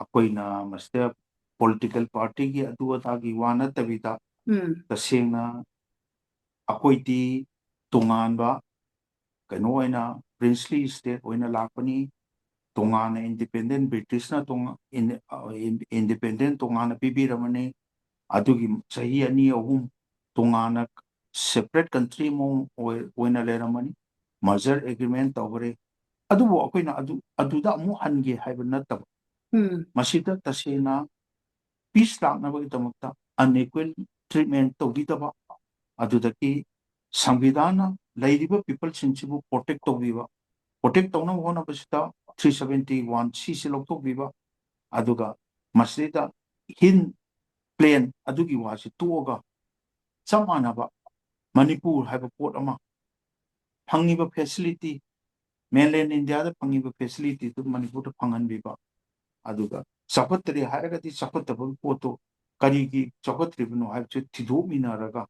ꯑꯩꯈꯣꯏꯅ ꯃꯁꯤꯗ political partyꯒꯤ ꯑꯗꯨ ꯑꯗꯥꯒꯤ ꯋꯥ ꯅꯠꯇꯕꯤꯗ ꯎꯝ꯫ ꯇꯁꯦꯡꯅ ꯑꯩꯈꯣꯏꯗꯤ ꯇꯣꯉꯥꯟꯕ ꯀꯩꯅꯣ ꯑꯣꯏꯅ princely state ꯑꯣꯏꯅ ꯂꯥꯛꯄꯅꯤ꯫ ꯇꯣꯉꯥꯟꯅ independent, ꯕ꯭ꯔꯤꯇꯤꯁꯅ ꯇꯣꯉꯥ-, ꯏꯟ-, ꯑ, ꯏꯟ-, independent ꯇꯣꯉꯥꯟꯅ ꯄꯤꯕꯤꯔꯝꯃꯅꯤ꯫ ꯑꯗꯨꯒꯤ ꯆꯍꯤ ꯑꯅꯤ ꯑꯍꯨꯝ ꯇꯣꯉꯥꯟꯅ separate country ꯑꯃ ꯑꯣꯏ-, ꯑꯣꯏꯅ ꯂꯩꯔꯝꯃꯅꯤ꯫ Merger agreement ꯇꯧꯈ꯭ꯔꯦ꯫ ꯑꯗꯨꯕꯨ ꯑꯩꯈꯣꯏꯅ ꯑꯗꯨ, ꯑꯗꯨꯗ ꯑꯃꯨꯛ ꯍꯟꯒꯦ ꯍꯥꯏꯕ ꯅꯠꯇꯕ꯫ ꯎꯝ꯫ ꯃꯁꯤꯗ ꯇꯁꯦꯡꯅ peace ꯂꯥꯛꯅꯕꯒꯤꯗꯃꯛꯇ unequal treatment ꯇꯧꯕꯤꯗꯕ, ꯑꯗꯨꯗꯒꯤ ꯁꯪꯕꯤꯙꯥꯟꯅ ꯂꯩꯔꯤꯕ peopleꯁꯤꯡꯁꯤꯕꯨ protect ꯇꯧꯕꯤꯕ, protect ꯇꯧꯅꯕ ꯍꯣꯠꯅꯕꯁꯤꯗ three seventy one C ꯁꯤ ꯂꯧꯊꯣꯛꯄꯤꯕ, ꯑꯗꯨꯒ ꯃꯁꯤꯗꯩꯗ ꯍꯤꯟ plain ꯑꯗꯨꯒꯤ ꯋꯥꯁꯤ ꯇꯣꯛꯑꯒ ꯆꯞ ꯃꯥꯟꯅꯕ ꯃꯅꯤꯄꯨꯔ ꯍꯥꯏꯕ ꯄꯣꯠ ꯑꯃ ꯐꯪꯉꯤꯕ facility, mainland ꯏꯟꯗꯤꯌꯥꯗ ꯐꯪꯉꯤꯕ facilityꯗꯨ ꯃꯅꯤꯄꯨꯔꯗ ꯐꯪꯍꯟꯕꯤꯕ, ꯑꯗꯨꯒ ꯆꯥꯎꯈꯠꯇ꯭ꯔꯦ ꯍꯥꯏꯔꯒꯗꯤ ꯆꯥꯎꯈꯠꯇꯕꯒꯤ ꯄꯣꯠꯇꯨ ꯀꯔꯤꯒꯤ ꯆꯥꯎꯈꯠꯇ꯭ꯔꯤꯕꯅꯣ ꯍꯥꯏꯕꯁꯤ ꯊꯤꯗꯣꯛꯃꯤꯟꯅꯔꯒ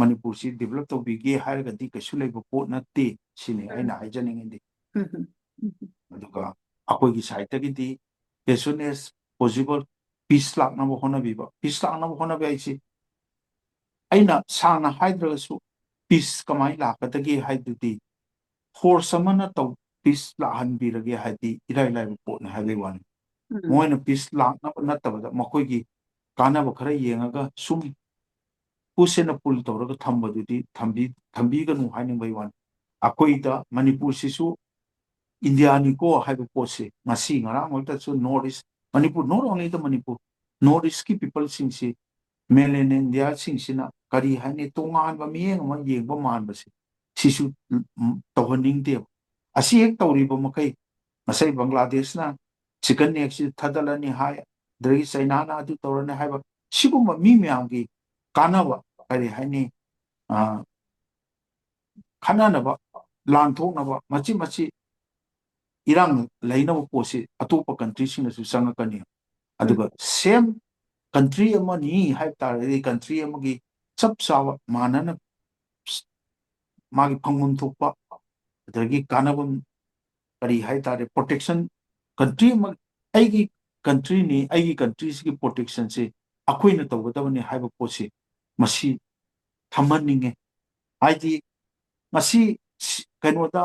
ꯃꯅꯤꯄꯨꯔꯁꯤ develop ꯇꯧꯕꯤꯒꯦ ꯍꯥꯏꯔꯒꯗꯤ ꯀꯩꯁꯨ ꯂꯩꯕ ꯄꯣꯠ ꯅꯠꯇꯦ ꯁꯤꯅꯤ ꯎꯝ꯫ ꯑꯩꯅ ꯍꯥꯏꯖꯅꯤꯡꯉꯤꯗꯤ꯫ ꯎꯝ, ꯎꯝ, ꯎꯝ꯫ ꯑꯗꯨꯒ ꯑꯩꯈꯣꯏꯒꯤ sideꯇꯒꯤꯗꯤ as soon as possible peace ꯂꯥꯛꯅꯕ ꯍꯣꯠꯅꯕꯤꯕ꯫ Peace ꯂꯥꯛꯅꯕ ꯍꯣꯠꯅꯕ ꯍꯥꯏꯁꯤ ꯑꯩꯅ ꯁꯥꯡꯅ ꯍꯥꯏꯗ꯭ꯔꯒꯁꯨ peace ꯀꯃꯥꯏꯅ ꯂꯥꯛꯀꯗꯒꯦ ꯍꯥꯏꯗꯨꯗꯤ force ꯑꯃꯅ ꯇꯧ-, peace ꯂꯥꯛꯍꯟꯕꯤꯔꯒꯦ ꯍꯥꯏꯗꯤ ꯏꯔꯥꯏ ꯂꯥꯏꯕ ꯄꯣꯠꯅꯤ ꯍꯥꯏꯕꯒꯤ ꯋꯥꯅꯤ꯫ ꯎꯝ꯫ ꯃꯣꯏꯅ peace ꯂꯥꯛꯅꯕ ꯅꯠꯇꯕꯗ ꯃꯈꯣꯏꯒꯤ ꯀꯥꯟꯅꯕ ꯈꯔ ꯌꯦꯡꯉꯒ ꯁꯨꯝ push and pull ꯇꯧꯔꯒ ꯊꯝꯕꯗꯨꯗꯤ ꯊꯝꯕꯤ-, ꯊꯝꯕꯤꯒꯅꯨ ꯍꯥꯏꯅꯤꯡꯕꯒꯤ ꯋꯥꯅꯤ꯫ ꯑꯩꯈꯣꯏꯗ ꯃꯅꯤꯄꯨꯔꯁꯤꯁꯨ ꯏꯟꯗꯤꯌꯥꯅꯤꯀꯣ ꯍꯥꯏꯕ ꯄꯣꯠꯁꯦ ꯉꯁꯤ ꯉꯔꯥꯡ ꯈꯛꯇꯁꯨ North East, Manipur, not only the Manipur, North Eastꯀꯤ peopleꯁꯤꯡꯁꯤ, mainland ꯏꯟꯗꯤꯌꯥꯁꯤꯡꯁꯤꯅ ꯀꯔꯤ ꯍꯥꯏꯅꯤ, ꯇꯣꯉꯥꯟꯕ ꯃꯤꯠꯌꯦꯡ ꯑꯃ ꯌꯦꯡꯕ ꯃꯥꯟꯕꯁꯦ, ꯁꯤꯁꯨ ꯎꯝ, ꯇꯧꯍꯟꯅꯤꯡꯗꯦꯕ꯫ ꯑꯁꯤ ꯍꯦꯛ ꯇꯧꯔꯤꯕ ꯃꯈꯩ, ꯉꯁꯥꯏ ꯕꯪꯒ꯭ꯂꯥꯗꯦꯁꯅ ꯆꯤꯀꯟ ꯅꯦꯛꯁꯤ ꯊꯥꯗꯠꯂꯅꯤ ꯍꯥꯏ, ꯑꯗꯒꯤ ꯆꯩꯅꯥꯅ ꯑꯗꯨ ꯇꯧꯔꯅꯤ ꯍꯥꯏꯕ, ꯁꯤꯒꯨꯝꯕ ꯃꯤ ꯃꯌꯥꯝꯒꯤ ꯀꯥꯟꯅꯕ, ꯀꯔꯤ ꯍꯥꯏꯅꯤ, ꯑ, ꯈꯠꯅꯅꯕ, ꯂꯥꯟ ꯊꯣꯛꯅꯕ, ꯃꯆꯤ ꯃꯆꯤ ꯏꯔꯥꯡ ꯂꯩꯅꯕ ꯄꯣꯠꯁꯤ ꯑꯇꯣꯞꯄ ꯀꯟꯇ꯭ꯔꯤꯁꯤꯡꯅꯁꯨ ꯆꯪꯉꯛꯀꯅꯤ꯫ ꯑꯗꯨꯒ ꯁꯦꯝ ꯀꯟꯇ꯭ꯔꯤ ꯑꯃꯅꯤ ꯍꯥꯏꯕ ꯇꯥꯔꯒꯗꯤ, ꯀꯟꯇ꯭ꯔꯤ ꯑꯃꯒꯤ ꯆꯞ ꯆꯥꯕ ꯃꯥꯟꯅꯅ ꯃꯥꯒꯤ ꯐꯪꯐꯝ ꯊꯣꯛꯄ, ꯑꯗꯒꯤ ꯀꯥꯟꯅꯐꯝ, ꯀꯔꯤ ꯍꯥꯏ ꯇꯥꯔꯦ, ꯄ꯭ꯔꯣꯇꯦꯛꯁꯟ, ꯀꯟꯇ꯭ꯔꯤ ꯑꯃ, ꯑꯩꯒꯤ ꯀꯟꯇ꯭ꯔꯤꯅꯤ, ꯑꯩꯒꯤ ꯀꯟꯇ꯭ꯔꯤꯁꯤꯒꯤ ꯄ꯭ꯔꯣꯇꯦꯛꯁꯟꯁꯤ ꯑꯩꯈꯣꯏꯅ ꯇꯧꯒꯗꯕꯅꯤ ꯍꯥꯏꯕ ꯄꯣꯠꯁꯤ, ꯃꯁꯤ ꯊꯝꯍꯟꯅꯤꯡꯉꯦ꯫ ꯍꯥꯏꯗꯤ ꯉꯁꯤ ꯁꯤ-, ꯀꯩꯅꯣꯗ,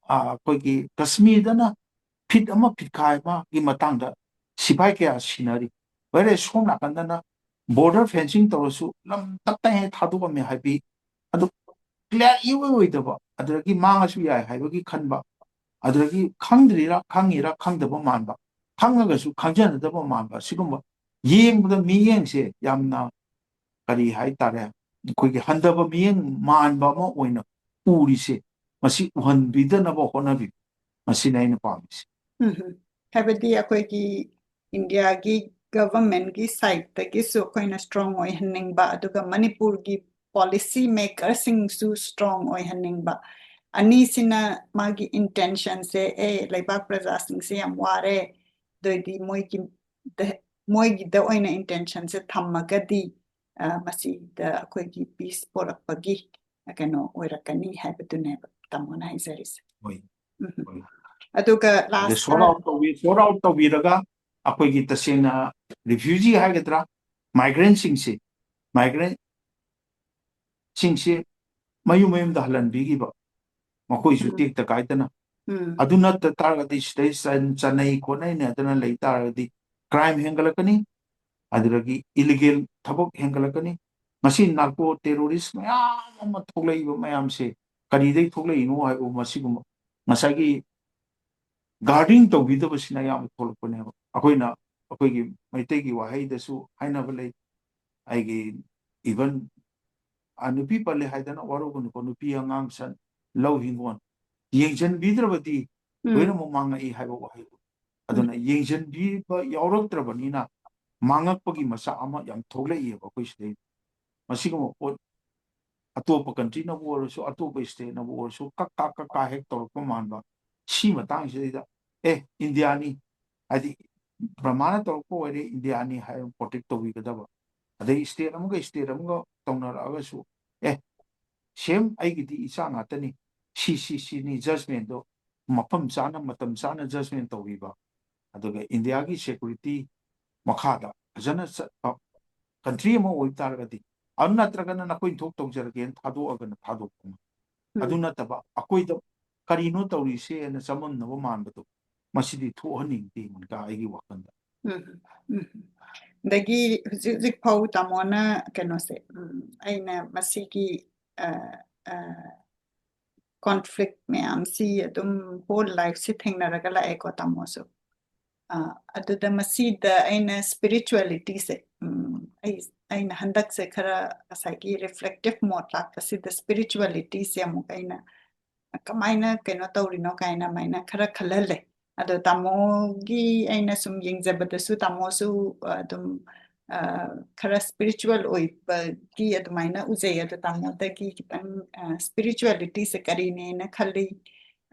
ꯑ, ꯑꯩꯈꯣꯏꯒꯤ ꯀꯁꯃꯤꯔꯗꯅ ꯐꯤꯠ ꯑꯃ, ꯐꯤꯠꯈꯥꯏ ꯑꯃꯒꯤ ꯃꯇꯥꯡꯗ ꯁꯤꯐꯥꯏ ꯀꯌꯥ ꯁꯤꯅꯔꯤ꯫ ꯋꯦꯔꯦ ꯁꯣꯝ ꯅꯥꯀꯟꯗꯅ ꯕꯣꯔꯗꯔ ꯐꯦꯟꯁꯤꯡ ꯇꯧꯔꯁꯨ ꯂꯝ ꯇꯞ ꯇꯥꯏ ꯍꯦꯛ ꯊꯥꯗꯣꯛꯑꯝꯃꯦ ꯍꯥꯏꯕꯤ, ꯑꯗꯨ ꯀ꯭ꯂꯤꯌꯥꯔ ꯏꯑꯣꯏ ꯑꯣꯏꯗꯕ, ꯑꯗꯨꯗꯒꯤ ꯃꯥꯡꯉꯁꯨ ꯌꯥꯏ ꯍꯥꯏꯕꯒꯤ ꯈꯟꯕ, ꯑꯗꯨꯗꯒꯤ ꯈꯪꯗ꯭ꯔꯤꯔꯥ ꯈꯪꯉꯤꯔꯥ ꯈꯪꯗꯕ ꯃꯥꯟꯕ, ꯈꯪꯉꯒꯁꯨ ꯈꯪꯖꯅꯗꯕ ꯃꯥꯟꯕ, ꯁꯤꯒꯨꯝꯕ ꯌꯦꯡꯕꯗ ꯃꯤꯠꯌꯦꯡꯁꯦ ꯌꯥꯝꯅ, ꯀꯔꯤ ꯍꯥꯏ ꯇꯥꯔꯦ, ꯑꯩꯈꯣꯏꯒꯤ ꯍꯟꯊꯕ ꯃꯤꯠꯌꯦꯡ ꯃꯥꯟꯕ ꯑꯃ ꯑꯣꯏꯅ ꯎꯔꯤꯁꯦ, ꯃꯁꯤ ꯎꯍꯟꯕꯤꯗꯅꯕ ꯍꯣꯠꯅꯕꯤꯌꯨ꯫ ꯃꯁꯤꯅꯤ ꯑꯩꯅ ꯄꯥꯝꯃꯤꯁꯦ꯫ ꯎꯝ꯫ ꯍꯥꯏꯕꯗꯤ ꯑꯩꯈꯣꯏꯒꯤ ꯏꯟꯗꯤꯌꯥꯒꯤ ꯒꯚꯔꯟꯃꯦꯟꯠꯀꯤ ꯁꯥꯏꯠꯇꯒꯤꯁꯨ ꯑꯩꯈꯣꯏꯅ ꯁ꯭ꯇꯔꯣꯡ ꯑꯣꯏꯍꯟꯅꯤꯡꯕ, ꯑꯗꯨꯒ ꯃꯅꯤꯄꯨꯔꯒꯤ ꯄꯣꯂꯤꯁꯤ ꯃꯦꯀꯔꯁꯤꯡꯁꯨ ꯁ꯭ꯇꯔꯣꯡ ꯑꯣꯏꯍꯟꯅꯤꯡꯕ꯫ ꯑꯅꯤꯁꯤꯅ ꯃꯥꯒꯤ ꯏꯟꯇꯦꯟꯁꯟꯁꯦ, ꯑꯦ, ꯂꯩꯕꯥꯛ ꯄ꯭ꯔꯖꯥꯁꯤꯡꯁꯦ ꯌꯥꯝ ꯋꯥꯔꯦ, ꯑꯗꯨꯑꯣꯏꯗꯤ ꯃꯣꯏꯒꯤ ꯗ-, ꯃꯣꯏꯒꯤꯗ ꯑꯣꯏꯅ ꯏꯟꯇꯦꯟꯁꯟꯁꯦ ꯊꯝꯃꯒꯗꯤ, ꯑ, ꯃꯁꯤꯗ ꯑꯩꯈꯣꯏꯒꯤ ꯄꯤꯁ ꯄꯣꯔꯛꯄꯒꯤ ꯀꯩꯅꯣ ꯑꯣꯏꯔꯛꯀꯅꯤ ꯍꯥꯏꯕꯗꯨꯅꯦꯕ ꯇꯥꯃꯣꯅ ꯍꯥꯏꯖꯔꯤꯁꯦ꯫ ꯍꯣꯏ, ꯎꯝ꯫ ꯍꯣꯏ꯫ ꯑꯗꯨꯒ ꯑꯗ ꯂꯥꯁꯇ ꯁꯣꯔꯠ ꯑꯥꯎꯠ ꯇꯧꯕꯤ, ꯁꯣꯔꯠ ꯑꯥꯎꯠ ꯇꯧꯕꯤꯔꯒ ꯑꯩꯈꯣꯏꯒꯤ ꯇꯁꯦꯡꯅ ꯔꯤꯐ꯭ꯌꯨꯖꯤ ꯍꯥꯏꯒꯗ꯭ꯔꯥ, ꯃꯥꯏꯒ꯭ꯔꯦꯟꯁꯤꯡꯁꯤ, ꯃꯥꯏꯒ꯭ꯔꯦꯟꯁꯤꯡꯁꯤ ꯃꯌꯨꯝ ꯃꯌꯨꯝꯗ ꯍꯜꯍꯟꯕꯤꯈꯤꯕ, ꯃꯈꯣꯏꯁꯨ ꯎꯝ꯫ ꯇꯦꯛꯇ ꯀꯥꯏꯗꯅ꯫ ꯎꯝ꯫ ꯑꯗꯨ ꯅꯠꯇ ꯇꯥꯔꯒꯗꯤ, ꯁꯤꯗꯩ ꯆꯟ-, ꯆꯠꯅꯩ ꯈꯣꯠꯅꯩꯅꯦ ꯑꯗꯨꯅ ꯂꯩ ꯇꯥꯔꯒꯗꯤ, ꯀ꯭ꯔꯥꯏꯝ ꯍꯦꯟꯒꯠꯂꯛꯀꯅꯤ, ꯑꯗꯨꯗꯒꯤ ꯏꯂꯤꯒꯦꯜ ꯊꯕꯛ ꯍꯦꯟꯒꯠꯂꯛꯀꯅꯤ꯫ ꯉꯁꯤ ꯅꯥꯔꯀꯣ ꯇꯦꯔꯣꯔꯤꯁ ꯃꯌꯥꯝ ꯑꯃ ꯊꯣꯛꯂꯛꯏꯕ ꯃꯌꯥꯝꯁꯦ ꯀꯔꯤꯗꯩ ꯊꯣꯛꯂꯛꯏꯅꯣ ꯍꯥꯏꯕ, ꯃꯁꯤꯒꯨꯝꯕ ꯉꯁꯥꯏꯒꯤ ꯒꯥꯔꯗꯤꯡ ꯇꯧꯕꯤꯗꯕꯁꯤꯅ ꯑꯌꯥꯝꯕ ꯊꯣꯛꯂꯛꯄꯅꯦꯕ꯫ ꯑꯩꯈꯣꯏꯅ, ꯑꯩꯈꯣꯏꯒꯤ ꯃꯩꯇꯩꯒꯤ ꯋꯥꯍꯩꯗꯁꯨ ꯍꯥꯏꯅꯕ ꯂꯩ, ꯑꯩꯒꯤ ꯏꯚꯟ, ꯑ, ꯅꯨꯄꯤ ꯄꯜꯂꯦ ꯍꯥꯏꯗꯅ ꯋꯥꯔꯧꯒꯅꯨꯀꯣ, ꯅꯨꯄꯤ ꯑꯉꯥꯡ ꯁꯟ, ꯂꯧ ꯍꯤꯡꯒꯣꯜ ꯌꯦꯡꯁꯤꯟꯕꯤꯗ꯭ꯔꯕꯗꯤ ꯎꯝ ꯂꯣꯏꯅꯃꯛ ꯃꯥꯡꯉꯛꯏ ꯍꯥꯏꯕ ꯋꯥꯍꯩꯗꯣ꯫ ꯑꯗꯨꯅ ꯌꯦꯡꯁꯤꯟꯕꯤꯕ ꯌꯥꯎꯔꯛꯇ꯭ꯔꯕꯅꯤꯅ ꯃꯥꯡꯉꯛꯄꯒꯤ ꯃꯆꯥꯛ ꯑꯃ ꯌꯥꯝ ꯊꯣꯛꯂꯛꯏꯑꯕ ꯑꯩꯈꯣꯏ ꯁꯤꯗꯩ꯫ ꯃꯁꯤꯒꯨꯝꯕ ꯄꯣꯠ ꯑꯇꯣꯞꯄ ꯀꯟꯇ꯭ꯔꯤꯅꯕꯨ ꯑꯣꯏꯔꯁꯨ, ꯑꯇꯣꯞꯄ ꯏꯁꯇꯦꯠꯅꯕꯨ ꯑꯣꯏꯔꯁꯨ, ꯀꯛ ꯀꯥ ꯀꯛ ꯀꯥ ꯍꯦꯛ ꯇꯧꯔꯛꯄ ꯃꯥꯟꯕ꯫ ꯁꯤ ꯃꯇꯥꯡꯁꯤꯗꯩꯗ ꯑꯦ, ꯏꯟꯗꯤꯌꯥꯅꯤ, ꯍꯥꯏꯗꯤ ꯕ꯭ꯔꯍꯃꯥꯅ ꯇꯧꯔꯛꯄ ꯑꯣꯏꯔꯦ, ꯏꯟꯗꯤꯌꯥꯅꯤ ꯍꯥꯏꯔꯒ ꯄ꯭ꯔꯣꯇꯦꯛ ꯇꯧꯕꯤꯒꯗꯕ꯫ ꯑꯗꯩ ꯏꯁꯇꯦꯠ ꯑꯃꯒ ꯏꯁꯇꯦꯠ ꯑꯃꯒ ꯇꯧꯅꯔꯛꯑꯒꯁꯨ ꯑꯦ, ꯁꯦꯝ ꯑꯩꯒꯤꯗꯤ ꯏꯆꯥ ꯉꯥꯛꯇꯅꯤ, ꯁꯤ ꯁꯤ ꯁꯤꯅꯤ ꯖꯖꯃꯦꯟꯗꯣ ꯃꯐꯝ ꯆꯥꯅ ꯃꯇꯝ ꯆꯥꯅ ꯖꯖꯃꯦꯟ ꯇꯧꯕꯤꯕ꯫ ꯑꯗꯨꯒ ꯏꯟꯗꯤꯌꯥꯒꯤ ꯁꯦꯀꯨꯔꯤꯇꯤ ꯃꯈꯥꯗ ꯐꯖꯅ ꯆꯠꯄ ꯀꯟꯇ꯭ꯔꯤ ꯑꯃ ꯑꯣꯏꯕ ꯇꯥꯔꯒꯗꯤ, ꯑꯗꯨ ꯅꯠꯇ꯭ꯔꯒꯅ ꯅꯈꯣꯏꯅ ꯊꯣꯛ ꯇꯧꯖꯔꯒꯦꯅ ꯊꯥꯗꯣꯛꯑꯒꯅ ꯊꯥꯗꯣꯛꯄ ꯑꯃ꯫ ꯑꯗꯨ ꯎꯝ ꯅꯠꯇꯕ ꯑꯩꯈꯣꯏꯗ ꯀꯔꯤꯅꯣ ꯇꯧꯔꯤꯁꯦꯅ ꯆꯃꯝꯅꯕ ꯃꯥꯟꯕꯗꯣ, ꯃꯁꯤꯗꯤ ꯊꯣꯛꯍꯟꯅꯤꯡꯗꯦ ꯃꯣꯅꯤꯀꯥ, ꯑꯩꯒꯤ ꯋꯥꯈꯜꯗ꯫ ꯎꯝ ꯎꯝ ꯑꯗꯒꯤ ꯍꯧꯖꯤꯛ ꯍꯧꯖꯤꯛ ꯐꯥꯎ ꯇꯥꯃꯣꯅ ꯀꯩꯅꯣꯁꯦ, ꯎꯝ, ꯑꯩꯅ ꯃꯁꯤꯒꯤ ꯑ, ꯑ, ꯀꯣꯟꯐ꯭ꯂꯤꯛ ꯃꯌꯥꯝꯁꯤ ꯑꯗꯨꯝ ꯍꯣꯜ ꯂꯥꯏꯐꯁꯤ ꯊꯦꯡꯅꯔꯒ ꯂꯥꯛꯑꯦꯀꯣ ꯇꯥꯃꯣꯁꯨ꯫ ꯑ, ꯑꯗꯨꯗ ꯃꯁꯤꯗ ꯑꯩꯅ ꯁ꯭ꯄꯤꯔꯤꯆꯨꯋꯦꯂꯤꯇꯤꯁꯦ, ꯎꯝ, ꯑꯩ ꯑꯩꯅ ꯍꯟꯗꯛꯁꯦ ꯈꯔ ꯉꯁꯥꯏꯒꯤ ꯔꯤꯐ꯭ꯂꯦꯛꯇꯤꯞ ꯃꯣꯠ ꯂꯥꯛꯄꯁꯤꯗ ꯁ꯭ꯄꯤꯔꯤꯆꯨꯋꯦꯂꯤꯇꯤꯁꯦ ꯑꯃꯨꯛ ꯑꯩꯅ ꯀꯃꯥꯏꯅ ꯀꯩꯅꯣ ꯇꯧꯔꯤꯅꯣ ꯀꯥꯏꯅ ꯑꯗꯨꯃꯥꯏꯅ ꯈꯔ ꯈꯜꯍꯜꯂꯦ꯫ ꯑꯗꯣ ꯇꯥꯃꯣꯒꯤ ꯑꯩꯅ ꯁꯨꯝ ꯌꯦꯡꯖꯕꯗꯁꯨ ꯇꯥꯃꯣꯁꯨ ꯑꯗꯨꯝ ꯑ, ꯈꯔ ꯁ꯭ꯄꯤꯔꯤꯆꯨꯋꯦꯜ ꯑꯣꯏꯕꯒꯤ ꯑꯗꯨꯃꯥꯏꯅ ꯎꯖꯩ꯫ ꯑꯗꯣ ꯇꯥꯃꯣꯗꯒꯤ ꯈꯤꯇꯪ ꯁ꯭ꯄꯤꯔꯤꯆꯨꯋꯦꯂꯤꯇꯤꯁꯦ ꯀꯔꯤꯅꯦꯅ ꯈꯜꯂꯤ?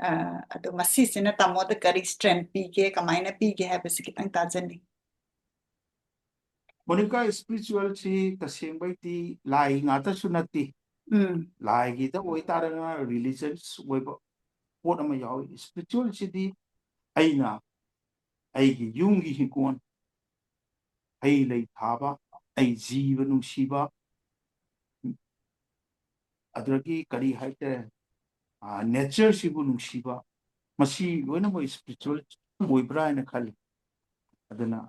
ꯑ, ꯑꯗꯣ ꯃꯁꯤꯁꯤꯅ ꯇꯥꯃꯣꯗ ꯀꯔꯤ ꯁ꯭ꯇꯔꯦꯡ ꯄꯤꯒꯦ, ꯀꯃꯥꯏꯅ ꯄꯤꯒꯦ ꯍꯥꯏꯕꯁꯤ ꯈꯤꯇꯪ ꯇꯥꯖꯅꯤꯡ꯫ ꯃꯣꯅꯤꯀꯥ, ꯁ꯭ꯄꯤꯔꯤꯆꯨꯋꯦꯜꯁꯤ ꯇꯁꯦꯡꯕꯩꯗꯤ ꯂꯥꯏ ꯉꯥꯛꯇꯁꯨ ꯅꯠꯇꯦ꯫ ꯎꯝ ꯂꯥꯏꯒꯤꯗ ꯑꯣꯏꯇꯥꯔꯒꯅ ꯔꯤꯂꯤꯖꯟꯁ ꯑꯣꯏꯕ ꯄꯣꯠ ꯑꯃ ꯌꯥꯎꯏ꯫ ꯁ꯭ꯄꯤꯔꯤꯆꯨꯋꯦꯜꯁꯤꯗꯤ ꯑꯩꯅ ꯑꯩꯒꯤ ꯌꯨꯝꯒꯤ ꯍꯤꯡꯒꯣꯜ, ꯍꯩ ꯂꯩ ꯊꯥꯕ, ꯑꯩ ꯖꯤꯕ ꯅꯨꯡꯁꯤꯕ, ꯑꯗꯨꯗꯒꯤ ꯀꯔꯤ ꯍꯥꯏꯇꯥꯔꯦ, ꯅꯦꯆꯔꯁꯤꯕꯨ ꯅꯨꯡꯁꯤꯕ, ꯃꯁꯤ ꯂꯣꯏꯅꯃꯛ ꯁ꯭ꯄꯤꯔꯤꯆꯨꯋꯦꯜ ꯑꯣꯏꯕ꯭ꯔꯥ ꯍꯥꯏꯅ ꯈꯜꯂꯤ꯫ ꯑꯗꯨꯅ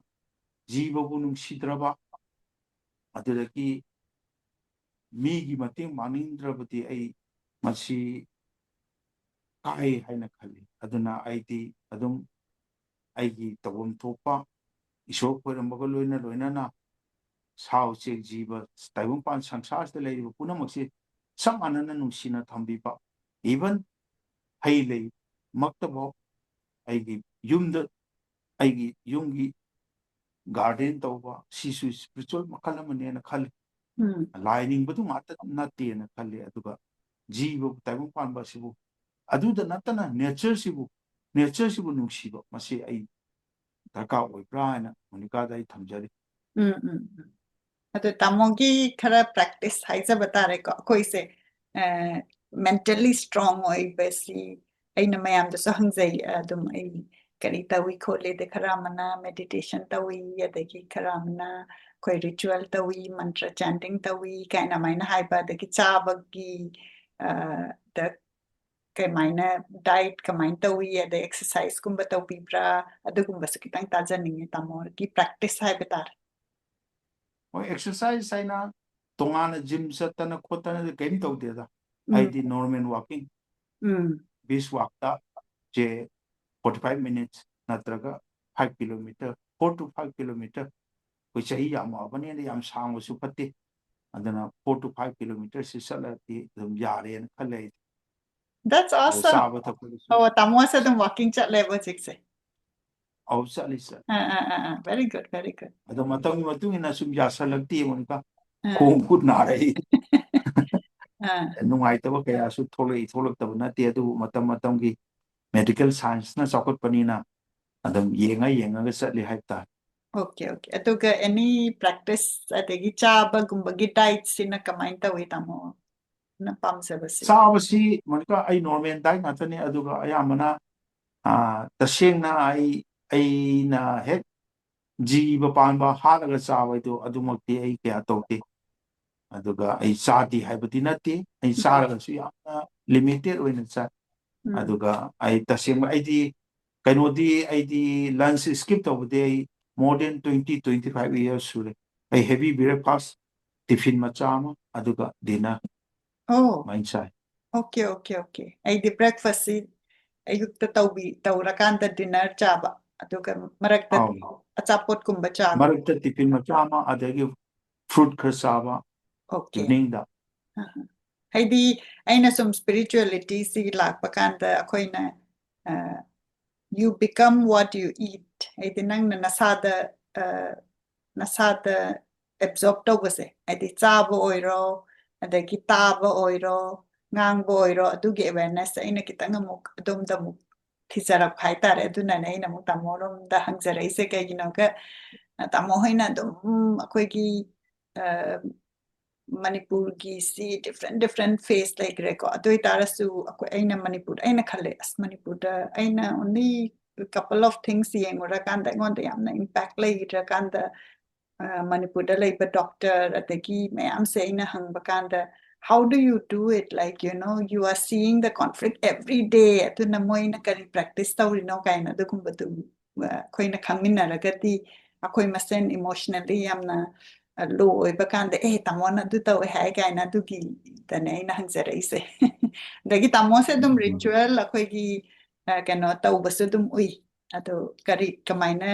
ꯖꯤꯕꯕꯨ ꯅꯨꯡꯁꯤꯗ꯭ꯔꯕ, ꯑꯗꯨꯗꯒꯤ ꯃꯤꯒꯤ ꯃꯇꯦꯡ ꯄꯥꯡꯅꯤꯡꯗ꯭ꯔꯕꯗꯤ ꯑꯩ ꯃꯁꯤ ꯀꯥꯏ ꯍꯥꯏꯅ ꯈꯜꯂꯤ꯫ ꯑꯗꯨꯅ ꯑꯩꯗꯤ ꯑꯗꯨꯝ ꯑꯩꯒꯤ ꯇꯧꯐꯝ ꯊꯣꯛꯄ ꯏꯁꯣꯔ ꯈꯣꯏꯔꯝꯕꯒ ꯂꯣꯏꯅ ꯂꯣꯏꯅꯅ ꯁꯥ ꯎꯆꯦꯛ ꯖꯤꯕ ꯇꯥꯏꯕꯪꯄꯥꯟ ꯁꯪꯁꯥꯔꯁꯤꯗ ꯂꯩꯔꯤꯕ ꯄꯨꯝꯅꯃꯛꯁꯤ ꯆꯞ ꯃꯥꯟꯅꯅ ꯅꯨꯡꯁꯤꯅ ꯊꯝꯕꯤꯕ, Even ꯍꯩ ꯂꯩ ꯃꯛꯇꯐꯥꯎ ꯑꯩꯒꯤ ꯌꯨꯝꯗ, ꯑꯩꯒꯤ ꯌꯨꯝꯒꯤ ꯒꯥꯔꯗꯦꯟ ꯇꯧꯕ, ꯁꯤꯁꯨ ꯁ꯭ꯄꯤꯔꯤꯆꯨꯋꯦꯜ ꯃꯈꯜ ꯑꯃꯅꯦꯅ ꯈꯜꯂꯤ꯫ ꯎꯝ ꯂꯥꯏ ꯅꯤꯡꯕꯗꯨ ꯉꯥꯛꯇ ꯅꯠꯇꯦꯅ ꯈꯜꯂꯤ꯫ ꯑꯗꯨꯒ ꯖꯤꯕ ꯇꯥꯏꯕꯪ ꯄꯥꯟꯕ ꯑꯁꯤꯕꯨ, ꯑꯗꯨꯗ ꯅꯠꯇꯅ ꯅꯦꯆꯔꯁꯤꯕꯨ, ꯅꯦꯆꯔꯁꯤꯕꯨ ꯅꯨꯡꯁꯤꯕ, ꯃꯁꯤ ꯑꯩ ꯗꯔꯀꯥꯔ ꯑꯣꯏꯕ꯭ꯔꯥ ꯍꯥꯏꯅ ꯃꯣꯅꯤꯀꯥꯗ ꯑꯩ ꯊꯝꯖꯔꯤ꯫ ꯎꯝ ꯎꯝ ꯎꯝ ꯑꯗꯣ ꯇꯥꯃꯣꯒꯤ ꯈꯔ ꯄ꯭ꯔꯦꯛꯇꯤꯁ ꯍꯥꯏꯖꯕ ꯇꯥꯔꯦꯀꯣ꯫ ꯑꯩꯈꯣꯏꯁꯦ ꯃꯦꯟꯇꯦꯜꯂꯤ ꯁ꯭ꯇ꯭ꯔꯣꯡ ꯑꯣꯏꯕꯁꯤ ꯑꯩꯅ ꯃꯌꯥꯝꯗꯁꯨ ꯍꯪꯖꯩ꯫ ꯑꯗꯨꯝ ꯑꯩ ꯀꯔꯤ ꯇꯧꯏ ꯈꯣꯠꯂꯤ, ꯑꯗꯩ ꯈꯔ ꯑꯃꯅ ꯃꯦꯗꯤꯇꯦꯁꯟ ꯇꯧꯏ, ꯑꯗꯒꯤ ꯈꯔ ꯑꯃꯅ ꯑꯩꯈꯣꯏ ꯔꯤꯆꯨꯋꯦꯜ ꯇꯧꯏ, ꯃꯟꯇ꯭ꯔ ꯆꯦꯟꯇꯤꯡ ꯇꯧꯏ ꯀꯥꯏꯅ ꯑꯗꯨꯃꯥꯏꯅ ꯍꯥꯏꯕ, ꯑꯗꯒꯤ ꯆꯥꯕꯒꯤ ꯑ, ꯗ ꯀꯃꯥꯏꯅ ꯗꯥꯏꯠ ꯀꯃꯥꯏꯅ ꯇꯧꯏ, ꯑꯗꯩ ꯑꯦꯛꯁꯔꯁꯥꯏꯁꯀꯨꯝꯕ ꯇꯧꯕꯤꯕ꯭ꯔꯥ, ꯑꯗꯨꯒꯨꯝꯕꯁꯨ ꯈꯤꯇꯪ ꯇꯥꯖꯅꯤꯡꯉꯦ ꯇꯥꯃꯣꯒꯤ ꯄ꯭ꯔꯦꯛꯇꯤꯁ ꯍꯥꯏꯕ ꯇꯥꯔꯦ꯫ ꯍꯣꯏ, ꯑꯦꯛꯁꯔꯁꯥꯏꯁ ꯍꯥꯏꯅ ꯇꯣꯉꯥꯟꯅ ꯖꯤꯝ ꯆꯠꯇꯅ ꯈꯣꯠꯇꯅ ꯀꯔꯤꯝ ꯇꯧꯗꯦꯗ꯫ ꯎꯝ ꯑꯩꯗꯤ ꯅꯣꯔꯃꯦꯜ ꯋꯥꯀꯤꯡ, ꯎꯝ ꯕ꯭ꯔꯤꯁꯛ ꯋꯥꯛꯇ ꯆꯦ ꯐꯣꯔꯇꯤ ꯐꯥꯏꯚ ꯃꯤꯅꯤꯠꯁ ꯅꯠꯇ꯭ꯔꯒ five kilometre, four two five kilometre. ꯑꯩꯈꯣꯏ ꯆꯍꯤ ꯌꯥꯝꯃꯛꯑꯕꯅꯤꯅ ꯌꯥꯝ ꯁꯥꯡꯕꯁꯨ ꯐꯠꯇꯦ꯫ ꯑꯗꯨꯅ ꯐꯣꯔ ꯇꯨ ꯐꯥꯏꯚ ꯀꯤꯂꯣꯃꯤꯇꯔꯁꯤ ꯆꯠꯂꯗꯤ ꯑꯗꯨꯝ ꯌꯥꯔꯦꯅ ꯈꯜꯂꯦ ꯑꯩꯗꯤ꯫ That's ꯑꯗꯣ awesome. ꯆꯥꯕ ꯊꯛꯄꯗꯁꯨ ꯑꯣ, ꯇꯥꯃꯣꯁꯦ ꯑꯗꯨꯝ ꯋꯥꯀꯤꯡ ꯆꯠꯂꯦꯕ ꯍꯧꯖꯤꯛꯁꯦ? ꯑꯧ, ꯆꯠꯂꯤ, ꯆꯠꯂꯤ꯫ ꯑꯥ ꯑꯥ ꯑꯥ ꯑꯥ very good, very good. ꯑꯗꯣ ꯃꯇꯝꯒꯤ ꯃꯇꯨꯡ ꯏꯟꯅ ꯁꯨꯝ ꯌꯥꯁꯜꯂꯛꯇꯦ, ꯃꯣꯅꯤꯀꯥ꯫ ꯑꯥ ꯈꯣꯡ ꯈꯨꯠ ꯅꯥꯔꯛꯏ꯫ ꯑꯥ ꯅꯨꯡꯉꯥꯏꯇꯕ ꯀꯌꯥꯁꯨ ꯊꯣꯛꯂꯛꯏ, ꯊꯣꯛꯂꯛꯇꯕ ꯅꯠꯇꯦ, ꯑꯗꯨꯕꯨ ꯃꯇꯝ ꯃꯇꯝꯒꯤ ꯃꯦꯗꯤꯀꯦꯜ ꯁꯥꯏꯟꯁꯅ ꯆꯥꯎꯈꯠꯄꯅꯤꯅ ꯑꯗꯨꯝ ꯌꯦꯡꯉ ꯌꯦꯡꯉꯒ ꯆꯠꯂꯤ ꯍꯥꯏꯕ ꯇꯥꯔꯦ꯫ ꯑꯣꯀꯦ ꯑꯣꯀꯦ ꯑꯗꯨꯒ ꯑꯦꯅꯤ ꯄ꯭ꯔꯦꯛꯇꯤꯁ ꯑꯗꯒꯤ ꯆꯥꯕꯒꯨꯝꯕꯒꯤ ꯗꯥꯏꯠꯁꯤꯅ ꯀꯃꯥꯏꯅ ꯇꯧꯏ ꯇꯥꯃꯣꯅ ꯄꯥꯝꯖꯕꯁꯦ? ꯆꯥꯕꯁꯤ, ꯃꯣꯅꯤꯀꯥ, ꯑꯩ ꯅꯣꯔꯃꯦꯜ ꯗꯥꯏꯠ ꯉꯥꯛꯇꯅꯤ, ꯑꯗꯨꯒ ꯑꯌꯥꯝꯕꯅ ꯑ, ꯇꯁꯦꯡꯅ ꯑꯩ, ꯑꯩꯅ ꯍꯦꯛ ꯖꯤꯕ ꯄꯥꯟꯕ ꯍꯥꯠꯂꯒ ꯆꯥꯕ ꯍꯥꯏꯗꯣ ꯑꯗꯨꯃꯛꯇꯤ ꯑꯩ ꯀꯌꯥ ꯇꯧꯗꯦ꯫ ꯑꯗꯨꯒ ꯑꯩ ꯆꯥꯗꯦ ꯍꯥꯏꯕꯗꯤ ꯅꯠꯇꯦ, ꯑꯩ ꯆꯥꯔꯒꯁꯨ ꯌꯥꯝꯅ ꯂꯤꯃꯤꯇꯦꯠ ꯑꯣꯏꯅ ꯆꯥꯏ꯫ ꯎꯝ ꯑꯗꯨꯒ ꯑꯩ ꯇꯁꯦꯡꯕ ꯑꯩꯗꯤ ꯀꯩꯅꯣꯗꯤ, ꯑꯩꯗꯤ ꯂꯟꯆ ꯁ꯭ꯀꯤꯞ ꯇꯧꯕꯗꯤ ꯑꯩ more than twenty, twenty five years ꯁꯨꯔꯦ꯫ ꯑꯩ ꯍꯦꯚꯤ ꯕ꯭ꯔꯦꯛꯐꯥꯁ, ꯇꯤꯐꯤꯟ ꯃꯆꯥ ꯑꯃ, ꯑꯗꯨꯒ ꯗꯤꯅꯔ ꯑꯣ ꯑꯗꯨꯃꯥꯏꯅ ꯆꯥꯏ꯫ ꯑꯣꯀꯦ ꯑꯣꯀꯦ ꯑꯣꯀꯦ ꯑꯩꯗꯤ ꯕ꯭ꯔꯦꯛꯐꯥꯁꯁꯤ ꯑꯌꯨꯛꯇ ꯇꯧꯕꯤ ꯇꯧꯔꯀꯥꯟꯗ ꯗꯤꯅꯔ ꯆꯥꯕ, ꯑꯗꯨꯒ ꯃꯔꯛꯇ ꯑꯧ꯫ ꯑꯆꯥꯄꯣꯠꯀꯨꯝꯕ ꯆꯥꯕ꯫ ꯃꯔꯛꯇ ꯇꯤꯐꯤꯟ ꯃꯆꯥ ꯑꯃ, ꯑꯗꯒꯤ ꯐ꯭ꯔꯨꯠ ꯈꯔ ꯆꯥꯕ ꯑꯣꯀꯦ ꯏꯚꯤꯅꯤꯡꯗ꯫ ꯑꯍ꯫ ꯍꯥꯏꯗꯤ ꯑꯩꯅ ꯁꯨꯝ spirituality ꯁꯤ ꯂꯥꯛꯄ ꯀꯥꯟꯗ ꯑꯩꯈꯣꯏꯅ uh, you become what you eat, ꯍꯥꯏꯗꯤ ꯅꯪꯅ ꯅꯁꯥꯗ uh, ꯅꯁꯥꯗ absorb ꯇꯧꯕꯁꯦ, ꯍꯥꯏꯗꯤ ꯆꯥꯕ ꯑꯣꯏꯔꯣ, ꯑꯗꯒꯤ ꯇꯥꯕ ꯑꯣꯏꯔꯣ, ꯉꯥꯡꯕ ꯑꯣꯏꯔꯣ, ꯑꯗꯨꯒꯤ awareness ꯑꯩꯅ ꯈꯤꯇꯪ ꯑꯃꯨꯛ ꯑꯗꯣꯝꯗ ꯑꯃꯨꯛ ꯊꯤꯖꯔꯛꯄ ꯍꯥꯏꯇꯥꯔꯦ꯫ ꯑꯗꯨꯅꯅꯦ ꯑꯩꯅ ꯑꯃꯨꯛ ꯇꯥꯃꯣꯔꯣꯝꯗ ꯍꯪꯖꯔꯛꯏꯁꯦ꯫ ꯀꯩꯒꯤꯅꯣꯒ ꯇꯥꯃꯣ ꯍꯣꯏꯅ ꯑꯗꯨꯝ ꯑꯩꯈꯣꯏꯒꯤ ꯃꯅꯤꯄꯨꯔꯒꯤꯁꯤ different different phase ꯂꯩꯈ꯭ꯔꯦꯀꯣ꯫ ꯑꯗꯨ ꯑꯣꯏꯇꯥꯔꯁꯨ ꯑꯩꯈꯣꯏ, ꯑꯩꯅ ꯃꯅꯤꯄꯨꯔ, ꯑꯩꯅ ꯈꯜꯂꯦ, ꯑꯁ, ꯃꯅꯤꯄꯨꯔꯗ ꯑꯩꯅ only couple of things ꯌꯦꯡꯉꯨꯔꯀꯥꯟꯗ ꯑꯩꯉꯣꯟꯗ ꯌꯥꯝꯅ impact ꯂꯩꯈ꯭ꯔꯀꯥꯟꯗ ꯃꯅꯤꯄꯨꯔꯗ ꯂꯩꯕ doctor ꯑꯗꯒꯤ ꯃꯌꯥꯝꯁꯦ ꯑꯩꯅ ꯍꯪꯕ ꯀꯥꯟꯗ, how do you do it, like, you know, you are seeing the conflict every day, ꯑꯗꯨꯅ ꯃꯣꯏꯅ ꯀꯔꯤ practice ꯇꯧꯔꯤꯅꯣ ꯀꯥꯏꯅ ꯑꯗꯨꯒꯨꯝꯕꯗꯨ ꯑꯩꯈꯣꯏꯅ ꯈꯪꯃꯤꯟꯅꯔꯒꯗꯤ ꯑꯩꯈꯣꯏ ꯃꯁꯦꯟ emotionally ꯌꯥꯝꯅ low ꯑꯣꯏꯕ ꯀꯥꯟꯗ, ꯑꯦ, ꯇꯥꯃꯣꯅ ꯑꯗꯨ ꯇꯧꯋꯦ ꯍꯥꯏ ꯀꯥꯏꯅ ꯑꯗꯨꯒꯤꯗꯅꯦ ꯑꯩꯅ ꯍꯪꯖꯔꯛꯏꯁꯦ꯫ ꯑꯗꯒꯤ ꯇꯥꯃꯣꯁꯦ ꯑꯗꯨꯝ ritual ꯑꯩꯈꯣꯏꯒꯤ ꯀꯩꯅꯣ ꯇꯧꯕꯁꯨ ꯑꯗꯨꯝ ꯎꯏ꯫ ꯑꯗꯣ ꯀꯔꯤ, ꯀꯃꯥꯏꯅ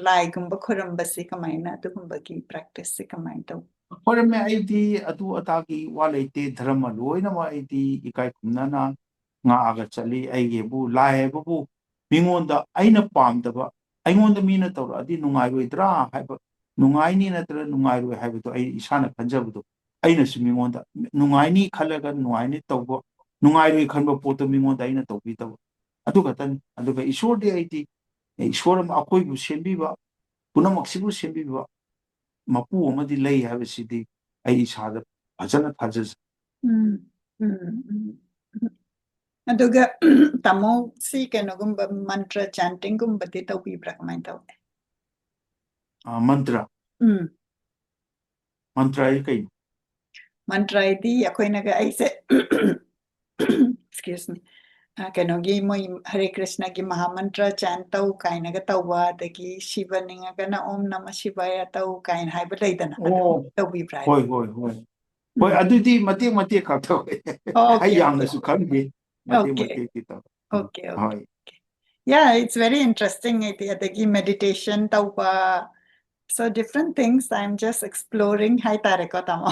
ꯂꯥꯏꯒꯨꯝꯕ ꯈꯣꯏꯔꯝꯕꯁꯤ ꯀꯃꯥꯏꯅ, ꯑꯗꯨꯒꯨꯝꯕꯒꯤ practice ꯁꯤ ꯀꯃꯥꯏꯅ ꯇꯧ? ꯈꯣꯏꯔꯝꯃꯦ꯫ ꯑꯩꯗꯤ ꯑꯗꯨ ꯑꯗꯥꯒꯤ ꯋꯥ ꯂꯩꯇꯦ꯫ ꯙꯔꯃ ꯂꯣꯏꯅꯃꯛ ꯑꯩꯗꯤ ꯏꯀꯥꯏ ꯈꯨꯝꯅꯅ ꯉꯥꯛꯑꯒ ꯆꯠꯂꯤ꯫ ꯑꯩꯒꯤꯕꯨ ꯂꯥꯏ ꯍꯥꯏꯕꯕꯨ ꯃꯤꯉꯣꯟꯗ ꯑꯩꯅ ꯄꯥꯝꯗꯕ, ꯑꯩꯉꯣꯟꯗ ꯃꯤꯅ ꯇꯧꯔꯛꯑꯗꯤ ꯅꯨꯡꯉꯥꯏꯔꯣꯏꯗ꯭ꯔꯥ ꯍꯥꯏꯕ, ꯅꯨꯡꯉꯥꯏꯅꯤ ꯅꯠꯇ꯭ꯔꯒ ꯅꯨꯡꯉꯥꯏꯔꯣꯏ ꯍꯥꯏꯕꯗꯣ ꯑꯩ ꯏꯁꯥꯅ ꯈꯟꯖꯕꯗꯣ, ꯑꯩꯅꯁꯨ ꯃꯤꯉꯣꯟꯗ ꯅꯨꯡꯉꯥꯏꯅꯤ ꯈꯜꯂꯒ ꯅꯨꯡꯉꯥꯏꯅꯤ ꯇꯧꯕ, ꯅꯨꯡꯉꯥꯏꯔꯣꯏ ꯈꯟꯕ ꯄꯣꯠꯇꯣ ꯃꯤꯉꯣꯟꯗ ꯑꯩꯅ ꯇꯧꯕꯤꯗꯕ, ꯑꯗꯨ ꯈꯛꯇꯅꯤ꯫ ꯑꯗꯨꯒ ꯏꯁꯣꯔꯗꯤ ꯑꯩꯗꯤ, ꯏꯁꯣꯔ ꯑꯃ ꯑꯩꯈꯣꯏꯕꯨ ꯁꯦꯝꯕꯤꯕ, ꯄꯨꯝꯅꯃꯛꯁꯤꯕꯨ ꯁꯦꯝꯕꯤꯕ ꯃꯄꯨ ꯑꯃꯗꯤ ꯂꯩ ꯍꯥꯏꯕꯁꯤꯗꯤ ꯑꯩ ꯏꯁꯥꯗ ꯐꯖꯅ ꯊꯥꯖꯖꯩ꯫ ꯎꯝ, ꯎꯝ, ꯎꯝ꯫ ꯑꯗꯨꯒ ꯇꯥꯃꯣ ꯁꯤ ꯀꯩꯅꯣꯒꯨꯝꯕ mantra chanting ꯒꯨꯝꯕꯗꯤ ꯇꯧꯕꯤꯕ꯭ꯔꯥ? ꯀꯃꯥꯏꯅ ꯇꯧꯒꯦ? ꯑ, ꯃꯟꯇ꯭ꯔ? ꯎꯝ꯫ ꯃꯟꯇ꯭ꯔ ꯍꯥꯏꯗꯤ ꯀꯩꯅꯣ? ꯃꯟꯇ꯭ꯔ ꯍꯥꯏꯗꯤ ꯑꯩꯈꯣꯏꯅꯒ, ꯑꯩꯁꯦ, excuse me, ꯑ, ꯀꯩꯅꯣꯒꯤ ꯃꯣꯏ ꯍꯔꯦ ꯀ꯭ꯔꯤꯁꯅꯒꯤ ꯃꯍꯥꯃꯟꯇ꯭ꯔ chant ꯇꯧ ꯀꯥꯏꯅꯒ ꯇꯧꯕ, ꯑꯗꯒꯤ ꯁꯤꯕ ꯅꯤꯡꯉꯒꯅ ꯑꯣꯝ ꯅꯃ ꯁꯤꯕꯥꯌ ꯇꯧ ꯀꯥꯏꯅ ꯍꯥꯏꯕ ꯂꯩꯗꯅ, ꯑꯗꯨ ꯑꯣ꯫ ꯇꯧꯕꯤꯕ꯭ꯔꯥ? ꯍꯣꯏ, ꯍꯣꯏ, ꯍꯣꯏ꯫ ꯍꯣꯏ, ꯎꯝ꯫ ꯑꯗꯨꯗꯤ ꯃꯇꯦꯛ ꯃꯇꯦꯛ ꯈꯛ ꯇꯧꯋꯦ꯫ ꯑꯣꯀꯦ, ꯑꯩ ꯑꯣꯀꯦ꯫ ꯌꯥꯝꯅꯁꯨ ꯈꯪꯗꯦ꯫ ꯃꯇꯦꯛ ꯑꯣꯀꯦ꯫ ꯃꯇꯦꯛꯇꯤ ꯇꯧꯋꯦ꯫ ꯑꯣꯀꯦ, ꯑꯣꯀꯦ, ꯍꯣꯏ꯫ Okay. Yeah, it's very interesting. ꯍꯥꯏꯗꯤ ꯑꯗꯒꯤ meditation ꯇꯧꯕ, so different things I'm just exploring ꯍꯥꯏꯇꯥꯔꯦꯀꯣ, ꯇꯥꯃꯣ꯫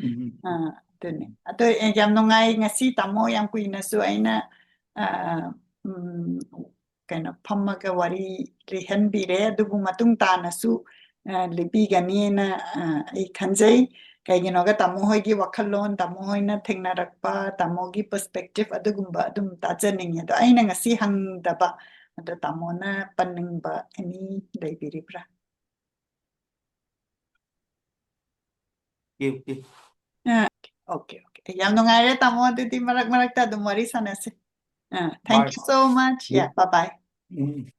ꯎꯝ꯫ ꯑꯥ, ꯑꯗꯨꯅꯦ꯫ ꯑꯗꯣ, ꯑꯦ, ꯌꯥꯝ ꯅꯨꯡꯉꯥꯏ꯫ ꯉꯁꯤ ꯇꯥꯃꯣ ꯌꯥꯝ ꯀꯨꯏꯅꯁꯨ ꯑꯩꯅ, ꯑꯥ, ꯎꯝ, ꯀꯩꯅꯣ, ꯐꯝꯃꯒ ꯋꯥꯔꯤ ꯂꯤꯍꯟꯕꯤꯔꯦ꯫ ꯑꯗꯨꯕꯨ ꯃꯇꯨꯡ ꯇꯥꯅꯁꯨ, ꯑꯥ, ꯂꯤꯕꯤꯒꯅꯤꯅ, ꯑꯥ, ꯑꯩ ꯈꯟꯖꯩ꯫ ꯀꯩꯒꯤꯅꯣꯒ ꯇꯥꯃꯣ ꯍꯣꯏꯒꯤ ꯋꯥꯈꯜꯂꯣꯟ, ꯇꯥꯃꯣ ꯍꯣꯏꯅ ꯊꯦꯡꯅꯔꯛꯄ, ꯇꯥꯃꯣꯒꯤ perspective ꯑꯗꯨꯒꯨꯝꯕ ꯑꯗꯨꯝ ꯇꯥꯖꯅꯤꯡꯉꯦ꯫ ꯑꯗꯣ ꯑꯩꯅ ꯉꯁꯤ ꯍꯪꯗꯕ, ꯑꯗꯣ ꯇꯥꯃꯣꯅ ꯄꯟꯅꯤꯡꯕ any ꯂꯩꯕꯤꯔꯤꯕ꯭ꯔꯥ? Okay, okay. ꯑꯥ, ꯑꯣꯀꯦ, ꯑꯣꯀꯦ꯫ ꯌꯥꯝ ꯅꯨꯡꯉꯥꯏꯔꯦ, ꯇꯥꯃꯣ꯫ ꯑꯗꯨꯗꯤ ꯃꯔꯛ ꯃꯔꯛꯇ ꯑꯗꯨꯝ ꯋꯥꯔꯤ ꯁꯥꯟꯅꯁꯦ꯫ ꯑꯥ, thank ꯍꯣꯏ꯫ you so much. Yeah, bye bye. Um.